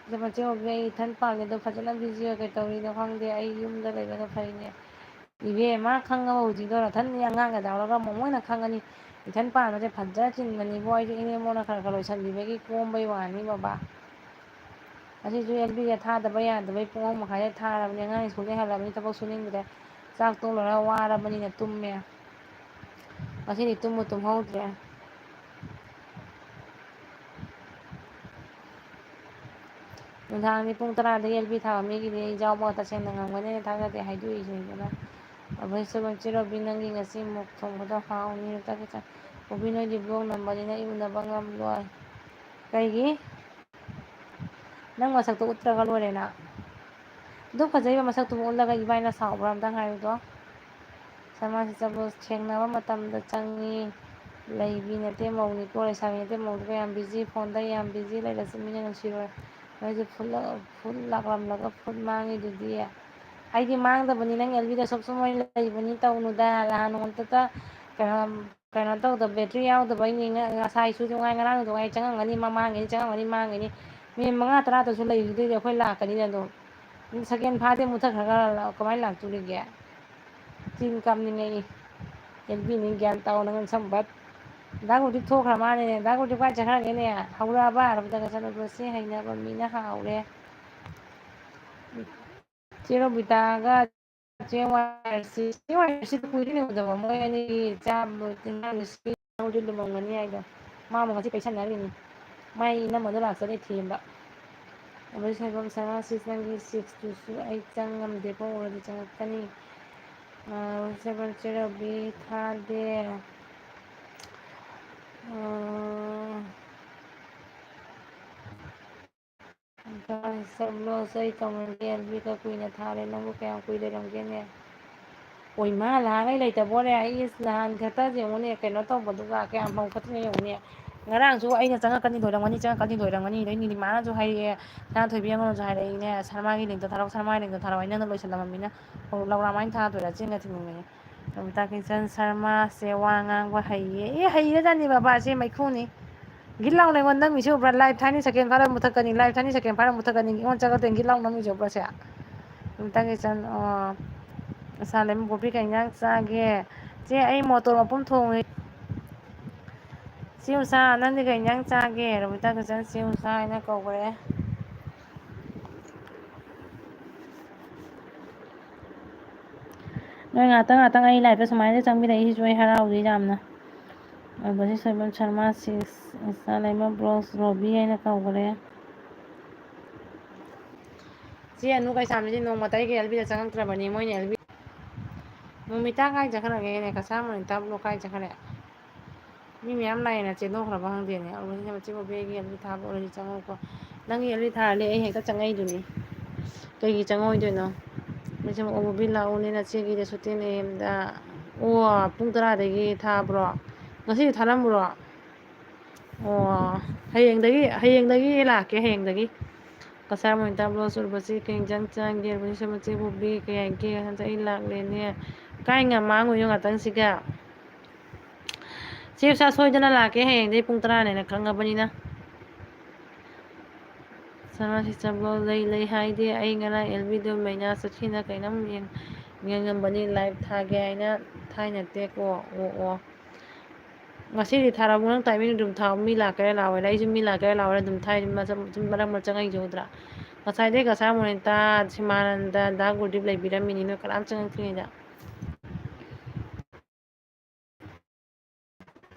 ꯑꯗꯣ ꯃꯆꯦ ꯔꯣꯕꯤ, ꯑꯩ ꯏꯊꯟ ꯄꯥꯜꯂꯦ, ꯑꯗꯣ ꯐꯖꯅ busy ꯑꯣꯏ, ꯀꯩ ꯇꯧꯔꯤꯅꯣ ꯈꯪꯗꯦ, ꯑꯩ ꯌꯨꯝꯗ ꯂꯩꯕꯅ ꯐꯩꯅꯦ꯫ ꯏꯕꯦꯝꯃ, ꯈꯪꯉꯕ ꯍꯧꯖꯤꯛꯇꯣ, ꯅꯊꯟ ꯑꯉꯥꯡꯒ ꯌꯥꯎꯔꯒ ꯃꯃꯣꯏꯅ ꯈꯪꯉꯅꯤ꯫ ꯏꯊꯟ ꯄꯥꯟꯕꯁꯦ ꯐꯖꯅ ꯆꯤꯟꯕꯅꯤꯕꯣ, ꯑꯩꯁꯨ ꯏꯅꯦꯝꯕꯣꯛꯅ ꯈꯔ ꯈꯔ ꯂꯣꯏꯁꯟꯕꯤꯕꯒꯤ ꯀꯣꯝꯕꯩ ꯋꯥꯅꯤ ꯕꯕꯥ꯫ ꯉꯁꯤꯁꯨ L B ꯁꯦ ꯊꯥꯗꯕ ꯌꯥꯗꯕꯩ ꯄꯨꯡ ꯑꯍꯨꯝ ꯃꯈꯥꯏꯗ ꯊꯥꯔꯕꯅꯤ꯫ ꯑꯉꯥꯡ ꯁ꯭ꯀꯨꯜꯗꯩ ꯍꯜꯂꯛꯑꯕꯅꯤ, ꯊꯕꯛ ꯁꯨꯅꯤꯡꯗ꯭ꯔꯦ꯫ ꯆꯥꯛ ꯇꯣꯛ ꯂꯣꯏꯔꯒ ꯋꯥꯔꯕꯅꯤꯅ ꯇꯨꯝꯃꯦ꯫ ꯉꯁꯤꯗꯤ ꯇꯨꯝꯕꯨ ꯇꯨꯝꯍꯧꯗ꯭ꯔꯦ꯫ ꯅꯨꯡꯗꯥꯡꯗꯤ ꯄꯨꯡ ꯇꯔꯥꯗꯒꯤ ꯑꯦꯜ ꯕꯤ ꯊꯥꯕ ꯃꯤꯒꯤꯗꯤ ꯑꯩ ꯌꯥꯎꯕ ꯇꯁꯦꯡꯅ ꯉꯝꯒꯅꯦꯅ ꯊꯥꯖꯗꯦ, ꯍꯥꯏꯗꯣꯛꯏꯁꯤꯅꯤ꯫ ꯑꯗꯨꯅ ꯑꯩꯈꯣꯏ ꯁꯣꯏꯕꯝ ꯆꯦ ꯔꯣꯕꯤ, ꯅꯪꯒꯤ ꯉꯁꯤ ꯃꯣꯛ ꯊꯣꯡꯕꯗꯣ ꯍꯥꯎꯅꯤ꯫ ꯂꯣꯛꯇꯥꯛꯀꯤ ꯆꯥꯛ꯫ ꯔꯣꯕꯤ, ꯅꯣꯏꯗꯤ ꯕ꯭ꯂꯣꯛ ꯅꯝꯕꯅꯤꯅ ꯑꯩ ꯎꯅꯕ ꯉꯝꯂꯣꯏ꯫ ꯀꯩꯒꯤ? ꯅꯪ ꯃꯁꯛꯇꯣ ꯎꯠꯇ꯭ꯔꯒ ꯂꯣꯏꯔꯦꯅ꯫ ꯑꯗꯨꯛ ꯐꯖꯩꯕ ꯃꯁꯛꯇꯨꯕꯨ ꯎꯠꯂꯒ ꯏꯕꯥꯏꯅ ꯁꯥꯎꯕ꯭ꯔꯥ ꯑꯝꯇꯪ ꯍꯥꯏꯌꯨꯗꯣ꯫ ꯁꯃꯥꯖꯁꯤꯗꯕꯨ ꯊꯦꯡꯅꯕ ꯃꯇꯝꯗ ꯆꯪꯉꯤ꯫ ꯂꯩꯕꯤ ꯅꯠꯇꯦ ꯃꯧꯅꯤꯀꯣ, ꯂꯩꯁꯥꯕꯤ ꯅꯠꯇꯦ ꯃꯧꯅꯤꯀꯣ, ꯌꯥꯝ ꯕꯤꯖꯤ, ꯐꯣꯟꯗ ꯌꯥꯝ ꯕꯤꯖꯤ ꯂꯩꯔꯁꯨ ꯃꯤꯅ ꯅꯨꯡꯁꯤꯔꯣꯏ꯫ ꯅꯣꯏꯁꯨ ꯐꯨꯠ ꯂꯥꯛꯂꯝꯂꯒ ꯐꯨꯠ ꯃꯥꯡꯉꯤꯗꯨꯗꯤ꯫ ꯑꯩꯗꯤ ꯃꯥꯡꯗꯕꯅꯤ, ꯅꯪ ꯑꯦꯜ ꯕꯤꯗ ꯁꯨꯝ ꯁꯨꯝ ꯑꯣꯏꯅ ꯂꯩꯕꯅꯤ, ꯇꯧꯅꯨꯗ꯫ ꯅꯍꯥꯟ ꯅꯣꯡꯃꯇꯇ ꯀꯩꯅꯣ, ꯀꯩꯅꯣ ꯇꯧꯗꯕ, ꯕꯦꯇ꯭ꯔꯤ ꯌꯥꯎꯗꯕꯩꯅꯤ꯫ ꯉ-, ꯉꯁꯥꯏꯁꯨ ꯅꯨꯡꯉꯥꯏ, ꯉꯔꯥꯡꯁꯨ ꯅꯨꯡꯉꯥꯏ, ꯆꯪꯉꯝꯒꯅꯤ, ꯃꯃꯥꯡꯒꯤꯅꯤ, ꯆꯪꯉꯝꯒꯅꯤ, ꯃꯥꯡꯒꯤꯅꯤ꯫ ꯃꯤꯅꯤꯠ ꯃꯉꯥ ꯇꯔꯥꯗꯁꯨ ꯂꯩꯈꯤꯗꯣꯏꯗꯤ ꯑꯩꯈꯣꯏ ꯂꯥꯛꯀꯅꯤꯅ ꯑꯗꯨꯝ꯫ ꯁꯦꯀꯦꯟ ꯐꯥꯗꯦ ꯃꯨꯠꯊꯠꯈ꯭ꯔꯒ ꯀꯃꯥꯏꯅ ꯂꯥꯛꯇꯣꯔꯤꯒꯦ? ꯆꯤꯟ ꯀꯥꯝꯅꯤꯡꯉꯛꯏ꯫ ꯑꯦꯜ ꯕꯤꯅꯤ ꯒ꯭ꯌꯥꯟ ꯇꯥꯎ ꯅꯪ ꯁꯝꯕꯠ꯫ ꯗꯥ ꯒꯨꯔꯗꯤꯞ ꯊꯣꯛꯈ꯭ꯔ ꯃꯥꯜꯂꯦꯅꯦ꯫ ꯗꯥ ꯒꯨꯔꯗꯤꯞ ꯀꯥꯏ ꯆꯠꯈ꯭ꯔꯒꯦꯅꯦ? ꯍꯧꯔꯛꯑꯕ? ꯍꯥꯏꯔꯕꯗ ꯆꯠꯂꯨꯕꯁꯦ ꯍꯩꯅꯕ ꯃꯤꯅ ꯍꯥꯎꯔꯦ꯫ ꯆꯦ ꯔꯣꯕꯤꯇꯥꯒ ꯆꯦ ꯋꯥꯏ ꯑꯥꯔ ꯁꯤ, ꯆꯦ ꯋꯥꯏ ꯑꯥꯔ ꯁꯤꯗꯤ ꯀꯨꯏꯔꯦꯅꯦ ꯎꯗꯕ꯫ ꯃꯣꯏ ꯑꯅꯤꯒꯤ ꯆꯥꯕ ꯏꯟꯖꯥꯡꯗꯨ ꯁꯤ ꯏꯟꯖꯥꯡꯗꯨ ꯂꯨꯝꯃꯝꯒꯅꯤ ꯍꯥꯏꯗꯣ꯫ ꯃꯥ ꯑꯃꯨꯛ ꯉꯁꯤ ꯄꯩꯁꯟꯅꯔꯤꯅꯤ꯫ ꯃꯥꯏ ꯏꯅꯝꯃꯗꯣ ꯂꯥꯛꯆꯔꯤ ꯊꯦꯝꯕ꯫ ꯑꯗꯩ ꯁꯣꯏꯕꯝ ꯁꯅꯥ ꯁꯤꯁ ꯅꯪꯒꯤ ꯁꯤꯛꯁꯇꯨꯁꯨ ꯑꯩ ꯆꯪ ꯉꯝꯗꯦꯀꯣ, ꯎꯔꯗꯤ ꯆꯪꯉꯛꯀꯅꯤ꯫ ꯑꯥ, ꯁꯣꯏꯕꯝ ꯆꯦ ꯔꯣꯕꯤ ꯊꯥꯗꯦ꯫ ꯑꯥ, ꯒꯥꯏꯁ, ꯕ꯭ꯂꯣꯁ ꯑꯩ ꯀꯃꯟꯗꯤ ꯑꯦꯜ ꯕꯤꯗ ꯀꯨꯏꯅ ꯊꯥꯔꯦ, ꯅꯪꯕꯨ ꯀꯌꯥꯝ ꯀꯨꯏ ꯂꯩꯔꯝꯒꯦꯅꯦ? ꯑꯣꯏꯃꯥ, ꯂꯥꯛꯑꯒ ꯂꯩꯇꯕ ꯑꯣꯏꯔꯦ꯫ ꯑꯩ ꯏꯁ ꯅꯍꯥꯟ ꯈꯛꯇ ꯌꯦꯡꯉꯨꯅꯦ, ꯀꯩꯅꯣ ꯇꯧꯕꯗꯨꯒ ꯀꯌꯥꯝ ꯍꯧꯒꯠꯇ꯭ꯔꯤꯅꯣ ꯌꯦꯡꯉꯨꯅꯦ꯫ ꯉꯔꯥꯡꯁꯨ ꯑꯩꯅ ꯆꯪꯉꯛꯀꯅꯤ ꯂꯣꯏꯔꯝꯒꯅꯤ, ꯆꯪꯉꯛꯀꯅꯤ ꯂꯣꯏꯔꯝꯒꯅꯤ꯫ ꯑꯗꯩ ꯅꯤꯂꯤꯃꯥꯅꯁꯨ ꯍꯥꯏꯔꯛꯑꯦ, ꯁꯅꯥꯊꯣꯏꯕꯤ ꯑꯩꯉꯣꯟꯗꯁꯨ ꯍꯥꯏꯔꯛꯏꯅꯦ, "ꯁꯅꯥꯃꯥꯒꯤ ꯂꯤꯡꯇꯣ ꯊꯥꯔꯛꯑꯣ, ꯁꯅꯥꯃꯥꯒꯤ ꯂꯤꯡꯇꯣ ꯊꯥꯔꯛꯑꯣ", ꯑꯩ ꯅꯪꯅ ꯂꯣꯏꯁꯜꯂꯝꯃꯃꯤꯅ꯫ ꯂꯧꯔꯥ ꯃꯥꯏꯅ ꯊꯥꯗꯣꯏꯔꯥ? ꯆꯦꯟꯒ ꯊꯤꯟꯅꯤꯡꯉꯦ꯫ ꯔꯣꯃꯤꯇꯥ ꯀꯤꯡꯆꯟ ꯁꯔꯃꯥꯁꯦ ꯋꯥ ꯉꯥꯡꯕ ꯍꯩꯌꯦ꯫ ꯑꯦ, ꯍꯩꯔꯖꯥꯠꯅꯤ ꯕꯕꯥꯁꯦ, ꯃꯩꯈꯨꯅꯤ꯫ ꯒꯤꯠ ꯂꯥꯎꯅ ꯑꯩꯉꯣꯟꯗ ꯅꯝꯃꯤꯁꯦ ꯎꯕ꯭ꯔꯥ? Live ꯊꯥꯏꯅ second ꯐꯥꯔ ꯃꯨꯊꯠꯀꯅꯤ, live ꯊꯥꯏꯅ second ꯐꯥꯔ ꯃꯨꯊꯠꯀꯅꯤ꯫ ꯑꯩꯉꯣꯟꯗ ꯆꯪꯉꯛꯇꯦ, ꯒꯤꯠ ꯂꯥꯎꯅ ꯅꯝꯃꯤꯁꯦ ꯎꯕ꯭ꯔꯥ ꯁꯦ? ꯔꯣꯃꯤꯇꯥ ꯀꯤꯡꯆꯟ, ꯑꯣ, ꯑꯁꯥ ꯂꯩꯃ ꯄꯣꯄꯤ ꯀꯩ ꯏꯟꯖꯥꯡ ꯆꯥꯒꯦ? ꯆꯦ, ꯑꯩ ꯃꯣꯇꯣꯔ ꯃꯄꯨꯝ ꯊꯣꯡꯉꯦ꯫ ꯆꯦ ꯎꯁꯥ, ꯅꯪꯗꯤ ꯀꯩ ꯏꯟꯖꯥꯡ ꯆꯥꯒꯦ? ꯔꯣꯃꯤꯇꯥ ꯀꯤꯡꯆꯟ ꯆꯦ ꯎꯁꯥ ꯍꯥꯏꯅ ꯀꯧꯈ꯭ꯔꯦ꯫ ꯅꯣꯏ ꯉꯥꯛꯇꯪ ꯉꯥꯛꯇꯪ ꯑꯩ live ꯁꯨꯃꯥꯏꯅ ꯆꯪꯕꯤꯔꯛꯏꯁꯤꯁꯨ ꯑꯩ ꯍꯔꯥꯎꯖꯩ ꯌꯥꯝꯅ꯫ ꯑꯗꯒꯤ ꯁꯣꯏꯕꯝ ꯁꯔꯃ ꯁꯤꯛꯁ, ꯏꯟꯁꯇꯥ ꯂꯩꯃ ꯕ꯭ꯂꯣꯒꯁ ꯔꯣꯕꯤ ꯍꯥꯏꯅ ꯀꯧꯈ꯭ꯔꯦ꯫ ꯆꯦ ꯑꯅꯨ ꯀꯩꯁꯥꯝꯕꯤꯗꯤ ꯅꯣꯡꯃꯇ ꯑꯩꯒꯤ ꯑꯦꯜ ꯕꯤꯗ ꯆꯪꯉꯛꯇ꯭ꯔꯕꯅꯤ꯫ ꯃꯣꯏꯅ ꯑꯦꯜ ꯕꯤ, ꯃꯣꯃꯤꯇꯥ ꯀꯥꯏ ꯆꯠꯈ꯭ꯔꯒꯦꯅꯦ? ꯀꯁꯥꯔ ꯃꯣꯅꯤꯇꯥ ꯕ꯭ꯂꯣꯛ ꯀꯥꯏ ꯆꯠꯈ꯭ꯔꯦ? ꯃꯤ ꯃꯌꯥꯝ ꯂꯥꯛꯑꯦꯅ ꯆꯦꯟꯊꯣꯛꯈ꯭ꯔꯕ ꯈꯪꯗꯦꯅꯦ꯫ ꯑꯔꯨꯕꯁꯤꯅ ꯃꯆꯦ ꯕꯣꯕꯤꯒꯤ ꯑꯦꯜ ꯕꯤ ꯊꯥꯕ ꯑꯣꯏꯔꯗꯤ ꯆꯪꯉꯛꯎꯀꯣ꯫ ꯅꯪꯒꯤ ꯑꯦꯜ ꯕꯤ ꯊꯥꯔꯗꯤ ꯑꯩ ꯍꯦꯛꯇ ꯆꯪꯉꯛꯏꯗꯨꯅꯤ꯫ ꯀꯩꯒꯤ ꯆꯪꯉꯛꯑꯣꯏꯗꯣꯏꯅꯣ? ꯃꯆꯦ ꯕꯣꯕꯤ ꯂꯥꯛꯎꯅꯦ, ꯅꯆꯦꯒꯤꯗ ꯁꯨꯇꯤ ꯂꯩꯌꯦꯗ꯫ ꯑꯣ, ꯄꯨꯡ ꯇꯔꯥꯗꯒꯤ ꯊꯥꯕ꯭ꯔꯣ? ꯉꯁꯤꯁꯨ ꯊꯥꯔꯝꯕ꯭ꯔꯣ? ꯑꯣ, ꯍꯌꯦꯡꯗꯒꯤ, ꯍꯌꯦꯡꯗꯒꯤ ꯂꯥꯛꯀꯦ, ꯍꯌꯦꯡꯗꯒꯤ꯫ ꯀꯁꯥꯔ ꯃꯣꯅꯤꯇꯥ ꯕ꯭ꯂꯣꯛ ꯎꯔꯨꯕꯁꯤ ꯀꯩ ꯏꯟꯖꯥꯡ ꯆꯥꯒꯦ? ꯎꯔꯨꯕꯁꯤ ꯃꯆꯦ ꯕꯣꯕꯤ ꯀꯩ ꯍꯥꯏꯒꯦ? ꯍꯟꯗꯛ ꯑꯩ ꯂꯥꯛꯂꯦꯅꯦ꯫ ꯀꯥꯏ ꯉꯝꯃꯥꯡꯉꯨꯏꯅꯣ ꯉꯥꯛꯇꯪꯁꯤꯒ? ꯆꯦ ꯎꯁꯥ ꯁꯣꯏꯗꯅ ꯂꯥꯛꯀꯦ ꯍꯌꯦꯡꯗꯒꯤ ꯄꯨꯡ ꯇꯔꯥꯅꯦꯅ ꯈꯪꯉꯕꯅꯤꯅ꯫ ꯁꯅꯥ ꯁꯤꯁꯇꯔ ꯕ꯭ꯂꯣꯛ ꯂꯩ ꯂꯩ ꯍꯥꯏꯗꯦ꯫ ꯑꯩ ꯉꯔꯥꯡ ꯑꯦꯜ ꯕꯤꯗꯣ ꯃꯩꯅꯥ ꯆꯠꯈꯤꯅ ꯀꯩꯅꯣꯝ ꯌꯦꯡ-, ꯌꯦꯡꯉꯝꯕꯅꯤ꯫ ꯂꯥꯏꯚ ꯊꯥꯒꯦ ꯍꯥꯏꯅ ꯊꯥꯏꯅ ꯇꯦꯛ ꯑꯣ ꯑꯣ ꯑꯣ꯫ ꯉꯁꯤꯗꯤ ꯊꯥꯔꯛꯑꯣ, ꯅꯪ ꯇꯥꯏꯃꯤꯡ ꯑꯗꯨꯝ ꯊꯥꯎ꯫ ꯃꯤ ꯂꯥꯛꯀꯦꯔꯥ ꯂꯥꯛꯑꯣꯏꯔꯥ, ꯑꯩꯁꯨ ꯃꯤ ꯂꯥꯛꯀꯦꯔꯥ ꯂꯥꯛꯑꯣꯏꯔꯥ ꯑꯗꯨꯝ ꯊꯥꯏ, ꯑꯗꯨꯝ ꯃꯔꯛ ꯃꯔꯛ ꯆꯪꯉꯛꯏꯁꯦ ꯎꯗ꯭ꯔꯥ? ꯉꯁꯥꯏꯗꯩ ꯀꯁꯥꯔ ꯃꯣꯅꯤꯇꯥ, ꯁꯤꯃꯥꯅꯟꯗ, ꯗꯥ ꯒꯨꯔꯗꯤꯞ ꯂꯩꯕꯤꯔꯝꯃꯤꯅꯤ, ꯅꯣꯏ ꯀꯅꯥꯝ ꯆꯪꯉꯛꯇ꯭ꯔꯤꯉꯩꯗ꯫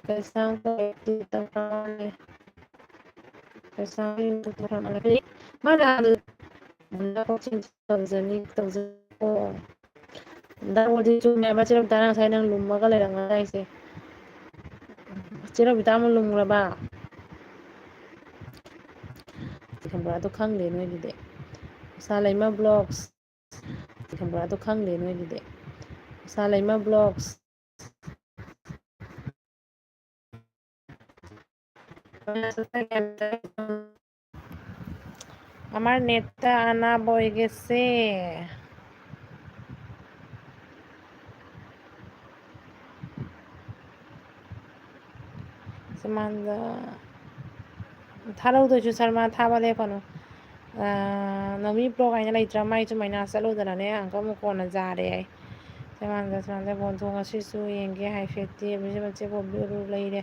ꯀꯩꯁꯥꯝ ꯀꯂꯦꯛꯇꯤ ꯇꯝꯐꯥꯅꯦ꯫ ꯀꯩꯁꯥꯝ ꯃꯥꯅ ꯇꯧꯖꯅꯤ, ꯇꯧꯖꯅꯤ꯫ ꯗꯥ ꯒꯣꯜꯗꯤ ꯆꯨꯝꯃꯦ ꯍꯥꯏꯕ, ꯆꯦ ꯔꯕꯤꯇꯥ, ꯅꯪ ꯉꯁꯥꯏ ꯅꯪ ꯂꯨꯝꯃꯒ ꯂꯩꯔꯝꯒꯗꯥꯏꯁꯦ? ꯆꯦ ꯔꯕꯤꯇꯥ ꯑꯃꯨꯛ ꯂꯨꯝꯈ꯭ꯔꯕ? ꯈꯪꯕ꯭ꯔꯥ? ꯑꯗꯨ ꯈꯪꯗꯦ ꯅꯣꯏꯒꯤꯗꯤ꯫ ꯎꯁꯥ ꯂꯩꯃ ꯕ꯭ꯂꯣꯛꯁ꯫ ꯈꯪꯕ꯭ꯔꯥ? ꯑꯗꯨ ꯈꯪꯗꯦ ꯅꯣꯏꯒꯤꯗꯤ꯫ ꯎꯁꯥ ꯂꯩꯃ ꯕ꯭ꯂꯣꯛꯁ꯫ আমাৰ নেটটা আনা বই গেছে। ꯁꯨꯃꯥꯡꯗ ꯊꯥꯔꯧꯗꯣꯏꯁꯨ ꯁꯔꯃ ꯊꯥꯕ ꯂꯦꯞꯀꯅꯨ꯫ ꯑꯥ, ꯅꯣꯃꯤ ꯕ꯭ꯂꯣꯛ ꯍꯥꯏꯅ ꯂꯩꯇ꯭ꯔꯥ? ꯃꯥꯏꯁꯨ ꯃꯩꯅꯥ ꯆꯠꯂꯨꯗꯅꯅꯦ, ꯑꯃꯨꯛꯀ ꯑꯃꯨꯛ ꯀꯣꯟꯅ ꯖꯥꯔꯦ ꯑꯩ꯫ ꯁꯨꯃꯥꯡꯗ, ꯁꯨꯃꯥꯡꯗ ꯕꯣꯟ ꯊꯣꯡ ꯉꯁꯤꯁꯨ ꯌꯦꯡꯒꯦ ꯍꯥꯏꯐꯦꯠꯇꯤ꯫ ꯃꯆꯦ ꯕꯣꯕꯤ ꯎꯔꯨ ꯂꯩꯔꯦ꯫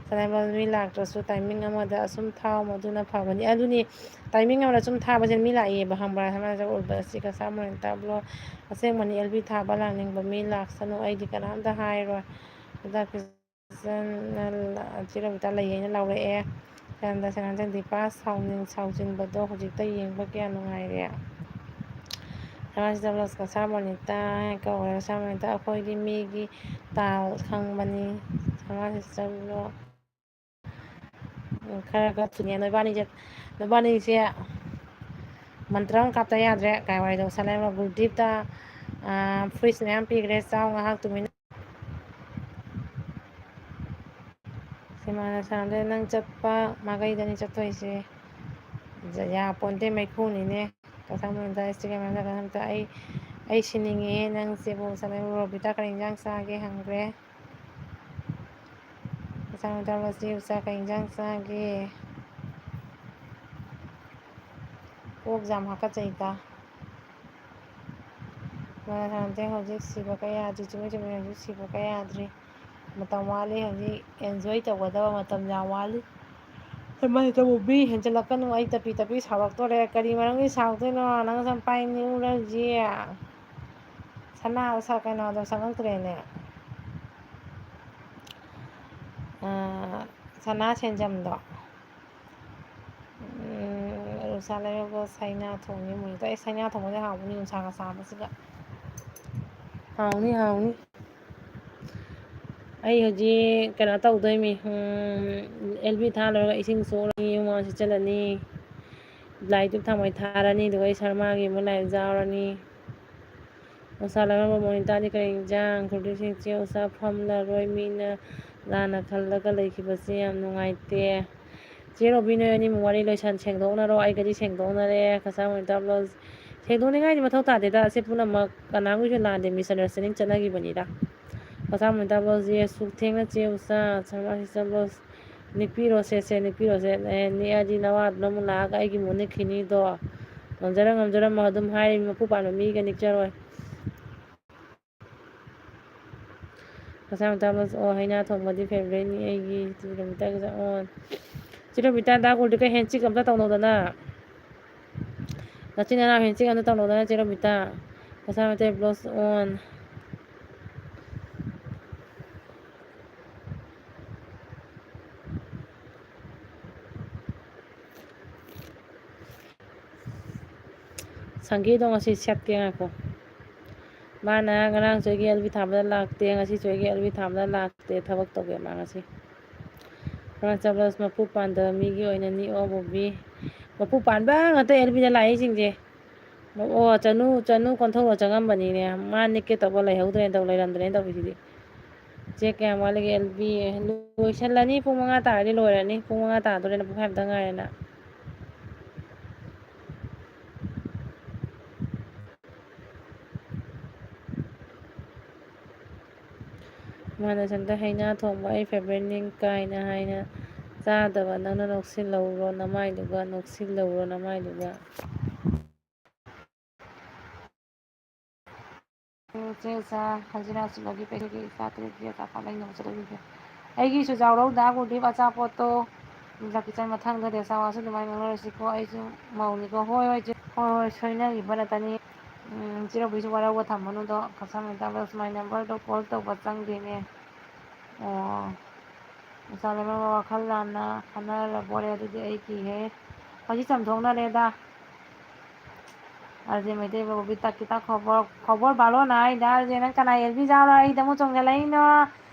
ꯁꯅꯥꯃꯣꯜ ꯃꯤ ꯂꯥꯛꯇ꯭ꯔꯁꯨ timing ꯑꯃꯗ ꯑꯁꯨꯝ ꯊꯥꯎ, ꯃꯗꯨꯅ ꯐꯕꯅꯤ꯫ ꯑꯗꯨꯅꯤ, timing ꯑꯃꯗ ꯁꯨꯝ ꯊꯥꯕꯁꯦ ꯃꯤ ꯂꯥꯛꯏꯌꯦꯕ, ꯈꯪꯕ꯭ꯔꯥ? ꯁꯅꯥꯃꯣꯜ ꯎꯔꯨꯕ ꯑꯁꯤ ꯀꯁꯥ ꯃꯣꯏꯅ ꯇꯥꯕ꯭ꯂꯣ꯫ ꯑꯁꯦꯡꯕꯅꯤ, ꯑꯦꯜ ꯕꯤ ꯊꯥꯕ ꯂꯥꯛꯅꯤꯡꯕ ꯃꯤ ꯂꯥꯛꯁꯅꯨ꯫ ꯑꯩꯗꯤ ꯀꯅꯥꯝꯇ ꯍꯥꯏꯔꯣꯏ꯫ ꯍꯤꯗꯥꯛꯀꯤ ꯆꯦ ꯔꯕꯤꯇꯥ ꯂꯩꯌꯦꯅ ꯂꯥꯎꯔꯛꯑꯦ꯫ ꯁꯅꯥꯃꯣꯜ ꯁꯅꯥꯃꯣꯜ ꯗꯤꯄꯥ ꯁꯥꯎꯅꯤꯡ ꯁꯥꯎꯖꯤꯟꯕꯗꯣ ꯍꯧꯖꯤꯛꯇ ꯌꯦꯡꯕ ꯀꯌꯥ ꯅꯨꯡꯉꯥꯏꯔꯦ꯫ ꯁꯃꯥꯖ ꯆꯠꯂꯣ, ꯀꯁꯥꯔ ꯃꯣꯅꯤꯇꯥ ꯍꯥꯏꯅ ꯀꯧꯋꯦ꯫ ꯀꯁꯥꯔ ꯃꯣꯅꯤꯇꯥ, ꯑꯩꯈꯣꯏꯗꯤ ꯃꯤꯒꯤ ꯇꯥꯜ ꯈꯪꯕꯅꯤ꯫ ꯁꯃꯥꯖ ꯆꯠꯂꯣ꯫ ꯎꯝ, ꯈꯔ ꯈꯔ ꯊꯨꯅꯤ꯫ ꯅꯣꯏꯕꯥꯅꯤꯁꯦ, ꯅꯣꯏꯕꯥꯅꯤꯁꯦ ꯃꯟꯇ꯭ꯔ ꯑꯃ ꯀꯥꯞꯇ ꯌꯥꯗ꯭ꯔꯦ꯫ ꯀꯥꯏ ꯋꯥꯔꯤꯗꯣ ꯁꯥꯟꯅꯔꯤꯕ? ꯒꯨꯜꯗꯤꯞꯇ, ꯑꯥ, ꯐ꯭ꯔꯤꯖ ꯃꯌꯥꯝ ꯄꯤꯈ꯭ꯔꯦ, ꯆꯥꯎ ꯉꯥꯏꯍꯥꯛ ꯇꯨꯃꯤꯟꯅ꯫ ꯁꯤꯃꯥꯅ ꯁꯥꯟꯅꯗꯣꯏ ꯅꯪ ꯆꯠꯄ ꯃꯥꯏꯀꯩꯗꯅꯤ ꯆꯠꯇꯣꯏꯁꯦ꯫ ꯌꯥꯄꯣꯟꯇꯦ, ꯃꯩꯈꯨꯅꯤꯅꯦ꯫ ꯀꯁꯥꯔ ꯃꯣꯅꯤꯇꯥ ꯏꯟꯁꯇꯥꯒ꯭ꯔꯥꯝ ꯑꯝꯇ ꯑꯩ, ꯑꯩ ꯁꯤꯅꯤꯡꯉꯦ ꯅꯪꯁꯤꯕꯨ꯫ ꯁꯥꯟꯅꯔꯤꯕ ꯔꯣꯕꯤꯇꯥ ꯀꯔꯤ ꯏꯟꯖꯥꯡ ꯆꯥꯒꯦ ꯍꯪꯈ꯭ꯔꯦ꯫ ꯀꯁꯥꯔ ꯃꯣꯅꯤꯇꯥ ꯕ꯭ꯂꯣꯛꯁꯤ ꯎꯆꯥ ꯀꯔꯤ ꯏꯟꯖꯥꯡ ꯆꯥꯒꯦ? ꯀꯣꯛ ꯌꯥꯝ ꯍꯥꯀꯠꯆꯩꯗ꯫ ꯃꯔꯥ ꯁꯥꯟꯅꯗꯦ, ꯍꯧꯖꯤꯛ ꯁꯤꯕ ꯀꯌꯥ ꯌꯥꯗ꯭ꯔꯤ꯫ ꯆꯨꯝꯃꯤ, ꯆꯨꯝꯃꯤ, ꯍꯧꯖꯤꯛ ꯁꯤꯕ ꯀꯌꯥ ꯌꯥꯗ꯭ꯔꯤ꯫ ꯃꯇꯝ ꯋꯥꯠꯂꯤ, ꯍꯧꯖꯤꯛ enjoy ꯇꯧꯒꯗꯕ ꯃꯇꯝ ꯌꯥꯝ ꯋꯥꯠꯂꯤ꯫ ꯍꯦꯃꯟ ꯇꯧꯕꯤ, ꯍꯦꯟꯖꯜꯂꯛꯀꯅꯨ꯫ ꯑꯩ ꯇꯞꯄꯤ ꯇꯞꯄꯤ ꯁꯥꯎꯔꯛꯇꯣꯔꯦ꯫ ꯀꯔꯤ ꯃꯔꯝꯒꯤ ꯁꯥꯎꯗꯣꯏꯅꯣ? ꯅꯪ ꯁꯝ ꯄꯥꯏꯅꯤꯡꯕ꯭ꯔꯥ ꯍꯧꯖꯤꯛ? ꯁꯅꯥ ꯁꯥ-, ꯀꯩꯅꯣꯗꯣ ꯁꯪꯉꯛꯇ꯭ꯔꯦꯅꯦ꯫ ꯑꯥ, ꯁꯅꯥ ꯁꯦꯟꯖꯝꯗꯣ꯫ ꯎꯝ, ꯎꯁꯥ ꯂꯩꯔꯛꯄ ꯁꯩꯅꯥ ꯊꯣꯡꯉꯤ ꯃꯨꯟꯗ꯫ ꯑꯩ ꯁꯩꯅꯥ ꯊꯣꯡꯕꯁꯦ ꯍꯥꯎꯕꯅꯤ, ꯅꯨꯡꯁꯥꯒ ꯁꯥꯕꯁꯤꯗ꯫ ꯍꯥꯎꯅꯤ, ꯍꯥꯎꯅꯤ꯫ ꯑꯩ ꯍꯧꯖꯤꯛ ꯀꯩꯅꯣ ꯇꯧꯗꯣꯏꯃꯤ, ꯎꯝ, ꯑꯦꯜ ꯕꯤ ꯊꯥ ꯂꯣꯏꯔꯒ ꯏꯁꯤꯡ ꯁꯣꯛꯂꯅꯤ, ꯍꯨꯃꯥꯡ ꯁꯤꯠꯆꯜꯂꯅꯤ, ꯂꯥꯏ ꯙꯨꯞ ꯊꯥꯎꯃꯩ ꯊꯥꯔꯅꯤ, ꯑꯗꯨꯒ ꯑꯩ ꯁꯔꯃꯥꯒꯤ ꯑꯃꯨꯛ ꯂꯥꯏ ꯌꯥꯎꯔꯅꯤ꯫ ꯎꯁꯥ ꯂꯥꯡꯉꯝꯕ ꯃꯣꯅꯤꯇꯥꯗꯤ ꯀꯔꯤ ꯏꯟꯖꯥꯡ? ꯈꯨꯔꯗꯤꯁꯤꯡ ꯆꯦ ꯎꯁꯥ ꯐꯝꯂꯔꯣꯏ, ꯃꯤꯅ ꯂꯥꯟꯅ ꯈꯜꯂꯒ ꯂꯩꯈꯤꯕꯁꯦ ꯌꯥꯝ ꯅꯨꯡꯉꯥꯏꯇꯦ꯫ ꯆꯦ ꯔꯣꯕꯤ, ꯅꯣꯏ ꯑꯅꯤꯃꯛ ꯋꯥꯔꯤ ꯂꯣꯏꯁꯟ, ꯁꯦꯡꯗꯣꯛꯅꯔꯣ, ꯑꯩꯒꯗꯤ ꯁꯦꯡꯗꯣꯛꯅꯔꯦ꯫ ꯀꯁꯥꯔ ꯃꯣꯅꯤꯇꯥ ꯕ꯭ꯂꯣꯛꯁ ꯁꯦꯡꯗꯣꯛꯅꯤꯡꯉꯥꯏꯗꯤ ꯃꯊꯧ ꯇꯥꯗꯦꯗ, ꯑꯁꯤ ꯄꯨꯝꯅꯃꯛ ꯀꯅꯥꯒꯤꯁꯨ ꯂꯥꯟꯗꯦ, misunderstanding ꯆꯠꯅꯈꯤꯕꯅꯤꯗ꯫ ꯀꯁꯥꯔ ꯃꯣꯅꯤꯇꯥ ꯕ꯭ꯂꯣꯛꯁ, ꯌꯦꯁ, ꯁꯨꯛ ꯊꯦꯡꯅ ꯆꯦ ꯎꯁꯥ, ꯁꯔꯃꯥ ꯁꯤꯁꯇꯔ ꯕ꯭ꯂꯣꯛꯁ, ꯅꯤꯛꯄꯤꯔꯣꯁꯦ, ꯁꯦ, ꯅꯤꯛꯄꯤꯔꯣꯁꯦ꯫ ꯑꯦ, ꯅꯤꯛꯑꯗꯤ ꯅꯋꯥꯗꯨꯅ ꯑꯃꯨꯛ ꯂꯥꯛꯑꯒ ꯑꯩꯒꯤ ꯃꯨꯛ ꯅꯤꯛꯈꯤꯅꯤꯗꯣ꯫ ꯉꯝꯖꯔ ꯉꯝꯖꯔ ꯑꯗꯨꯝ ꯍꯥꯏꯔꯤꯃꯤ, ꯃꯄꯨ ꯄꯥꯟꯕ ꯃꯤꯒ ꯅꯤꯛꯆꯔꯣꯏ꯫ ꯀꯁꯥꯔ ꯃꯣꯅꯤꯇꯥ ꯕ꯭ꯂꯣꯛꯁ, ꯑꯣ, ꯍꯩꯅꯥ ꯊꯣꯡꯕꯗꯤ favouriteꯅꯤ ꯑꯩꯒꯤ꯫ ꯆꯤꯔꯣꯕꯤꯇꯥꯒꯤꯁꯨ ꯑꯣꯟ꯫ ꯆꯤꯔꯣꯕꯤꯇꯥ, ꯗꯥ ꯒꯣꯜꯗꯤꯒ handshake ꯑꯝꯇ ꯇꯧꯅꯧꯗꯅ꯫ ꯅꯆꯤꯟ ꯅꯅꯥꯎ handshake ꯑꯝꯇ ꯇꯧꯅꯧꯗꯅ, ꯆꯤꯔꯣꯕꯤꯇꯥ꯫ ꯀꯁꯥꯔ ꯃꯣꯅꯤꯇꯥ ꯕ꯭ꯂꯣꯛꯁ ꯑꯣꯟ꯫ ꯁꯪꯒꯤꯗꯣ ꯉꯁꯤ ꯁꯦꯠꯀꯦ ꯉꯥꯏꯈꯣ꯫ ꯃꯥꯅ ꯉꯔꯥꯡꯁꯨ ꯑꯩꯒꯤ ꯑꯦꯜ ꯕꯤ ꯊꯥꯕꯗ ꯂꯥꯛꯇꯦ, ꯉꯁꯤꯁꯨ ꯑꯩꯒꯤ ꯑꯦꯜ ꯕꯤ ꯊꯥꯕꯗ ꯂꯥꯛꯇꯦ, ꯊꯕꯛ ꯇꯧꯒꯦ ꯃꯥ ꯉꯁꯤ꯫ ꯑꯔꯨꯅꯥꯆꯜ ꯄ꯭ꯔꯗꯦꯁ ꯃꯄꯨ ꯄꯥꯟꯗꯕ ꯃꯤꯒꯤ ꯑꯣꯏꯅ ꯅꯤꯛꯑꯣ ꯕꯣꯕꯤ꯫ ꯃꯄꯨ ꯄꯥꯟꯕ ꯉꯥꯛꯇ ꯑꯦꯜ ꯕꯤꯗ ꯂꯥꯛꯏꯁꯤꯡꯁꯦ꯫ ꯑꯣ, ꯆꯅꯨ, ꯆꯅꯨ ꯀꯣꯟꯊꯧꯅ ꯆꯪꯉꯝꯕꯅꯤꯅꯦ꯫ ꯃꯥ ꯅꯤꯛꯀꯦ ꯇꯧꯕ ꯂꯩꯍꯧꯗ꯭ꯔꯦꯅ ꯇꯧ, ꯂꯩꯔꯝꯗ꯭ꯔꯦꯅ ꯇꯧꯔꯤꯁꯤꯗꯤ꯫ ꯆꯦ ꯀꯌꯥꯝ ꯋꯥꯠꯂꯤꯒꯦ ꯑꯦꯜ ꯕꯤ? ꯂꯣꯏꯁꯜꯂꯅꯤ, ꯄꯨꯡ ꯃꯉꯥ ꯇꯥꯔꯗꯤ ꯂꯣꯏꯔꯅꯤ꯫ ꯄꯨꯡ ꯃꯉꯥ ꯇꯥꯗꯣꯔꯦꯅ, ꯄꯨꯡꯈꯥꯏ ꯑꯃꯇ ꯉꯥꯏꯔꯦꯅ꯫ ꯃꯥꯅ ꯁꯟꯗ ꯍꯩꯅꯥ ꯊꯣꯡꯕ ꯑꯩ favouriteꯅꯤ ꯀꯥꯏꯅ ꯍꯥꯏꯅ ꯆꯥꯗꯕ ꯅꯪꯅ ꯅꯣꯛꯁꯤꯜꯂꯧꯔꯣ ꯅꯃꯥꯏꯗꯨꯒ, ꯅꯣꯛꯁꯤꯜꯂꯧꯔꯣ ꯅꯃꯥꯏꯗꯨꯒ꯫ ꯆꯦ ꯏꯆꯥ ꯍꯖꯤꯔꯥ ꯆꯠꯂꯒꯦ, ꯄꯩꯁꯥꯒꯤ ꯏꯆꯥ ꯇꯔꯦꯠꯀꯤ ꯑꯆꯥꯄꯣꯠ ꯂꯩꯅꯕ ꯆꯠꯂꯨꯈꯤꯒꯦ꯫ ꯑꯩꯒꯤꯁꯨ ꯌꯥꯎꯔꯧꯗ ꯒꯨꯔꯗꯤꯞ ꯑꯆꯥꯄꯣꯠꯇꯣ꯫ ꯂꯛꯀꯤꯆꯟ ꯃꯊꯪꯗ ꯗꯦꯁꯥꯋꯥꯁꯨ ꯑꯗꯨꯃꯥꯏꯅ ꯉꯥꯡꯅꯔꯁꯤꯀꯣ꯫ ꯑꯩꯁꯨ ꯃꯧꯅꯤꯀꯣ꯫ ꯍꯣꯏ, ꯍꯣꯏ, ꯆꯦ꯫ ꯍꯣꯏ, ꯍꯣꯏ, ꯁꯣꯏꯅꯈꯤꯕ ꯅꯠꯇꯅꯤ꯫ ꯎꯝ, ꯆꯦ ꯔꯣꯕꯤꯁꯨ ꯋꯥꯔꯧꯕ ꯊꯝꯃꯅꯨꯗꯣ꯫ ꯀꯁꯥ ꯃꯩꯇꯥ ꯕꯁ, my numberꯗꯣ call ꯇꯧꯕ ꯆꯪꯗꯦꯅꯦ꯫ ꯑꯣ꯫ ꯏꯆꯥ ꯂꯩꯃ ꯋꯥꯈꯜ ꯂꯥꯟꯅ ꯈꯟꯅꯔꯕꯣꯔꯦ꯫ ꯑꯗꯨꯗꯤ ꯑꯩ ꯀꯤꯍꯦ꯫ ꯍꯧꯖꯤꯛ ꯆꯝꯊꯣꯛꯅꯔꯦꯗ꯫ ꯑꯥꯔ ꯖꯦ ꯃꯩꯇꯩ ꯕꯣꯕꯤ ꯇ ꯈꯤꯇ ꯈꯣꯕꯣꯔ, ꯈꯣꯕꯣꯔ ꯕꯥꯂꯣꯅ ꯍꯥꯏꯗ, ꯑꯥꯔ ꯖꯦ ꯅꯪ ꯀꯅꯥ ꯑꯦꯜ ꯕꯤ ꯌꯥꯎꯔ ꯑꯩꯗ ꯑꯃꯨꯛ ꯆꯣꯡꯁꯤꯜꯂꯛꯏꯅꯣ?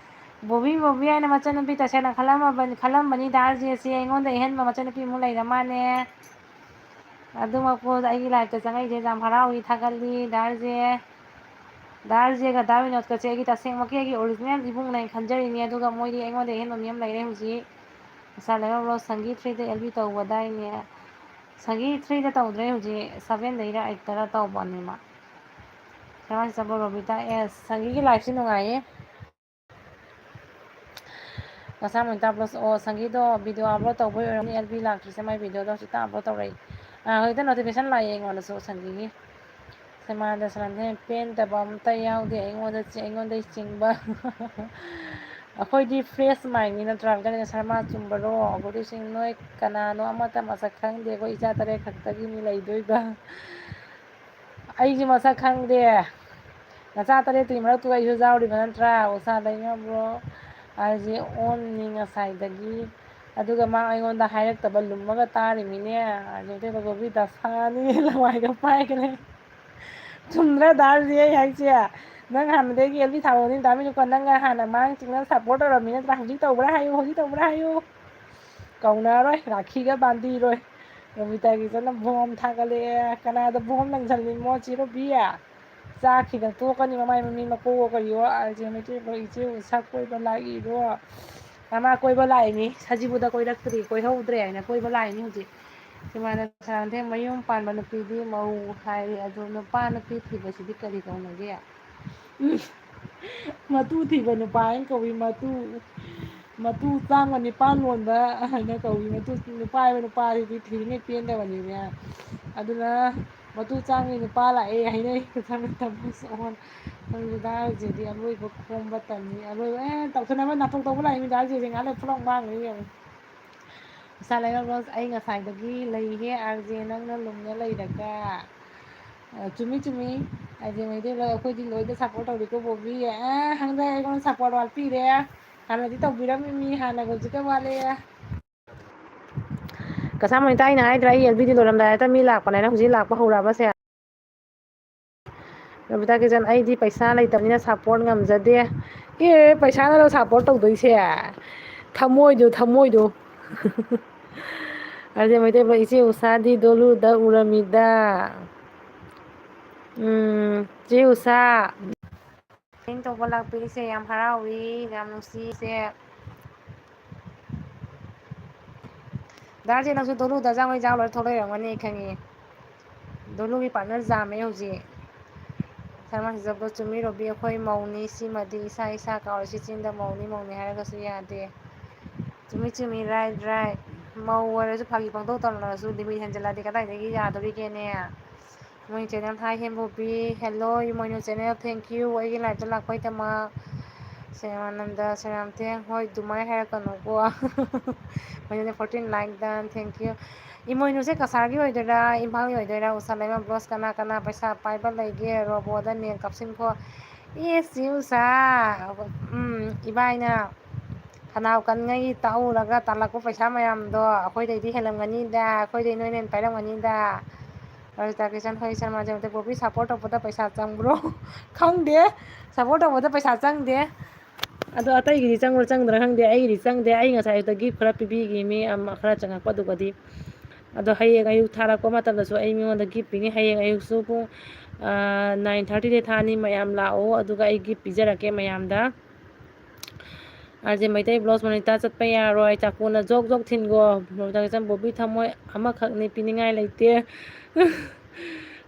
ꯕꯣꯕꯤ, ꯕꯣꯕꯤ ꯍꯥꯏꯅ ꯃꯆꯟꯅꯨꯄꯤ ꯇꯁꯦꯡꯅ ꯈꯜꯂꯝꯃꯕꯅꯤ, ꯈꯜꯂꯝꯕꯅꯤꯗ, ꯑꯥꯔ ꯖꯦꯁꯦ ꯑꯩꯉꯣꯟꯗ ꯑꯍꯦꯟꯕ ꯃꯆꯟꯅꯨꯄꯤ ꯑꯃꯨꯛ ꯂꯩꯔ ꯃꯥꯅꯦ꯫ ꯑꯗꯨꯃꯛꯄꯨ ꯑꯩꯒꯤ liveꯇ ꯆꯪꯉꯛꯏꯁꯦ ꯌꯥꯝ ꯍꯔꯥꯎꯏ, ꯊꯥꯒꯠꯂꯤ ꯗꯥ ꯑꯥꯔ ꯖꯦ꯫ ꯗꯥ ꯑꯥꯔ ꯖꯦꯒ ꯗꯥ ꯕꯤꯅꯣꯗꯀꯁꯦ ꯑꯩꯒꯤ ꯇꯁꯦꯡꯃꯛꯀꯤ ꯑꯩꯒꯤ original ꯏꯕꯨꯡꯅꯦ ꯍꯥꯏꯅ ꯈꯟꯖꯔꯤꯅꯦ, ꯑꯗꯨꯒ ꯃꯣꯏꯗꯤ ꯑꯩꯉꯣꯟꯗ ꯑꯍꯦꯟꯕ ꯃꯤ ꯑꯃ ꯂꯩꯔꯦ ꯍꯧꯖꯤꯛ꯫ ꯏꯆꯥ ꯂꯩꯃ ꯕ꯭ꯂꯣꯒ ꯁꯪꯒꯤ threeꯗ ꯑꯦꯜ ꯕꯤ ꯇꯧꯕꯗꯥꯏꯅꯦ? ꯁꯪꯒꯤ threeꯗ ꯇꯧꯗ꯭ꯔꯦ, ꯍꯧꯖꯤꯛ sevenꯗꯩꯔ eightꯇꯔ ꯇꯧꯕꯅꯦ ꯃꯥ꯫ ꯁꯦꯕꯥꯁꯤ ꯆꯠꯄ ꯔꯣꯕꯤꯇꯥ ꯑꯦꯁ꯫ ꯁꯪꯒꯤꯒꯤ liveꯁꯤ ꯅꯨꯡꯉꯥꯏꯌꯦ꯫ ꯀꯁꯥ ꯃꯣꯏꯇꯥ ꯕ꯭ꯂꯣꯒ, ꯑꯣ, ꯁꯪꯒꯤꯗꯣ video upload ꯇꯧꯕꯩ ꯑꯣꯏꯔꯝꯅꯤ, ꯑꯦꯜ ꯕꯤ ꯂꯥꯛꯇ꯭ꯔꯤꯁꯦ, ꯃꯥꯏ videoꯗꯣ ꯍꯧꯖꯤꯛꯇ upload ꯇꯧꯔꯛꯏ꯫ ꯑꯥ, ꯍꯧꯖꯤꯛꯇ notification ꯂꯥꯛꯑꯦ ꯑꯩꯉꯣꯟꯗꯁꯨ ꯁꯪꯒꯤꯒꯤ꯫ ꯁꯦꯃꯥꯗ ꯁꯅꯥꯊꯣꯏ ꯄꯦꯟꯗꯕ ꯑꯝꯇ ꯌꯥꯎꯗꯦ ꯑꯩꯉꯣꯟꯗ ꯆꯤ-, ꯑꯩꯉꯣꯟꯗꯩ ꯆꯤꯡꯕ꯫ ꯑꯩꯈꯣꯏꯗꯤ fresh mindꯅꯤ ꯅꯠꯇ꯭ꯔꯥ? ꯁꯔꯃꯥ ꯆꯨꯝꯕꯔꯣ? Good evening, ꯅꯣꯏ ꯀꯅꯥꯅꯣ ꯑꯃꯠꯇ ꯃꯁꯛ ꯈꯪꯗꯦ, ꯑꯩꯈꯣꯏ ꯏꯆꯥ ꯇꯔꯦꯠ ꯈꯛꯇꯒꯤꯅꯤ ꯂꯩꯗꯣꯏꯕ꯫ ꯑꯩꯁꯨ ꯃꯁꯛ ꯈꯪꯗꯦ꯫ ꯅꯆꯥ ꯇꯔꯦꯠꯇꯨꯒꯤ ꯃꯔꯛꯇꯨ ꯑꯩꯁꯨ ꯌꯥꯎꯔꯤꯕ ꯅꯠꯇ꯭ꯔꯥ? ꯎꯁꯥ ꯂꯩꯃ ꯕ꯭ꯂꯣꯒ ꯍꯥꯏꯁꯦ onꯅꯤ ꯉꯁꯥꯏꯗꯒꯤ꯫ ꯑꯗꯨꯒ ꯃꯥ ꯑꯩꯉꯣꯟꯗ ꯍꯥꯏꯔꯛꯇꯕ ꯂꯨꯝꯃꯒ ꯇꯥꯔꯤꯃꯤꯅꯦ꯫ ꯑꯗꯨꯗꯩ ꯕꯣꯕꯤ ꯗꯁꯥꯅꯤ ꯂꯋꯥꯏꯒ ꯄꯥꯏꯈ꯭ꯔꯦ꯫ ꯆꯨꯝꯗ꯭ꯔꯥ ꯗꯥꯔꯖꯤ ꯑꯩ ꯍꯥꯏꯁꯦ? ꯅꯪ ꯍꯥꯟꯅꯗꯒꯤ ꯑꯦꯜ ꯕꯤ ꯊꯥꯔꯣꯅꯤ ꯗꯥ ꯃꯤꯅꯨꯀꯣ ꯅꯪꯅ ꯍꯥꯟꯅ ꯃꯥꯡ ꯆꯤꯡꯅ ꯁꯞꯄꯣꯔꯠ ꯇꯧꯔꯝꯃꯤ ꯅꯠꯇ꯭ꯔꯥ? ꯍꯧꯖꯤꯛ ꯇꯧꯕ꯭ꯔꯥ ꯍꯥꯏꯌꯨ, ꯍꯧꯖꯤꯛ ꯇꯧꯕ꯭ꯔꯥ ꯍꯥꯏꯌꯨ꯫ ꯀꯧꯅꯔꯣꯏ, ꯔꯥꯈꯤꯒ ꯕꯥꯟꯗꯤꯔꯣꯏ꯫ ꯔꯣꯃꯤꯇꯥꯒꯤꯁꯅ ꯕꯣꯝ ꯊꯥꯒꯠꯂꯛꯑꯦ꯫ ꯀꯅꯥꯗ ꯕꯣꯝ ꯂꯪꯁꯜꯂꯤꯃꯣ ꯆꯦ ꯔꯣꯕꯤ? ꯆꯥꯈꯤꯗ ꯇꯣꯛꯀꯅꯤ ꯃꯃꯥꯏ ꯃꯃꯤ ꯃꯀꯣꯛ ꯀꯔꯤꯑꯣ꯫ ꯑꯥꯔ ꯖꯦ ꯃꯩꯇꯩ ꯏꯆꯦ ꯎꯁꯥ ꯀꯣꯏꯕ ꯂꯥꯛꯏꯔꯣ? ꯃꯥ ꯀꯣꯏꯕ ꯂꯥꯛꯏꯅꯤ, ꯁꯖꯤꯕꯨꯗ ꯀꯣꯏꯔꯛꯇ꯭ꯔꯤ, ꯀꯣꯏꯍꯧꯗ꯭ꯔꯦ ꯍꯥꯏꯅ ꯀꯣꯏꯕ ꯂꯥꯛꯏꯅꯤ ꯍꯧꯖꯤꯛ꯫ ꯏꯃꯥꯅ ꯁꯥꯟꯅꯊꯦꯝ ꯃꯌꯨꯝ ꯄꯥꯟꯕ ꯅꯨꯄꯤꯗꯤ ꯃꯧ ꯍꯥꯏꯔꯦ, ꯑꯗꯣ ꯅꯨꯄꯥ ꯅꯨꯄꯤ ꯊꯤꯕꯁꯤꯗꯤ ꯀꯔꯤ ꯀꯧꯅꯒꯦ? ꯎꯝ, ꯃꯇꯨ ꯊꯤꯕ ꯅꯨꯄꯥ ꯍꯥꯏꯅ ꯀꯧꯏ, ꯃꯇꯨ꯫ ꯃꯇꯨ ꯆꯥꯝꯃ ꯅꯤꯄꯥꯟ ꯂꯣꯟꯕ ꯍꯥꯏꯅ ꯀꯧꯏ꯫ ꯃꯇꯨ, ꯅꯨꯄꯥ ꯍꯥꯏꯕ ꯅꯨꯄꯥꯁꯤꯗꯤ ꯊꯤꯔꯤꯉꯩ ꯄꯦꯟꯗꯕꯅꯤꯅꯦ꯫ ꯑꯗꯨꯅ ꯃꯇꯨ ꯆꯥꯝꯃꯒꯤ ꯅꯨꯄꯥ ꯂꯥꯛꯑꯦ ꯍꯥꯏꯅꯩ꯫ ꯀꯩꯊꯥꯟ ꯇꯝꯕ ꯁꯣꯛꯍꯣꯟ꯫ ꯈꯪꯗꯦꯗ, ꯍꯧꯖꯤꯛꯇꯤ ꯑꯔꯣꯏꯕ ꯈꯣꯝꯕ ꯇꯝꯃꯤ꯫ ꯑꯔꯣꯏꯕ, ꯑꯦ, ꯇꯧꯊꯅꯕ ꯅꯥꯇꯧ ꯇꯧꯕ ꯂꯥꯛꯏ ꯃꯤꯗ ꯍꯧꯖꯤꯛ ꯉꯥꯏꯍꯥꯛ ꯂꯩ ꯄꯨꯂꯞ ꯃꯥꯡꯈ꯭ꯔꯦ ꯌꯦꯡꯉꯨ꯫ ꯏꯁꯥ ꯂꯩꯔꯛ ꯔꯣꯁ, ꯑꯩ ꯉꯁꯥꯏꯗꯒꯤ ꯂꯩꯍꯦ ꯑꯥꯔ ꯖꯦ ꯅꯪꯅ ꯂꯨꯝꯅ ꯂꯩꯔꯒ꯫ ꯑ, ꯆꯨꯝꯃꯤ, ꯆꯨꯝꯃꯤ꯫ ꯑꯥꯔ ꯖꯦ ꯃꯩꯇꯩ ꯂꯣꯏ, ꯑꯩꯈꯣꯏꯗꯤ ꯂꯣꯏꯗ ꯁꯞꯄꯣꯔꯠ ꯇꯧꯔꯤꯀꯣ ꯕꯣꯕꯤ꯫ ꯑ, ꯍꯟꯗꯛ ꯑꯩꯉꯣꯟꯗ ꯁꯞꯄꯣꯔꯠ ꯋꯥꯠꯄꯤꯔꯦ꯫ ꯍꯥꯟꯅꯗꯤ ꯇꯧꯕꯤꯔꯝꯃꯤ ꯃꯤ, ꯍꯥꯟꯅꯒ ꯍꯧꯖꯤꯛꯀ ꯋꯥꯠꯂꯦ꯫ ꯀꯁꯥ ꯃꯣꯅꯤꯇꯥ, ꯑꯩꯅ ꯍꯥꯏꯗ꯭ꯔꯥ ꯑꯩ ꯑꯦꯜ ꯕꯤꯗꯤ ꯂꯣꯏꯔꯝꯗꯥꯏꯗ ꯃꯤ ꯂꯥꯛꯄꯅꯦꯅ, ꯍꯧꯖꯤꯛ ꯂꯥꯛꯄ ꯍꯧꯔꯛꯑꯕꯁꯦ꯫ ꯔꯕꯤꯇꯥ ꯀꯤꯆꯟ, ꯑꯩꯗꯤ ꯄꯩꯁꯥ ꯂꯩꯇꯕꯅꯤꯅ ꯁꯞꯄꯣꯔꯠ ꯉꯝꯖꯗꯦ꯫ ꯑꯦ, ꯄꯩꯁꯥꯅꯔꯣ ꯁꯞꯄꯣꯔꯠ ꯇꯧꯗꯣꯏꯁꯦ? ꯊꯃꯣꯏꯗꯣ, ꯊꯃꯣꯏꯗꯣ꯫ ꯑꯗꯨꯗꯤ ꯃꯩꯇꯩ ꯃꯌꯦꯛ, ꯏꯆꯦ ꯎꯁꯥꯗꯤ ꯗꯣꯂꯨꯗ ꯎꯔꯝꯃꯤꯗ꯫ ꯎꯝ, ꯆꯦ ꯎꯁꯥ꯫ ꯇꯧꯕ ꯂꯥꯛꯄꯤꯔꯤꯁꯦ ꯌꯥꯝ ꯍꯔꯥꯎꯏ, ꯌꯥꯝ ꯅꯨꯡꯁꯤ ꯏꯆꯦ꯫ ꯗꯥ ꯔꯥꯖꯦꯟ, ꯅꯪꯁꯨ ꯗꯣꯂꯨꯗ ꯖꯥꯡ ꯃꯩ ꯖꯥꯡ ꯂꯣꯏꯔ ꯊꯣꯛꯂꯛꯏꯔꯝꯒꯅꯤ ꯑꯩ ꯈꯪꯉꯤ꯫ ꯗꯣꯂꯨꯒꯤ ꯄꯥꯔꯠꯅꯔ ꯖꯥꯝꯃꯦ ꯍꯧꯖꯤꯛ꯫ ꯁꯔꯃ ꯁꯤꯖꯕꯗꯣ ꯆꯨꯝꯃꯤ ꯔꯣꯕꯤ, ꯑꯩꯈꯣꯏ ꯃꯧꯅꯤ, ꯁꯤꯃꯗꯤ ꯏꯁꯥ ꯏꯁꯥ ꯀꯥꯎꯔꯁꯤ, ꯆꯤꯟꯗ ꯃꯧꯅꯤ ꯃꯧꯅꯤ ꯍꯥꯏꯔꯒꯁꯨ ꯌꯥꯗꯦ꯫ ꯆꯨꯝꯃꯤ ꯆꯨꯝꯃꯤ, right right꯫ ꯃꯧ ꯑꯣꯏꯔꯁꯨ ꯐꯥꯒꯤ ꯄꯪꯇꯧ ꯇꯧꯅꯔꯁꯨ limit ꯍꯦꯟꯖꯜꯂꯛꯑꯗꯤ ꯀꯗꯥꯏꯗꯒꯤ ꯌꯥꯗꯣꯔꯤꯒꯦꯅꯦ? ꯃꯣꯏ channel ꯊꯥꯏ ꯍꯦꯟꯕꯣꯕꯤ, hello Imoinu channel, thank you ꯑꯩꯒꯤ live ꯇ ꯂꯥꯛꯄꯩꯗꯃꯛ꯫ ꯁꯦ ꯃꯥꯅꯟꯗ, ꯁꯦ ꯔꯥꯝꯊꯦꯝ, ꯍꯣꯏ ꯑꯗꯨꯃꯥꯏꯅ ꯍꯥꯏꯔꯛꯀꯅꯨꯀꯣ꯫ ꯃꯣꯏꯅ fourteen like done, thank you꯫ ꯏꯃꯣꯏꯅꯨꯁꯦ ꯀꯁꯥꯔꯒꯤ ꯑꯣꯏꯗꯣꯏꯔꯥ, ꯏꯝꯐꯥꯜꯒꯤ ꯑꯣꯏꯗꯣꯏꯔꯥ? ꯎꯁꯥ ꯂꯩꯃ ꯕ꯭ꯂꯣꯁ, ꯀꯅꯥ ꯀꯅꯥ ꯄꯩꯁꯥ ꯄꯥꯏꯕ ꯂꯩꯒꯦ? ꯔꯣꯕꯣꯗ ꯅꯦꯠ ꯀꯥꯞꯁꯤꯟꯈꯣ꯫ ꯑꯦꯁ ꯁꯤ ꯎꯁꯥ, ꯎꯝ, ꯏꯕꯥꯏꯅ ꯈꯅꯥꯎ ꯀꯟꯉꯩꯒꯤ ꯇꯥꯛꯎꯔꯒ ꯇꯥꯜꯂꯛꯄ ꯄꯩꯁꯥ ꯃꯌꯥꯝꯗꯣ ꯑꯩꯈꯣꯏꯗꯩꯗꯤ ꯍꯦꯜꯂꯝꯒꯅꯤꯗ, ꯑꯩꯈꯣꯏꯗꯩ ꯅꯣꯏꯅ ꯍꯦꯟꯅ ꯄꯥꯏꯔꯝꯒꯅꯤꯗ꯫ ꯔꯣꯖꯤꯇꯥ ꯀꯤꯁꯟ, ꯍꯣꯏ, ꯁꯔꯃꯥꯖꯦ ꯃꯩꯇꯩ ꯄꯣꯄꯤ ꯁꯞꯄꯣꯔꯠ ꯇꯧꯕꯗ ꯄꯩꯁꯥ ꯆꯪꯕ꯭ꯔꯣ? ꯈꯪꯗꯦ, ꯁꯞꯄꯣꯔꯠ ꯇꯧꯕꯗ ꯄꯩꯁꯥ ꯆꯪꯗꯦ꯫ ꯑꯗꯣ ꯑꯇꯩꯒꯤꯗꯤ ꯆꯪꯕ꯭ꯔꯥ ꯆꯪꯗ꯭ꯔꯥ ꯈꯪꯗꯦ, ꯑꯩꯒꯤꯗꯤ ꯆꯪꯗꯦ꯫ ꯑꯩ ꯉꯁꯥꯏ ꯑꯌꯨꯛꯇ ꯒꯤꯐ ꯈꯔ ꯄꯤꯕꯤꯈꯤ ꯃꯤ ꯑꯃ ꯈꯔ ꯆꯪꯉꯛꯄꯗꯨꯒꯗꯤ꯫ ꯑꯗꯣ ꯍꯌꯦꯡ ꯑꯌꯨꯛ ꯊꯥꯔꯛꯄ ꯃꯇꯝꯗꯁꯨ ꯑꯩ ꯃꯤꯉꯣꯟꯗ ꯒꯤꯐ ꯄꯤꯅꯤ꯫ ꯍꯌꯦꯡ ꯑꯌꯨꯛꯁꯨ ꯄꯨꯡ, ꯑ, ꯅꯥꯏꯟ ꯊꯥꯔꯇꯤꯗ ꯊꯥꯅꯤ꯫ ꯃꯌꯥꯝ ꯂꯥꯛꯑꯣ, ꯑꯗꯨꯒ ꯑꯩ ꯒꯤꯐ ꯄꯤꯖꯔꯛꯀꯦ ꯃꯌꯥꯝꯗ꯫ ꯑꯥꯔ ꯖꯦ ꯃꯩꯇꯩ ꯕ꯭ꯂꯣꯁ ꯃꯅꯤꯇꯥ ꯆꯠꯄ ꯌꯥꯔꯣꯏ, ꯆꯥꯛꯀꯣꯟꯅ ꯖꯣꯛ ꯖꯣꯛ ꯊꯤꯟꯒꯣ꯫ ꯃꯣꯃꯣꯇꯥ ꯀꯤꯁꯟ ꯕꯣꯕꯤ ꯊꯝꯃꯣꯏ ꯑꯃꯈꯛꯅꯤ, ꯄꯤꯅꯤꯡꯉꯥꯏ ꯂꯩꯇꯦ꯫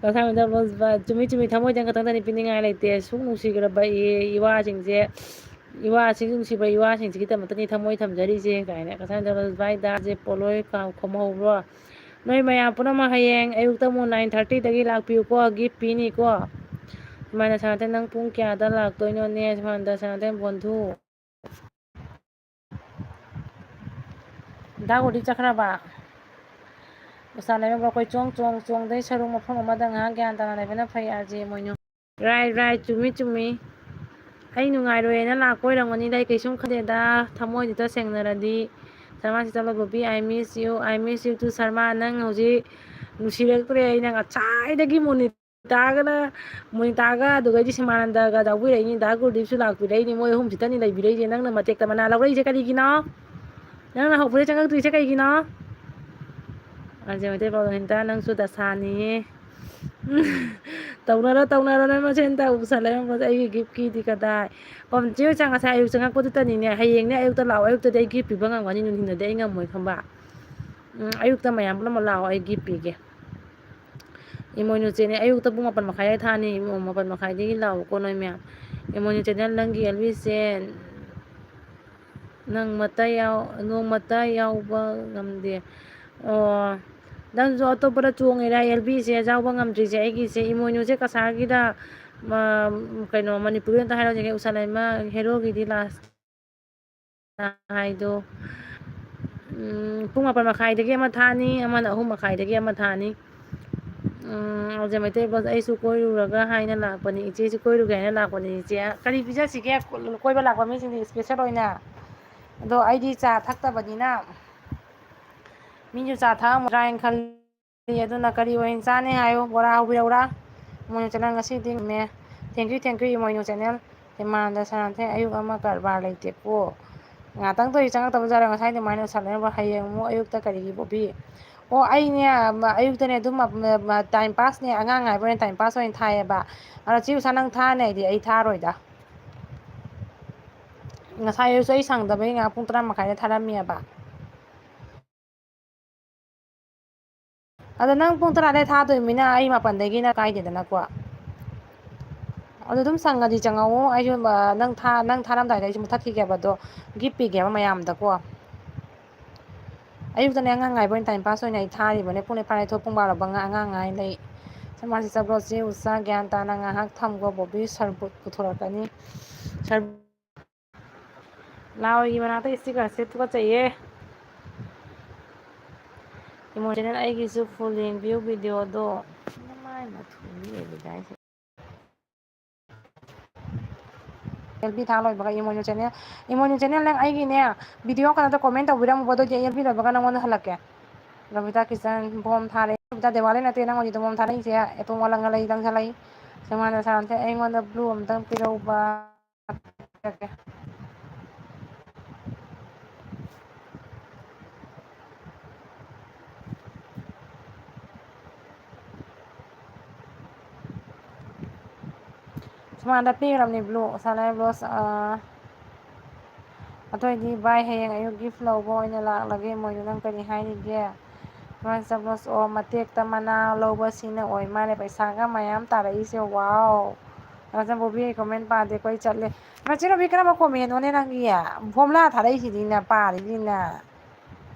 ꯀꯁꯥꯔ ꯃꯩꯇꯩ ꯕ꯭ꯂꯣꯁ ꯕꯥꯏ, ꯆꯨꯝꯃꯤ ꯆꯨꯝꯃꯤ, ꯊꯝꯃꯣꯏꯗꯪ ꯈꯛꯇꯪꯗꯅꯤ ꯄꯤꯅꯤꯡꯉꯥꯏ ꯂꯩꯇꯦ꯫ ꯁꯨꯛ ꯅꯨꯡꯁꯤꯈ꯭ꯔꯕ ꯏ-, ꯏꯋꯥꯁꯤꯡꯁꯦ, ꯏꯋꯥꯁꯤꯡ ꯅꯨꯡꯁꯤꯕ ꯏꯋꯥꯁꯤꯡꯁꯤꯒꯤꯗꯃꯛꯇꯅꯤ ꯊꯝꯃꯣꯏ ꯊꯝꯖꯔꯤꯁꯦ ꯀꯥꯏꯅ꯫ ꯀꯁꯥꯔ ꯃꯩꯇꯩ ꯕ꯭ꯂꯣꯁ ꯕꯥꯏ, ꯗꯥꯁꯦ ꯄꯣꯠꯂꯣꯏ ꯀꯥꯎ ꯈꯨꯝꯍꯧꯕ꯭ꯔꯣ? ꯅꯣꯏ ꯃꯌꯥꯝ ꯄꯨꯝꯅꯃꯛ ꯍꯌꯦꯡ ꯑꯌꯨꯛꯇ ꯑꯃꯨꯛ ꯅꯥꯏꯟ ꯊꯥꯔꯇꯤꯗꯒꯤ ꯂꯥꯛꯄꯤꯌꯨꯀꯣ, ꯒꯤꯐ ꯄꯤꯅꯤꯀꯣ꯫ ꯁꯨꯃꯥꯏꯅ ꯁꯅꯥꯇꯟ, ꯅꯪ ꯄꯨꯡ ꯀꯌꯥꯗ ꯂꯥꯛꯇꯣꯏꯅꯣꯅꯦ? ꯁꯨꯃꯥꯏꯅ ꯁꯅꯥꯇꯟ ꯕꯣꯟꯙꯨ꯫ ꯗꯥ ꯒꯣꯜꯗꯤ ꯆꯠꯈ꯭ꯔꯕ? ꯎꯁꯥ ꯂꯩꯃ ꯕ꯭ꯂꯣꯛ, ꯀꯣꯏꯆꯣꯡ ꯆꯣꯡ ꯆꯣꯡꯗꯩ ꯁꯔꯨꯛ ꯃꯐꯝ ꯑꯃꯗ ꯉꯥꯏꯍꯥꯛ ꯒ꯭ꯌꯥꯟ ꯇꯥꯅ ꯂꯩꯕꯅ ꯐꯩ, ꯑꯥꯔ ꯖꯦ ꯃꯣꯏꯅꯨ꯫ ꯔꯥꯏ, ꯔꯥꯏ, ꯆꯨꯝꯃꯤ, ꯆꯨꯝꯃꯤ꯫ ꯑꯩ ꯅꯨꯡꯉꯥꯏꯔꯣꯏꯅ ꯂꯥꯛꯄ ꯑꯣꯏꯔꯝꯒꯅꯤꯗ, ꯑꯩ ꯀꯩꯁꯨꯝ ꯈꯟꯗꯦꯗ, ꯊꯃꯣꯏꯗꯨꯗ ꯁꯦꯡꯅꯔꯗꯤ꯫ Sharma Sheetal Bobby, I miss you, I miss you too, Sharma, ꯅꯪ ꯍꯧꯖꯤꯛ ꯅꯨꯡꯁꯤꯔꯛꯇ꯭ꯔꯦ, ꯑꯩꯅ ꯉꯁꯥꯏꯗꯒꯤ ꯃꯣꯅꯤꯇꯥꯒꯅ, ꯃꯣꯅꯤꯇꯥꯒ ꯑꯗꯨꯒꯩꯗꯤ ꯁꯤꯃꯥꯅꯟꯗꯒ ꯌꯥꯎꯕꯤꯔꯛꯏꯅꯤ, ꯗꯥ ꯒꯨꯔꯗꯤꯞꯁꯨ ꯂꯥꯛꯄꯤꯔꯛꯏꯅꯤ, ꯃꯣꯏ ꯑꯍꯨꯝꯁꯤꯇꯅꯤ ꯂꯩꯕꯤꯔꯛꯏꯁꯦ, ꯅꯪꯅ ꯃꯇꯦꯛꯇ ꯃꯅꯥ ꯂꯧꯔꯛꯏꯁꯦ ꯀꯔꯤꯒꯤꯅꯣ? ꯅꯪꯅ ꯍꯧꯕꯗꯩ ꯆꯪꯉꯛꯇ꯭ꯔꯤꯁꯦ ꯀꯩꯒꯤꯅꯣ? ꯑꯥꯔ ꯖꯦ ꯃꯩꯇꯩ ꯄꯥꯎ, ꯍꯦꯟꯇꯥ, ꯅꯪꯁꯨ ꯗꯁꯥꯅꯤꯌꯦ꯫ ꯇꯧꯅꯔꯣ, ꯇꯧꯅꯔꯣ, ꯅꯣꯏ ꯃꯁꯦꯟ ꯇꯧꯁꯜꯂꯦ, ꯌꯦꯡꯉꯣ, ꯑꯩꯒꯤ ꯒꯤꯐꯀꯤꯗꯤ ꯀꯗꯥꯏ? ꯑꯣ, ꯆꯦ ꯍꯣꯏ ꯆꯥ ꯉꯁꯥꯏ ꯑꯌꯨꯛ ꯆꯪꯉꯛꯄꯗꯨꯇꯅꯤꯅꯦ, ꯍꯌꯦꯡꯅꯦ ꯑꯌꯨꯛꯇ ꯂꯥꯛꯑꯣ, ꯑꯌꯨꯛꯇꯗꯤ ꯑꯩ ꯒꯤꯐ ꯄꯤꯕ ꯉꯝꯒꯅꯤ, ꯅꯨꯡꯊꯤꯟꯗꯗꯤ ꯑꯩ ꯉꯝꯃꯣꯏ ꯈꯪꯕ꯫ ꯎꯝ, ꯑꯌꯨꯛꯇ ꯃꯌꯥꯝ ꯄꯨꯝꯅꯃꯛ ꯂꯥꯛꯑꯣ, ꯑꯩ ꯒꯤꯐ ꯄꯤꯒꯦ꯫ ꯏꯃꯣꯏꯅꯨ ꯆꯦꯅꯦ, ꯑꯌꯨꯛꯇ ꯄꯨꯡ ꯃꯥꯄꯟ ꯃꯈꯥꯏꯗ ꯊꯥꯅꯤ, ꯃꯥꯄꯟ ꯃꯈꯥꯏꯗꯒꯤ ꯂꯥꯛꯑꯣꯀꯣ ꯅꯣꯏ ꯃꯌꯥꯝ꯫ ꯏꯃꯣꯏꯅꯨ ꯆꯦꯅꯦꯜ, ꯅꯪꯒꯤ ꯑꯦꯜꯕꯤꯁꯦ ꯅꯪ ꯃꯇ ꯌꯥꯎ-, ꯅꯣꯡꯃꯇ ꯌꯥꯎꯕ ꯉꯝꯗꯦ꯫ ꯑꯣ, ꯅꯪꯁꯨ ꯑꯇꯣꯞꯄꯗ ꯆꯣꯡꯉꯤꯔꯥ? ꯑꯦꯜꯕꯤꯁꯦ ꯌꯥꯎꯕ ꯉꯝꯗ꯭ꯔꯤꯁꯦ ꯑꯩꯒꯤꯁꯦ, ꯏꯃꯣꯏꯅꯨꯁꯦ ꯀꯁꯥꯔꯒꯤꯗ, ꯃ-, ꯀꯩꯅꯣ, ꯃꯅꯤꯄꯨꯔꯒꯤ ꯑꯝꯇ ꯍꯥꯏꯔꯛꯑꯣꯁꯦ, ꯎꯁꯥ ꯂꯩꯃ ꯍꯦꯔꯣꯒꯤꯗꯤ ꯂꯥꯁ ꯍꯥꯏꯗꯣ꯫ ꯎꯝ, ꯄꯨꯡ ꯃꯥꯄꯟ ꯃꯈꯥꯏꯗꯒꯤ ꯑꯃ ꯊꯥꯅꯤ, ꯑꯃꯅ ꯑꯍꯨꯝ ꯃꯈꯥꯏꯗꯒꯤ ꯑꯃ ꯊꯥꯅꯤ꯫ ꯎꯝ, ꯑꯣꯖꯥ ꯃꯩꯇꯩ ꯕꯁ, ꯑꯩꯁꯨ ꯀꯣꯏꯔꯨꯔꯒ ꯍꯥꯏꯅ ꯂꯥꯛꯄꯅꯤ, ꯏꯆꯦꯁꯨ ꯀꯣꯏꯔꯨꯒꯦ ꯍꯥꯏꯅ ꯂꯥꯛꯄꯅꯤ, ꯏꯆꯦ꯫ ꯀꯔꯤ ꯄꯤꯖꯁꯤꯒꯦ ꯀꯣꯏꯕ ꯂꯥꯛꯄ ꯃꯤꯁꯤꯡꯗꯤ special ꯑꯣꯏꯅ? ꯑꯗꯣ ꯑꯩꯗꯤ ꯆꯥ ꯊꯛꯇꯕꯅꯤꯅ ꯃꯤꯁꯨ ꯆꯥ ꯊꯛꯑꯝꯃꯗ꯭ꯔꯥ ꯍꯥꯏꯅ ꯈꯜꯂꯤ꯫ ꯑꯗꯨꯅ ꯀꯔꯤ ꯑꯣꯏꯅ ꯆꯥꯅꯤ ꯍꯥꯏꯌꯨ? ꯕꯣꯔꯥ ꯍꯧꯕꯤꯔꯛꯎꯔꯥ? ꯃꯣꯏꯅ ꯆꯠꯂ ꯉꯁꯤꯗꯤ ꯃꯦ꯫ Thank you, thank you, Imoinu channel꯫ ꯏꯃꯥꯟꯗ ꯁꯅꯥꯊꯣꯏ ꯑꯌꯨꯛ ꯑꯃ ꯀꯔꯕꯥꯔ ꯂꯩꯇꯦꯀꯣ꯫ ꯉꯥꯛꯇꯪ ꯇꯧꯔꯤ ꯆꯪꯉꯛꯇꯕ ꯖꯥꯠꯂꯣ? ꯉꯁꯥꯏ ꯑꯗꯨꯃꯥꯏꯅ ꯁꯥꯟꯅꯔꯝꯕ ꯍꯌꯦꯡ ꯑꯃꯨꯛ ꯑꯌꯨꯛꯇ ꯀꯔꯤꯒꯤ ꯕꯣꯕꯤ? ꯑꯣ, ꯑꯩꯅꯦ, ꯑꯌꯨꯛꯇꯅꯦ ꯑꯗꯨꯝ time passꯅꯦ, ꯑꯉꯥꯡ ꯉꯥꯏꯕ ꯑꯣꯏꯅ time pass ꯑꯣꯏꯅ ꯊꯥꯏꯌꯦꯕ꯫ ꯑꯗꯣ ꯆꯦ ꯎꯁꯥ ꯅꯪ ꯊꯥꯅꯦ ꯍꯥꯏꯗꯤ ꯑꯩ ꯊꯥꯔꯣꯏꯗ꯫ ꯉꯁꯥꯏ ꯑꯌꯨꯛꯁꯨ ꯑꯩ ꯁꯪꯗꯕꯩ ꯉꯥꯏꯍꯥꯛ ꯄꯨꯡ ꯇꯔꯥ ꯃꯈꯥꯏꯗ ꯊꯥꯔꯝꯃꯦꯕ꯫ ꯑꯗꯣ ꯅꯪ ꯄꯨꯡ ꯇꯔꯥꯗꯩ ꯊꯥꯗꯣꯏꯃꯤꯅ ꯑꯩ ꯃꯥꯄꯟꯗꯒꯤꯅ ꯀꯥꯏꯗꯦꯗꯅꯀꯣ꯫ ꯑꯗꯨ ꯑꯗꯨꯝ ꯁꯪꯉꯗꯤ ꯆꯪꯉꯛꯑꯣ꯫ ꯑꯩꯁꯨ, ꯑ, ꯅꯪ ꯊꯥ-, ꯅꯪ ꯊꯥꯔꯝꯗꯥꯏꯗ ꯑꯩꯁꯨ ꯃꯨꯊꯠꯈꯤꯒꯦꯕ ꯑꯗꯣ, gift ꯄꯤꯒꯦꯕ ꯃꯌꯥꯝꯗꯀꯣ꯫ ꯑꯌꯨꯛꯇꯅꯦ ꯑꯉꯥꯡ ꯉꯥꯏꯕ ꯑꯣꯏꯅ time pass ꯑꯣꯏꯅ ꯑꯩ ꯊꯥꯔꯤꯕꯅꯦ꯫ ꯄꯨꯡ ꯅꯤꯄꯥꯟ ꯊꯣꯛ ꯄꯨꯡ ꯕꯥꯔꯣ ꯐꯥꯎ ꯉꯥ-, ꯑꯉꯥꯡ ꯉꯥꯏ ꯂꯩ꯫ ꯁꯃꯥꯖꯁꯤꯗ ꯆꯠꯂꯣ ꯆꯦ ꯎꯁꯥ, ꯒ꯭ꯌꯥꯟ ꯇꯥꯅ ꯉꯥꯏꯍꯥꯛ ꯊꯝꯈꯣ ꯕꯣꯕꯤ, ꯁꯔꯕꯨꯠ ꯄꯨꯊꯣꯔꯛꯀꯅꯤ꯫ ꯁꯔ-, ꯂꯥꯎꯒꯤ ꯃꯅꯥꯛꯇ sticker ꯁꯦ ꯇꯨꯀꯠꯆꯩꯌꯦ꯫ ꯏꯃꯣꯏꯅꯨ channel ꯑꯩꯒꯤꯁꯨ full ꯌꯦꯡꯕꯤꯌꯨ videoꯗꯣ꯫ ꯅꯃꯥꯏ ꯃꯊꯨꯝ ꯌꯦꯡꯉꯤꯗꯥꯏꯁꯦ꯫ ꯑꯦꯜ ꯕꯤ ꯊꯥ ꯂꯣꯏꯕꯒ ꯏꯃꯣꯏꯅꯨ channel, ꯏꯃꯣꯏꯅꯨ channel ꯅꯪ ꯑꯩꯒꯤꯅꯦ video ꯀꯩꯅꯣꯗ comment ꯇꯧꯕꯤꯔꯝꯃꯨꯕ, ꯑꯗꯨꯗꯤ ꯑꯩ ꯑꯦꯜ ꯕꯤ ꯂꯣꯏꯕꯒ ꯅꯪꯉꯣꯟꯗ ꯍꯜꯂꯛꯀꯦ꯫ ꯔꯕꯤꯇꯥ kitchen, ꯕꯣꯝ ꯊꯥꯔꯦ꯫ ꯔꯕꯤꯇꯥ ꯗꯦꯋꯥꯂꯤ ꯅꯠꯇꯦ ꯅꯪ ꯑꯣꯏꯗꯤ ꯕꯣꯝ ꯊꯥꯔꯛꯏꯁꯦ, ꯑꯦꯇꯣꯝ ꯑꯣꯜꯂꯪ ꯂꯩ ꯂꯪꯁꯤꯜꯂꯛꯏ꯫ ꯁꯃꯥꯅ ꯁꯥꯟꯇꯦ ꯑꯩꯉꯣꯟꯗ blue ꯑꯝꯇꯪ ꯄꯤꯔꯛꯎꯕ꯫ ꯁꯨꯃꯥꯏꯅ ꯄꯤꯈ꯭ꯔꯕꯅꯤ blue, ꯁꯥꯟꯅꯔꯤꯕ ꯕ꯭ꯂꯣꯁ, ꯑꯥ, ꯑꯗꯨ ꯑꯣꯏꯗꯤ ꯚꯥꯏ, ꯍꯌꯦꯡ ꯑꯌꯨꯛ gift ꯂꯧꯕ ꯑꯣꯏꯅ ꯂꯥꯛꯂꯒꯦ꯫ ꯃꯣꯏꯗꯣ ꯅꯪ ꯀꯔꯤ ꯍꯥꯏꯔꯤꯒꯦ? ꯁꯨꯃꯥꯏꯅ ꯆꯠꯂꯣꯁ ꯑꯣ ꯃꯇꯦꯛꯇ ꯃꯅꯥ ꯂꯧꯕꯁꯤꯅ ꯑꯣꯏ ꯃꯥꯜꯂꯦ ꯄꯩꯁꯥꯒ ꯃꯌꯥꯝ ꯇꯥꯔꯛꯏꯁꯦ꯫ Wow! ꯅꯆꯟ ꯕꯣꯕꯤ comment ꯄꯥꯗꯦꯀꯣ ꯑꯩ ꯆꯠꯂꯦ꯫ ꯃꯆꯤꯟ ꯅꯨꯄꯤ ꯀꯔꯝꯕ commentꯅꯣꯅꯦ ꯅꯪꯒꯤ? ꯐꯣꯝꯂꯥ ꯊꯥꯔꯛꯏꯁꯤꯗꯤ ꯅ ꯄꯥꯔꯤꯁꯤꯅ꯫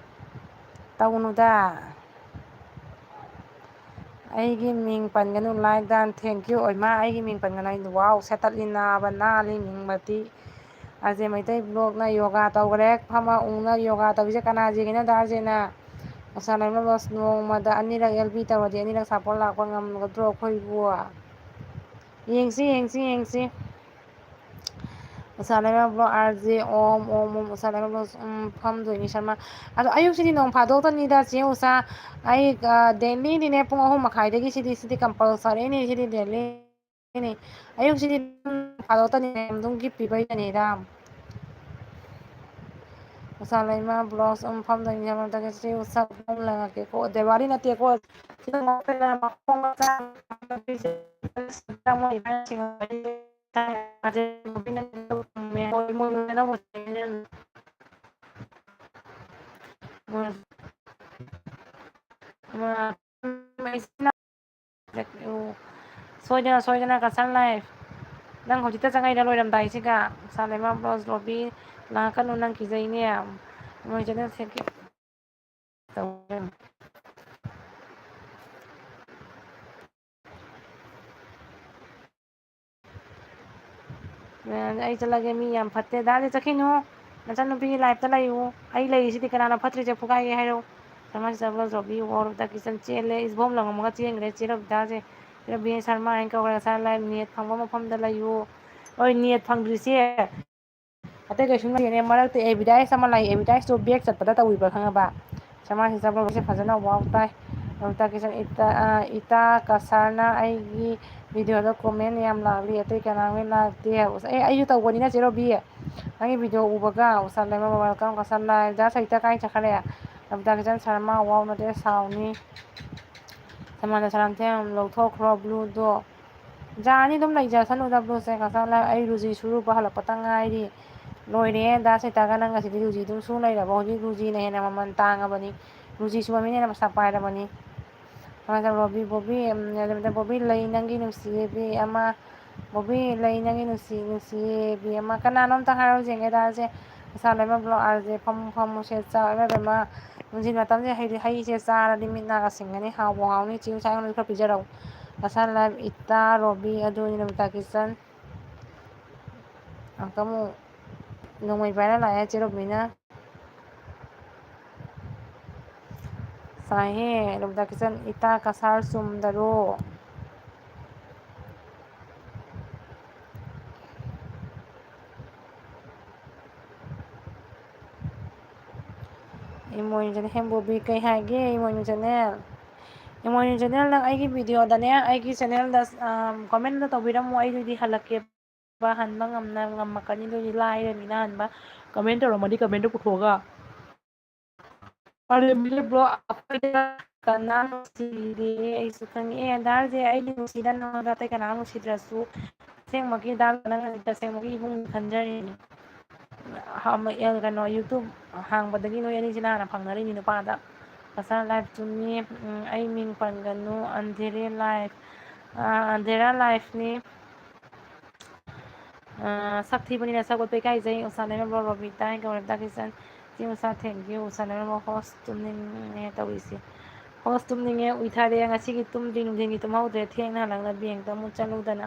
ꯇꯧꯅꯨꯗ꯫ ꯑꯩꯒꯤ ꯃꯤꯡ ꯄꯟꯒꯅꯨ, like done, thank you꯫ ꯑꯣꯏꯃꯥ, ꯑꯩꯒꯤ ꯃꯤꯡ ꯄꯟꯒꯅꯨ꯫ ꯑꯩ, wow, ꯁꯦꯠꯇꯠꯂꯤ ꯅꯥꯕ, ꯅꯥꯜꯂꯤ ꯃꯤꯡ ꯃꯇꯤ꯫ ꯑꯥꯔ ꯖꯦ ꯃꯩꯇꯩ ꯕ꯭ꯂꯣꯛꯅ ꯌꯣꯒꯥ ꯇꯧꯈ꯭ꯔꯦ꯫ ꯐꯝꯃ ꯎꯪꯅ ꯌꯣꯒꯥ ꯇꯧꯔꯤꯁꯦ ꯀꯅꯥꯁꯤꯒꯤꯅꯣ? ꯗꯥ ꯑꯥꯔ ꯖꯦꯅ ꯃꯁꯥ ꯂꯣꯏꯅꯃꯛ ꯅꯣꯡꯃꯗ ꯑꯅꯤꯔꯛ ꯑꯦꯜ ꯕꯤ ꯇꯧꯔꯗꯤ ꯑꯅꯤꯔꯛ ꯁꯥꯄꯣꯟ ꯂꯥꯛꯄ ꯉꯝꯒꯗ꯭ꯔꯣ ꯑꯩꯈꯣꯏꯕꯨ? ꯌꯦꯡꯁꯤ, ꯌꯦꯡꯁꯤ, ꯌꯦꯡꯁꯤ꯫ ꯎꯁꯥ ꯂꯩꯃ ꯕ꯭ꯂꯣꯛ ꯑꯥꯔ ꯖꯦ ꯑꯣꯝ ꯑꯣꯝ ꯑꯣꯝ ꯎꯁꯥ ꯂꯩꯃ ꯕ꯭ꯂꯣꯛ ꯎꯝ ꯐꯝꯗꯣꯏꯅꯤ ꯁꯔꯃ꯫ ꯑꯗꯣ ꯑꯌꯨꯛꯁꯤꯗꯤ ꯅꯣꯡ ꯐꯥꯗꯣꯛꯇꯅꯤꯗ ꯆꯦ ꯎꯁꯥ꯫ ꯑꯩ ꯗꯦꯂꯤꯅꯤꯅꯦ ꯄꯨꯡ ꯑꯍꯨꯝ ꯃꯈꯥꯏꯗꯒꯤ ꯁꯤꯗꯤ ꯁꯤꯗꯤ ꯀꯝꯄꯜꯁꯔꯤꯅꯤ ꯁꯤꯗꯤ ꯗꯦꯂꯤꯅꯤ꯫ ꯑꯌꯨꯛꯁꯤꯗꯤ ꯅꯣꯡ ꯐꯥꯗꯣꯛꯇꯅꯤ ꯑꯗꯨꯝ ꯒꯤꯐ ꯄꯤꯕꯩꯗꯅꯤꯗ꯫ ꯎꯁꯥ ꯂꯩꯃ ꯕ꯭ꯂꯣꯛꯁ ꯎꯝ ꯐꯝꯗꯣꯏꯅꯤ ꯁꯔꯃ ꯆꯦ ꯎꯁꯥ ꯂꯪꯉꯛꯀꯦꯀꯣ ꯗꯦꯋꯥꯂꯤ ꯅꯠꯇꯦꯀꯣ꯫ ꯁꯣꯏꯗꯅ ꯁꯣꯏꯗꯅ ꯀꯁꯟ ꯂꯥꯏꯐ꯫ ꯅꯪ ꯍꯧꯖꯤꯛꯇ ꯆꯪꯉꯛꯏꯔ ꯂꯣꯏꯔꯝꯗꯥꯏꯁꯤꯒ? ꯁꯥ ꯂꯩꯃ ꯕ꯭ꯂꯣꯁ ꯂꯣꯕꯤ ꯂꯥꯛꯀꯅꯨ ꯅꯪ ꯀꯤꯖꯩꯅꯦ꯫ ꯃꯣꯏ ꯆꯦꯅꯦꯜ ꯁꯦꯝꯀꯦ ꯇꯧꯔꯦ꯫ ꯑꯩ ꯆꯠꯂꯒꯦ ꯃꯤ ꯌꯥꯝ ꯐꯠꯇꯦ꯫ ꯗꯥꯗꯤ ꯆꯠꯈꯤꯅꯨ꯫ ꯅꯆꯟꯅꯨꯄꯤꯒꯤ ꯂꯥꯏꯐꯇ ꯂꯩꯌꯨ꯫ ꯑꯩ ꯂꯩꯔꯤꯁꯤꯗꯤ ꯀꯅꯥꯅ ꯐꯠꯇ꯭ꯔꯤꯁꯦ ꯐꯨꯒꯥꯏꯒꯦ ꯍꯥꯏꯔꯣ? ꯁꯃꯥꯖ ꯆꯠꯂꯣ ꯖꯣꯕꯤ ꯋꯥꯔꯣ ꯗ ꯀꯤꯆꯟ ꯆꯦꯜꯂꯦ꯫ ꯏꯁꯕꯣꯝ ꯂꯪꯉꯝꯃꯒ ꯆꯦꯟꯈ꯭ꯔꯦ ꯆꯦ ꯔꯕꯤꯇꯥꯁꯦ꯫ ꯆꯦ ꯔꯕꯤ ꯁꯔꯃ ꯍꯥꯏꯅ ꯀꯧꯔꯦ ꯉꯁꯥꯏ ꯂꯥꯏꯐ ꯅꯦꯠ ꯐꯪꯕ ꯃꯐꯝꯗ ꯂꯩꯌꯨ꯫ ꯍꯣꯏ ꯅꯦꯠ ꯐꯪꯗ꯭ꯔꯤꯁꯦ꯫ ꯑꯇꯩ ꯀꯩꯁꯨ ꯂꯩꯇꯦꯅꯦ, ꯃꯔꯛꯇ ꯑꯦꯗꯚꯔꯇꯥꯏꯁ ꯑꯃ ꯂꯥꯛꯏ, ꯑꯦꯗꯚꯔꯇꯥꯏꯁꯇꯣ ꯕꯦꯛ ꯆꯠꯄꯗ ꯇꯧꯕꯤꯕ꯭ꯔꯥ ꯈꯪꯉꯕ? ꯁꯃꯥꯖꯁꯤꯗ ꯕ꯭ꯂꯣꯒꯁꯦ ꯐꯖꯅ ꯋꯥꯎ ꯇꯥꯏ꯫ ꯔꯣꯃꯤꯇꯥ ꯀꯤꯆꯟ, ꯏꯇꯥ, ꯑ, ꯏꯇꯥ ꯀꯁꯥꯔꯅ ꯑꯩꯒꯤ ꯚꯤꯗꯤꯑꯣꯗ ꯀꯣꯃꯦꯟ ꯌꯥꯝ ꯂꯥꯛꯂꯤ, ꯑꯇꯩ ꯀꯅꯥꯝꯒꯤ ꯂꯥꯛꯇꯦ ꯍꯥꯏꯕ꯫ ꯑꯦ, ꯑꯩꯁꯨ ꯇꯧꯕꯅꯤꯅ ꯆꯦ ꯔꯣꯕꯤ꯫ ꯅꯪꯒꯤ ꯚꯤꯗꯤꯑꯣ ꯎꯕꯒ ꯎꯁꯥ ꯂꯩꯃ ꯃꯣꯕꯥꯏꯜ ꯀꯝ ꯀꯁꯥꯔ ꯂꯥꯏꯚ ꯗ ꯁꯩꯇ ꯀꯥꯏ ꯆꯠꯈ꯭ꯔꯦ? ꯔꯣꯃꯤꯇꯥ ꯀꯤꯆꯟ ꯁꯔꯃ ꯋꯥꯎ ꯅꯠꯇꯦ ꯁꯥꯎꯅꯤ꯫ ꯁꯃꯥꯟꯅ ꯁꯔꯥꯝꯊꯦꯝ ꯂꯧꯊꯣꯛꯈ꯭ꯔꯣ ꯕ꯭ꯂꯨꯗꯣ꯫ ꯖꯥꯅꯤ ꯑꯗꯨꯝ ꯂꯩꯖꯁꯅꯨꯗ ꯕ꯭ꯂꯨꯁꯦ꯫ ꯉꯁꯥꯏ ꯑꯩ ꯔꯨꯖꯤ ꯁꯨꯔꯨꯕ ꯍꯜꯂꯛꯄꯇ ꯉꯥꯏꯔꯤ꯫ ꯂꯣꯏꯔꯦ ꯗꯥ ꯁꯩꯇꯥꯒ ꯅꯪ ꯉꯁꯤꯗꯤ ꯔꯨꯖꯤ ꯑꯗꯨꯝ ꯁꯨ ꯂꯩꯔꯕ꯫ ꯍꯧꯖꯤꯛ ꯔꯨꯖꯤꯅ ꯍꯦꯟꯅ ꯃꯃꯜ ꯇꯥꯡꯉꯕꯅꯤ꯫ ꯔꯨꯖꯤ ꯁꯨꯕ ꯃꯤꯅ ꯍꯦꯟꯅ ꯄꯩꯁꯥ ꯄꯥꯏꯔꯕꯅꯤ꯫ ꯀꯃꯥꯏꯅ ꯇꯧꯕ ꯕꯣꯕꯤ, ꯕꯣꯕꯤ, ꯎꯝ, ꯕꯣꯕꯤ ꯂꯩ ꯅꯪꯒꯤ ꯅꯨꯡꯁꯤꯕꯤ ꯑꯃ꯫ ꯕꯣꯕꯤ ꯂꯩ ꯅꯪꯒꯤ ꯅꯨꯡꯁꯤ, ꯅꯨꯡꯁꯤꯕꯤ ꯑꯃ꯫ ꯀꯅꯥꯅꯣ ꯑꯝꯇ ꯍꯥꯏꯔꯛꯎꯁꯦ ꯌꯦꯡꯒꯦ ꯗꯥꯁꯦ꯫ ꯏꯁꯥ ꯂꯩꯃ ꯕ꯭ꯂꯣꯛ ꯑꯥꯔ ꯖꯦ ꯐꯝ ꯐꯝ ꯃꯨꯁꯦ ꯆꯥꯎ꯫ ꯏꯃꯥ ꯏꯕꯦꯝꯃ, ꯅꯨꯡꯊꯤꯜ ꯃꯇꯝꯁꯦ ꯍꯩꯗꯤ ꯍꯩꯁꯦ ꯆꯥꯔꯗꯤ ꯃꯤꯠ ꯅꯥꯒ ꯁꯤꯡꯒꯅꯤ꯫ ꯍꯥꯎꯕꯨ ꯍꯥꯎꯅꯤ꯫ ꯆꯦ ꯎꯁꯥ ꯑꯩꯉꯣꯟꯗ ꯈꯔ ꯄꯤꯖꯔꯛꯎ꯫ ꯀꯁꯥꯔ ꯂꯥꯏꯐ, ꯏꯇꯥ ꯔꯣꯕꯤ, ꯑꯗꯨꯅꯤ ꯔꯣꯃꯤꯇꯥ ꯀꯤꯆꯟ꯫ ꯑꯃꯨꯛ ꯅꯣꯡꯃꯩ ꯄꯥꯏꯔ ꯂꯥꯛꯑꯦ ꯆꯦ ꯔꯣꯕꯤꯅ꯫ ꯁꯥꯏꯍꯦ ꯔꯣꯃꯤꯇꯥ ꯀꯤꯆꯟ, ꯏꯇꯥ ꯀꯁꯥꯔ ꯆꯨꯝꯗꯔꯣ? ꯏꯃꯣꯏꯅꯨ ꯆꯦꯅꯦꯜ ꯍꯦꯝꯕꯣꯕꯤ ꯀꯩ ꯍꯥꯏꯒꯦ? ꯏꯃꯣꯏꯅꯨ ꯆꯦꯅꯦꯜ, ꯏꯃꯣꯏꯅꯨ ꯆꯦꯅꯦꯜ, ꯅꯪ ꯑꯩꯒꯤ ꯚꯤꯗꯤꯑꯣꯗꯅꯦ, ꯑꯩꯒꯤ ꯆꯦꯅꯦꯜꯗ, ꯑꯝ, ꯀꯃꯦꯟ ꯑꯝꯇ ꯇꯧꯕꯤꯔꯝꯃꯣ, ꯑꯩꯗꯨꯗꯤ ꯍꯜꯂꯛꯀꯦꯕ, ꯍꯟꯕ ꯉꯝꯅ ꯉꯝꯃꯛꯀꯅꯤ, ꯑꯗꯨꯗꯤ ꯂꯥꯏꯔꯅꯤꯅ ꯍꯟꯕ꯫ ꯀꯃꯦꯟ ꯇꯧꯔꯝꯃꯗꯤ ꯀꯃꯦꯟꯗꯣ ꯄꯨꯊꯣꯛꯑꯒ꯫ ꯄꯥꯂꯦꯝꯕꯤꯗ ꯕ꯭ꯂꯣꯛ ꯑꯩꯈꯣꯏꯗ ꯀꯅꯥ ꯅꯨꯡꯁꯤꯗꯦ? ꯑꯩꯁꯨ ꯈꯪꯉꯦ꯫ ꯑꯦ, ꯗꯥꯔꯁꯦ ꯑꯩꯗꯤ ꯅꯨꯡꯁꯤꯗ ꯅꯉꯣꯟꯗ ꯑꯇꯩ ꯀꯅꯥ ꯅꯨꯡꯁꯤꯗ꯭ꯔꯁꯨ, ꯑꯁꯦꯡꯕꯒꯤ ꯗꯥ ꯅꯪ ꯇꯁꯦꯡꯕꯒꯤ ꯏꯕꯨꯡ ꯈꯟꯖꯔꯤꯅꯤ꯫ ꯍꯥ-, ꯃ-, ꯑꯦ, ꯀꯩꯅꯣ, YouTube ꯍꯥꯡꯕꯗꯒꯤ ꯅꯣꯏ ꯑꯅꯤꯁꯤꯅ ꯍꯥꯟꯅ ꯐꯪꯅꯔꯤꯅꯤ ꯅꯨꯄꯥꯗ꯫ ꯀꯁꯥꯔ ꯂꯥꯏꯐ ꯆꯨꯝꯃꯤ꯫ ꯎꯝ, ꯑꯩ ꯃꯤꯡ ꯄꯟꯒꯅꯨ꯫ ꯑꯟꯙꯦꯔꯦ ꯂꯥꯏꯐ, ꯑꯥ, ꯑꯟꯙꯦꯔꯥ ꯂꯥꯏꯐꯅꯤ꯫ ꯑꯥ, ꯁꯛ ꯊꯤꯕꯅꯤꯅ ꯁꯛ ꯎꯠꯄ ꯏꯀꯥꯏꯖꯩ꯫ ꯎꯁꯥ ꯅꯦꯝꯕ ꯕ꯭ꯂꯣꯛ ꯔꯣꯕꯤꯇꯥ, ꯒꯧꯔꯤꯇꯥ ꯀꯤꯁꯟ꯫ ꯆꯦ ꯎꯁꯥ, thank you꯫ ꯎꯁꯥ ꯅꯦꯝꯕ ꯕ꯭ꯂꯣꯛ ꯍꯣꯁ ꯇꯨꯝꯅꯤꯡꯉꯦ ꯇꯧꯔꯤꯁꯦ꯫ ꯍꯣꯁ ꯇꯨꯝꯅꯤꯡꯉꯦ, ꯎꯏꯊꯔꯦ꯫ ꯉꯁꯤꯒꯤ ꯇꯨꯝꯗ꯭ꯔꯤ, ꯅꯨꯡꯊꯤꯜꯒꯤ ꯇꯨꯝꯍꯧꯗ꯭ꯔꯦ꯫ ꯊꯦꯡꯅ ꯍꯜꯂꯛꯅ ꯕꯦꯡꯛꯇ ꯑꯃꯨꯛ ꯆꯠꯂꯨꯗꯅ꯫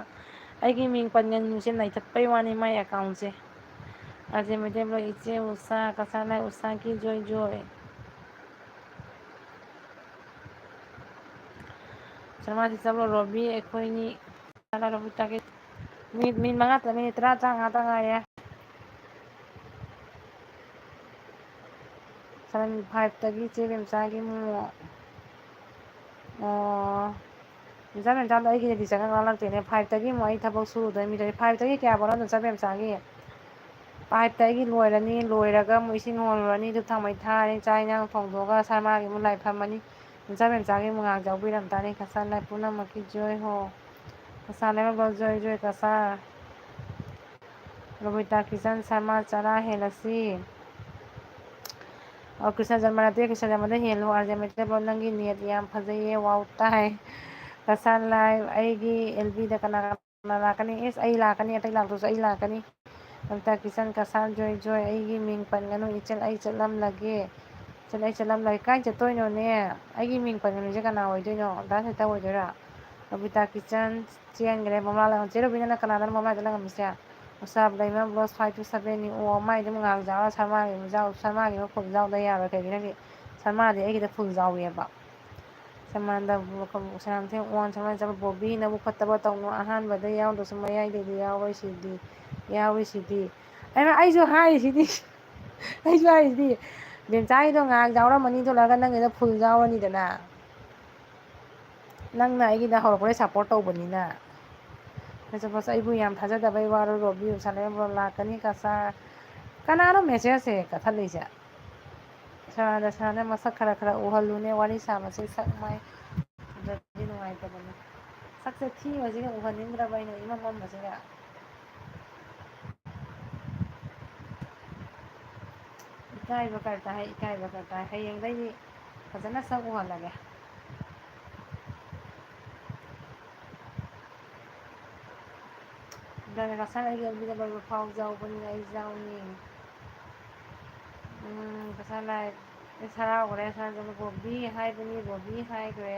ꯑꯩꯒꯤ ꯃꯤꯡ ꯄꯟꯒꯅꯨꯁꯦ ꯅꯩꯊꯠꯄꯩ ꯋꯥꯅꯤ ꯃꯥꯏ ꯑꯦꯀꯥꯎꯟꯁꯦ꯫ ꯑꯥꯔ ꯖꯦ ꯃꯩꯇꯩ ꯕ꯭ꯂꯣꯛ, ꯏꯆꯦ ꯎꯁꯥ, ꯀꯁꯥꯔ ꯂꯥꯏ ꯎꯁꯥꯒꯤ ꯖꯣꯏ ꯖꯣꯏ꯫ ꯁꯅꯥꯃꯍꯤ ꯆꯠꯂꯣ ꯔꯣꯕꯤ, ꯑꯩꯈꯣꯏꯅꯤ꯫ ꯁꯅꯥꯃꯍꯤ ꯆꯠꯂꯣ ꯔꯣꯕꯤ, ꯇꯥꯒꯦ꯫ ꯃꯤꯅꯤꯠ, ꯃꯤꯅꯤꯠ ꯃꯉꯥ ꯇ-, ꯃꯤꯅꯤꯠ ꯇꯔꯥ, ꯇꯔꯥꯃꯉꯥ ꯇ ꯉꯥꯏꯔꯦ꯫ ꯁꯚꯦꯟ ꯐꯥꯏꯚꯇꯒꯤ ꯆꯦ ꯕꯦꯝꯆꯥꯒꯤ ꯃꯣꯃꯣ꯫ ꯑꯣ, ꯕꯦꯝꯆꯥ, ꯕꯦꯝꯆꯥꯗꯣ ꯑꯩꯒꯤꯗꯗꯤ ꯆꯪꯉꯛ ꯉꯥꯡꯂꯛꯇꯦꯅꯦ꯫ ꯐꯥꯏꯚꯇꯒꯤ ꯑꯃꯨꯛ ꯑꯩ ꯊꯕꯛ ꯁꯨꯔꯨꯗꯣꯏ ꯃꯤꯗꯨꯗꯤ꯫ ꯐꯥꯏꯚꯇꯒꯤ ꯀꯌꯥ ꯕꯥꯎꯅꯣ ꯕꯦꯝꯆꯥ, ꯕꯦꯝꯆꯥꯒꯤ? ꯐꯥꯏꯚꯇ ꯑꯩꯒꯤ ꯂꯣꯏꯔꯅꯤ, ꯂꯣꯏꯔꯒ ꯑꯃꯨꯛ ꯏꯁꯤꯡ ꯍꯣꯜꯂꯨꯔꯅꯤ, ꯙꯨꯞ ꯊꯥꯎꯃꯩ ꯊꯥꯔꯅꯤ, ꯆꯥꯛ ꯏꯟꯖꯥꯡ ꯊꯣꯡꯗꯣꯛꯑꯒ ꯁꯔꯃꯥꯒꯤ ꯑꯃꯨꯛ ꯂꯥꯏ ꯐꯝꯃꯅꯤ꯫ ꯕꯦꯝꯆꯥ, ꯕꯦꯝꯆꯥꯒꯤ ꯑꯃꯨꯛ ꯉꯥꯏꯍꯥꯛ ꯌꯥꯎꯕꯤꯔꯝ ꯇꯥꯅꯤ꯫ ꯀꯁꯥꯔ ꯂꯥꯏ ꯄꯨꯝꯅꯃꯛꯀꯤ ꯖꯣꯏ ꯍꯣ꯫ ꯀꯁꯥꯔ ꯂꯥꯏꯃꯛ ꯖꯣꯏ ꯖꯣꯏ ꯀꯁꯥꯔ꯫ ꯔꯣꯕꯤꯇꯥ ꯀꯤꯁꯟ ꯁꯔꯃ ꯆꯔꯥ ꯍꯦꯜꯂꯁꯤ꯫ ꯑꯣ, ꯀ꯭ꯔꯤꯁꯅ ꯖꯟꯃ ꯅꯠꯇꯦ, ꯀ꯭ꯔꯤꯁꯅ ꯖꯟꯃꯗ ꯍꯦꯜꯂꯨ꯫ ꯑꯥꯔ ꯖꯦ ꯃꯩꯇꯩꯂꯣꯟ, ꯅꯪꯒꯤ ꯅꯦꯠ ꯌꯥꯝ ꯐꯖꯩꯌꯦ, ꯋꯥꯎ ꯇꯥꯏ꯫ ꯀꯁꯥꯔ ꯂꯥꯏꯚ, ꯑꯩꯒꯤ ꯑꯦꯜ ꯕꯤꯗ ꯀꯅꯥ ꯀꯅꯥ ꯂꯥꯛꯀꯅꯤ? ꯏꯁ, ꯑꯩ ꯂꯥꯛꯀꯅꯤ, ꯑꯇꯩ ꯂꯥꯛꯇ꯭ꯔꯁꯨ ꯑꯩ ꯂꯥꯛꯀꯅꯤ꯫ ꯔꯣꯕꯤꯇꯥ ꯀꯤꯁꯟ, ꯀꯁꯥꯔ ꯖꯣꯏ ꯖꯣꯏ, ꯑꯩꯒꯤ ꯃꯤꯡ ꯄꯟꯒꯅꯨ, ꯏꯆꯜ, ꯑꯩ ꯆꯠꯂꯝꯂꯒꯦ꯫ ꯏꯆꯜ, ꯑꯩ ꯆꯠꯂꯝꯂꯒꯦ꯫ ꯀꯥꯏ ꯆꯠꯇꯣꯏꯅꯣꯅꯦ? ꯑꯩꯒꯤ ꯃꯤꯡ ꯄꯟꯒꯅꯨꯁꯦ ꯀꯅꯥ ꯑꯣꯏꯗꯣꯏꯅꯣ? ꯗꯥ ꯁꯦꯇ ꯑꯣꯏꯗꯣꯏꯔꯥ? ꯔꯣꯕꯤꯇꯥ ꯀꯤꯁꯟ, ꯆꯦꯟꯈ꯭ꯔꯦ꯫ ꯃꯃꯥ ꯂꯪ-, ꯆꯦ ꯔꯣꯕꯤꯅ ꯀꯅꯥꯗꯅꯣ ꯃꯃꯥꯏꯗ ꯂꯪꯉꯝꯃꯤꯁꯦ? ꯎꯁꯥ ꯕ꯭ꯂꯦꯃꯔ ꯕ꯭ꯂꯣꯁ ꯐꯥꯏꯚ ꯇꯨ ꯁꯚꯦꯟꯅꯤ꯫ ꯑꯣ, ꯃꯥꯏꯗꯤ ꯃꯉꯥꯜ ꯖꯥꯎꯔ ꯁꯔꯃꯥꯒꯤ ꯑꯃꯨꯛ ꯖꯥꯎ-, ꯁꯔꯃꯥꯒꯤ ꯑꯃꯨꯛ ꯐꯨꯜ ꯖꯥꯎꯗ ꯌꯥꯔꯣꯏ꯫ ꯀꯩꯒꯤꯅꯣꯗꯤ ꯁꯔꯃꯥꯗꯤ ꯑꯩꯒꯤꯗ ꯐꯨꯜ ꯖꯥꯎꯋꯦꯕ꯫ ꯁꯔꯃꯥꯟꯗ ꯕ꯭ꯂꯣꯛ ꯁꯅꯥꯃꯊꯦꯝ ꯑꯣꯟ ꯁꯔꯃꯥꯟ ꯆꯠꯄ ꯕꯣꯕꯤ, ꯅꯕꯨꯛ ꯐꯠꯇꯕ ꯇꯧꯅꯨ꯫ ꯑꯍꯥꯟꯕꯗ ꯌꯥꯎꯗ꯭ꯔꯁꯨ ꯃꯌꯥꯏꯗꯩꯗꯤ ꯌꯥꯎꯔꯣꯏꯁꯤꯗꯤ, ꯌꯥꯎꯔꯤꯁꯤꯗꯤ꯫ ꯑꯩꯃ, ꯑꯩꯁꯨ ꯍꯥꯏꯔꯤꯁꯤꯗꯤ꯫ ꯑꯩꯁꯨ ꯍꯥꯏꯔꯤꯁꯤꯗꯤ꯫ ꯕꯦꯝꯆꯥꯒꯤꯗꯣ ꯉꯥꯏꯍꯥꯛ ꯌꯥꯎꯔꯝꯃꯅꯤ, ꯑꯗꯨ ꯂꯣꯏꯔꯒ ꯅꯪꯒꯤꯗ full ꯌꯥꯎꯔꯅꯤꯗꯅ꯫ ꯅꯪꯅ ꯑꯩꯒꯤꯗ ꯍꯧꯔꯛꯄꯗꯩ support ꯇꯧꯕꯅꯤꯅ꯫ ꯐꯖ ꯐꯖ ꯑꯩꯕꯨ ꯌꯥꯝ ꯊꯥꯖꯗꯕꯩ ꯋꯥꯔꯣ ꯔꯣꯕꯤ, ꯁꯥꯟꯅꯔꯤꯕ꯭ꯔꯣ? ꯂꯥꯛꯀꯅꯤ ꯀꯁꯥꯔ꯫ ꯀꯅꯥꯅꯣ message ꯁꯦ ꯀꯛꯊꯠꯂꯤꯁꯦ? ꯁꯥꯟꯅ ꯁꯥꯟꯅ ꯃꯁꯛ ꯈꯔ ꯈꯔ ꯎꯍꯜꯂꯨꯅꯦ, ꯋꯥꯔꯤ ꯁꯥꯕꯁꯦ ꯁꯛ ꯃꯥꯏ ꯎꯗ꯭ꯔꯗꯤ ꯅꯨꯡꯉꯥꯏꯇꯕꯅꯦ꯫ ꯁꯛꯁꯦ ꯊꯤꯕꯁꯤꯒ ꯎꯍꯟꯅꯤꯡꯗ꯭ꯔꯕ ꯑꯩꯅ ꯏꯃꯝ ꯃꯝꯕꯁꯤꯒ꯫ ꯏꯀꯥꯏꯕ ꯀꯔꯤ ꯇꯥꯏ, ꯏꯀꯥꯏꯕ ꯀꯔꯤ ꯇꯥꯏ? ꯍꯌꯦꯡꯗꯩꯗꯤ ꯐꯖꯅ ꯁꯛ ꯎꯍꯜꯂꯒꯦ꯫ ꯑꯗꯨꯅ ꯉꯁꯥꯏ ꯑꯩꯒꯤ ꯂꯝꯕꯤꯗ ꯂꯣꯏꯕ ꯐꯥꯎ ꯌꯥꯎꯕꯅꯤꯅ ꯑꯩ ꯌꯥꯎꯅꯤ꯫ ꯎꯝ, ꯉꯁꯥꯏ ꯂꯥꯏ-, ꯑꯩ ꯍꯔꯥꯎꯈ꯭ꯔꯦ, ꯁꯥꯔꯗꯨꯅ ꯕꯣꯕꯤ ꯍꯥꯏꯕꯅꯤ, ꯕꯣꯕꯤ ꯍꯥꯏꯈ꯭ꯔꯦ꯫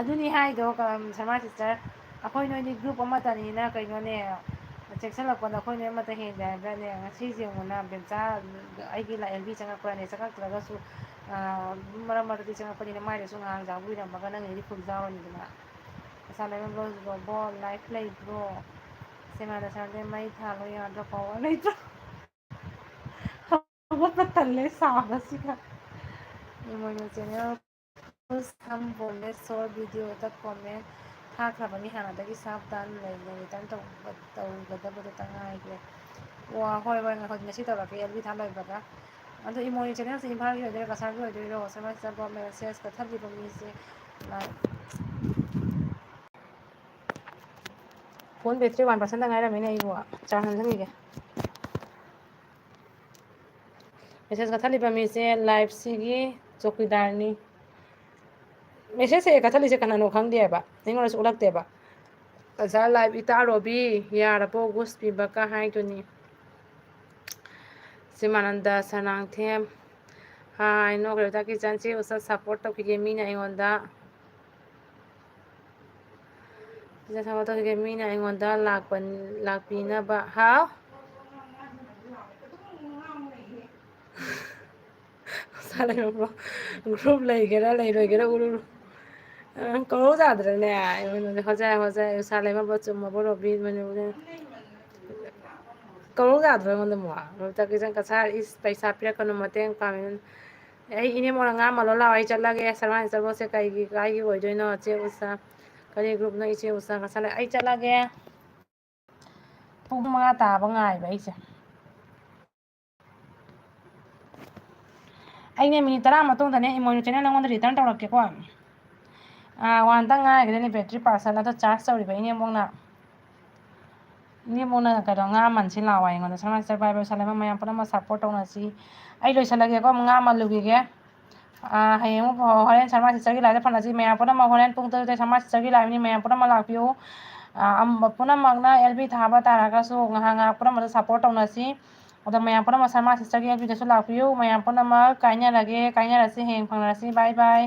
ꯑꯗꯨꯅꯤ ꯍꯥꯏꯗꯣ, ꯀ-, ꯁꯔꯃꯥ sister, ꯑꯩꯈꯣꯏ ꯅꯣꯏꯗꯤ group ꯑꯃꯠꯇꯅꯤꯅ ꯀꯩꯅꯣꯅꯦ, ꯆꯦꯛꯁꯤꯜꯂꯛꯄꯗ ꯑꯩꯈꯣꯏ ꯅꯣꯏ ꯑꯃꯠꯇ ꯍꯦꯟꯗꯦ ꯍꯥꯏꯕ꯭ꯔꯥꯅꯦ? ꯉꯁꯤꯁꯦ ꯌꯦꯡꯉꯨꯅ, ꯕꯦꯝꯆꯥ ꯑꯩꯒꯤ ꯂꯥ-, L B ꯆꯪꯉꯛꯄ꯭ꯔꯥꯅꯦ? ꯆꯪꯉꯛꯇ꯭ꯔꯒꯁꯨ, ꯑꯥ, ꯑꯗꯨꯝ ꯃꯔꯛ ꯃꯔꯛꯇꯗꯤ ꯆꯪꯉꯛꯄꯅꯤꯅ ꯃꯥꯏꯗꯁꯨ ꯉꯥꯏꯍꯥꯛ ꯌꯥꯎꯕꯤꯔꯝꯃꯒ ꯅꯪꯒꯤꯗꯤ full ꯌꯥꯎꯔꯅꯤꯗꯅ꯫ ꯄꯩꯁꯥ ꯂꯩꯃꯟꯕ꯭ꯔꯣ ꯔꯣꯕꯣ? Live ꯂꯩꯕ꯭ꯔꯣ? ꯁꯦꯃꯥꯗ ꯁꯥꯟꯅꯗꯦ, ꯃꯩ ꯊꯥꯜꯂꯣ ꯌꯥꯗ꯭ꯔꯣ? Power ꯂꯩꯇ꯭ꯔꯣ? ꯍꯧꯒꯠꯄ ꯇꯜꯂꯦ ꯁꯥꯕꯁꯤꯒ꯫ ꯏꯃꯣꯏꯅꯨ channel ꯁꯝꯕꯣꯜꯂꯦ short video ꯗ comment ꯊꯥꯈ꯭ꯔꯕꯅꯤ ꯍꯥꯟꯅꯗꯒꯤ, ꯁꯥꯕ ꯇꯥꯟ ꯂꯩꯅ return ꯇꯧꯕ-, ꯇꯧꯒꯗꯕꯗꯨꯇ ꯉꯥꯏꯈ꯭ꯔꯦ꯫ ꯑꯣ, ꯍꯣꯏ, ꯍꯣꯏ, ꯉꯥꯏꯈꯣ, ꯉꯁꯤ ꯇꯧꯔꯛꯀꯦ, L B ꯊꯥ ꯂꯣꯏꯕꯒ꯫ ꯑꯗꯣ ꯏꯃꯣꯏꯅꯨ channel ꯁꯦ ꯏꯝꯐꯥꯜꯒꯤ ꯑꯣꯏꯗꯣꯏꯔꯣ, ꯀꯁꯥꯔꯒꯤ ꯑꯣꯏꯗꯣꯏꯔꯣ? ꯁꯃꯥꯖ ꯆꯠꯄ message ꯀꯛꯊꯠꯂꯤꯕ ꯃꯤꯁꯦ ꯂꯥꯏ-, phone battery one percent ꯗ ꯉꯥꯏꯔꯝꯃꯤꯅꯦ, ꯑꯩꯕꯨ charge ꯅꯝꯁꯤꯟꯈꯤꯒꯦ꯫ Message ꯀꯛꯊꯠꯂꯤꯕ ꯃꯤꯁꯦ live ꯁꯤꯒꯤ ꯆꯧꯀꯤꯗꯥꯔꯅꯤ꯫ Message ꯁꯦ ꯀꯛꯊꯠꯂꯤꯁꯦ ꯀꯅꯥꯅꯣ ꯈꯪꯗꯦꯕ, ꯑꯩꯉꯣꯟꯗꯁꯨ ꯎꯠꯂꯛꯇꯦꯕ꯫ ꯑꯣꯖꯥ live ꯏꯇꯥ ꯔꯣꯕꯤ, ꯌꯥꯔꯕꯣ? Ghost ꯄꯤꯕ ꯀ ꯍꯥꯏꯗꯨꯅꯤ꯫ ꯁꯤꯃꯥꯅꯟꯗ ꯁꯅꯥꯡꯊꯦꯝ꯫ ꯍꯥꯏ, ꯅꯣꯛꯈ꯭ꯔꯦ꯫ ꯆꯥꯛꯀꯤ ꯆꯟꯁꯤ ꯎꯁꯥ support ꯇꯧꯈꯤꯒꯦ ꯃꯤꯅ ꯑꯩꯉꯣꯟꯗ꯫ ꯁꯤꯗ ꯊꯕꯛ ꯇꯧꯈꯤꯒꯦ ꯃꯤꯅ ꯑꯩꯉꯣꯟꯗ ꯂꯥꯛꯄ-, ꯂꯥꯛꯄꯤꯅꯕ꯫ ꯍꯥꯎ? ꯎꯁꯥ ꯂꯩꯃꯕ꯭ꯔꯣ? Group ꯂꯩꯒꯦꯔꯥ ꯂꯩꯔꯣꯏꯒꯦꯔꯥ ꯎꯔꯨꯔꯨ꯫ ꯑ, ꯀꯧꯔꯧ ꯌꯥꯗ꯭ꯔꯅꯦ? ꯍꯣꯖꯥꯏ, ꯍꯣꯖꯥꯏ, ꯎꯁꯥ ꯂꯩꯃꯕ꯭ꯔꯣ? ꯆꯨꯝꯃꯕꯣ ꯔꯣꯕꯤ? ꯀꯧꯔꯛ ꯌꯥꯗ꯭ꯔꯣ ꯑꯩꯉꯣꯟꯗ ꯑꯃꯨꯛ? ꯃꯇꯝꯒꯤ ꯆꯪ ꯀꯁꯥꯔ ꯏꯁ ꯄꯩꯁꯥ ꯄꯤꯔꯛꯀꯅꯨ, ꯃꯇꯦꯡ ꯄꯥꯡꯉꯤ꯫ ꯑꯩ ꯏꯅꯦ ꯃꯣꯟꯅ ꯉꯥ ꯃꯜꯂꯣ ꯂꯥꯛꯑꯣ, ꯑꯩ ꯆꯠꯂꯒꯦ꯫ ꯁꯔꯃꯥꯁꯤ ꯆꯠꯂꯣꯁꯦ ꯀꯩꯒꯤ ꯀꯥꯏꯒꯤ ꯑꯣꯏꯗꯣꯏꯅꯣ? ꯆꯦ ꯎꯁꯥ, ꯀꯔꯤ ꯒ꯭ꯔꯨꯞꯅꯣ? ꯏꯆꯦ ꯎꯁꯥ ꯀꯁꯥꯔ, ꯑꯩ ꯆꯠꯂꯒꯦ꯫ ꯄꯨꯡ ꯃꯉꯥ ꯇꯥꯕ ꯉꯥꯏꯕ ꯑꯩꯁꯦ꯫ ꯑꯩꯅꯦ ꯃꯤꯅꯤꯠ ꯇꯔꯥ ꯃꯇꯨꯡꯗꯅꯦ ꯏꯃꯣꯏꯅꯨ ꯆꯦꯅꯦꯜ ꯅꯉꯣꯟꯗ ꯔꯤꯇꯔꯟ ꯇꯧꯔꯛꯀꯦꯀꯣ꯫ ꯑꯥ, ꯋꯥꯟꯇꯪ ꯉꯥꯏꯈ꯭ꯔꯦꯅꯦ, ꯕꯦꯇ꯭ꯔꯤ ꯄꯥꯔꯁꯦꯟ ꯑꯗꯣ ꯆꯥꯔꯖ ꯇꯧꯔꯤꯕ ꯏꯅꯦꯝꯕꯣꯛꯅ꯫ ꯏꯅꯦꯝꯕꯣꯛꯅ ꯀꯩꯅꯣ, ꯉꯥ ꯃꯟꯁꯤ ꯂꯥꯛꯑꯣ ꯑꯩꯉꯣꯟꯗ꯫ ꯁꯔꯃꯥꯁꯤ ꯆꯠꯄ ꯍꯥꯏꯕ ꯁꯥꯟꯅꯕ ꯃꯌꯥꯝ ꯄꯨꯝꯅꯃꯛ ꯁꯞꯄꯣꯔꯠ ꯇꯧꯅꯁꯤ꯫ ꯑꯩ ꯂꯣꯏꯁꯤꯜꯂꯒꯦꯀꯣ, ꯉꯥ ꯃꯜꯂꯨꯈꯤꯒꯦ꯫ ꯑꯥ, ꯍꯌꯦꯡ ꯑꯃꯨꯛ ꯍꯣꯔꯦꯟ ꯁꯔꯃꯥꯁꯤ ꯆꯠꯀꯤ ꯂꯥꯏꯗ ꯐꯅꯁꯤ꯫ ꯃꯌꯥꯝ ꯄꯨꯝꯅꯃꯛ ꯍꯣꯔꯦꯟ ꯄꯨꯡ ꯇꯔꯨꯛꯇ ꯁꯔꯃꯥꯁꯤ ꯆꯠꯀꯤ ꯂꯥꯏꯕꯅꯤ꯫ ꯃꯌꯥꯝ ꯄꯨꯝꯅꯃꯛ ꯂꯥꯛꯄꯤꯌꯨ꯫ ꯑꯥ, ꯑꯝ-, ꯄꯨꯝꯅꯃꯛꯅ ꯑꯦꯜ ꯕꯤ ꯊꯥꯕ ꯇꯥꯔꯒꯁꯨ ꯉꯥꯏꯍꯥꯛ ꯉꯥꯏꯍꯥꯛ ꯄꯨꯝꯅꯃꯛꯇ ꯁꯞꯄꯣꯔꯠ ꯇꯧꯅꯁꯤ꯫ ꯑꯗꯣ ꯃꯌꯥꯝ ꯄꯨꯝꯅꯃꯛ ꯁꯔꯃꯥ ꯁꯤꯁꯇꯔꯒꯤ ꯑꯦꯜ ꯕꯤꯗꯁꯨ ꯂꯥꯛꯄꯤꯌꯨ꯫ ꯃꯌꯥꯝ ꯄꯨꯝꯅꯃꯛ ꯀꯥꯏꯅꯔꯒꯦ, ꯀꯥꯏꯅꯔꯁꯤ, ꯍꯌꯦꯡ ꯐꯪꯅꯔꯁꯤ꯫ ꯕꯥꯏ ꯕꯥꯏ꯫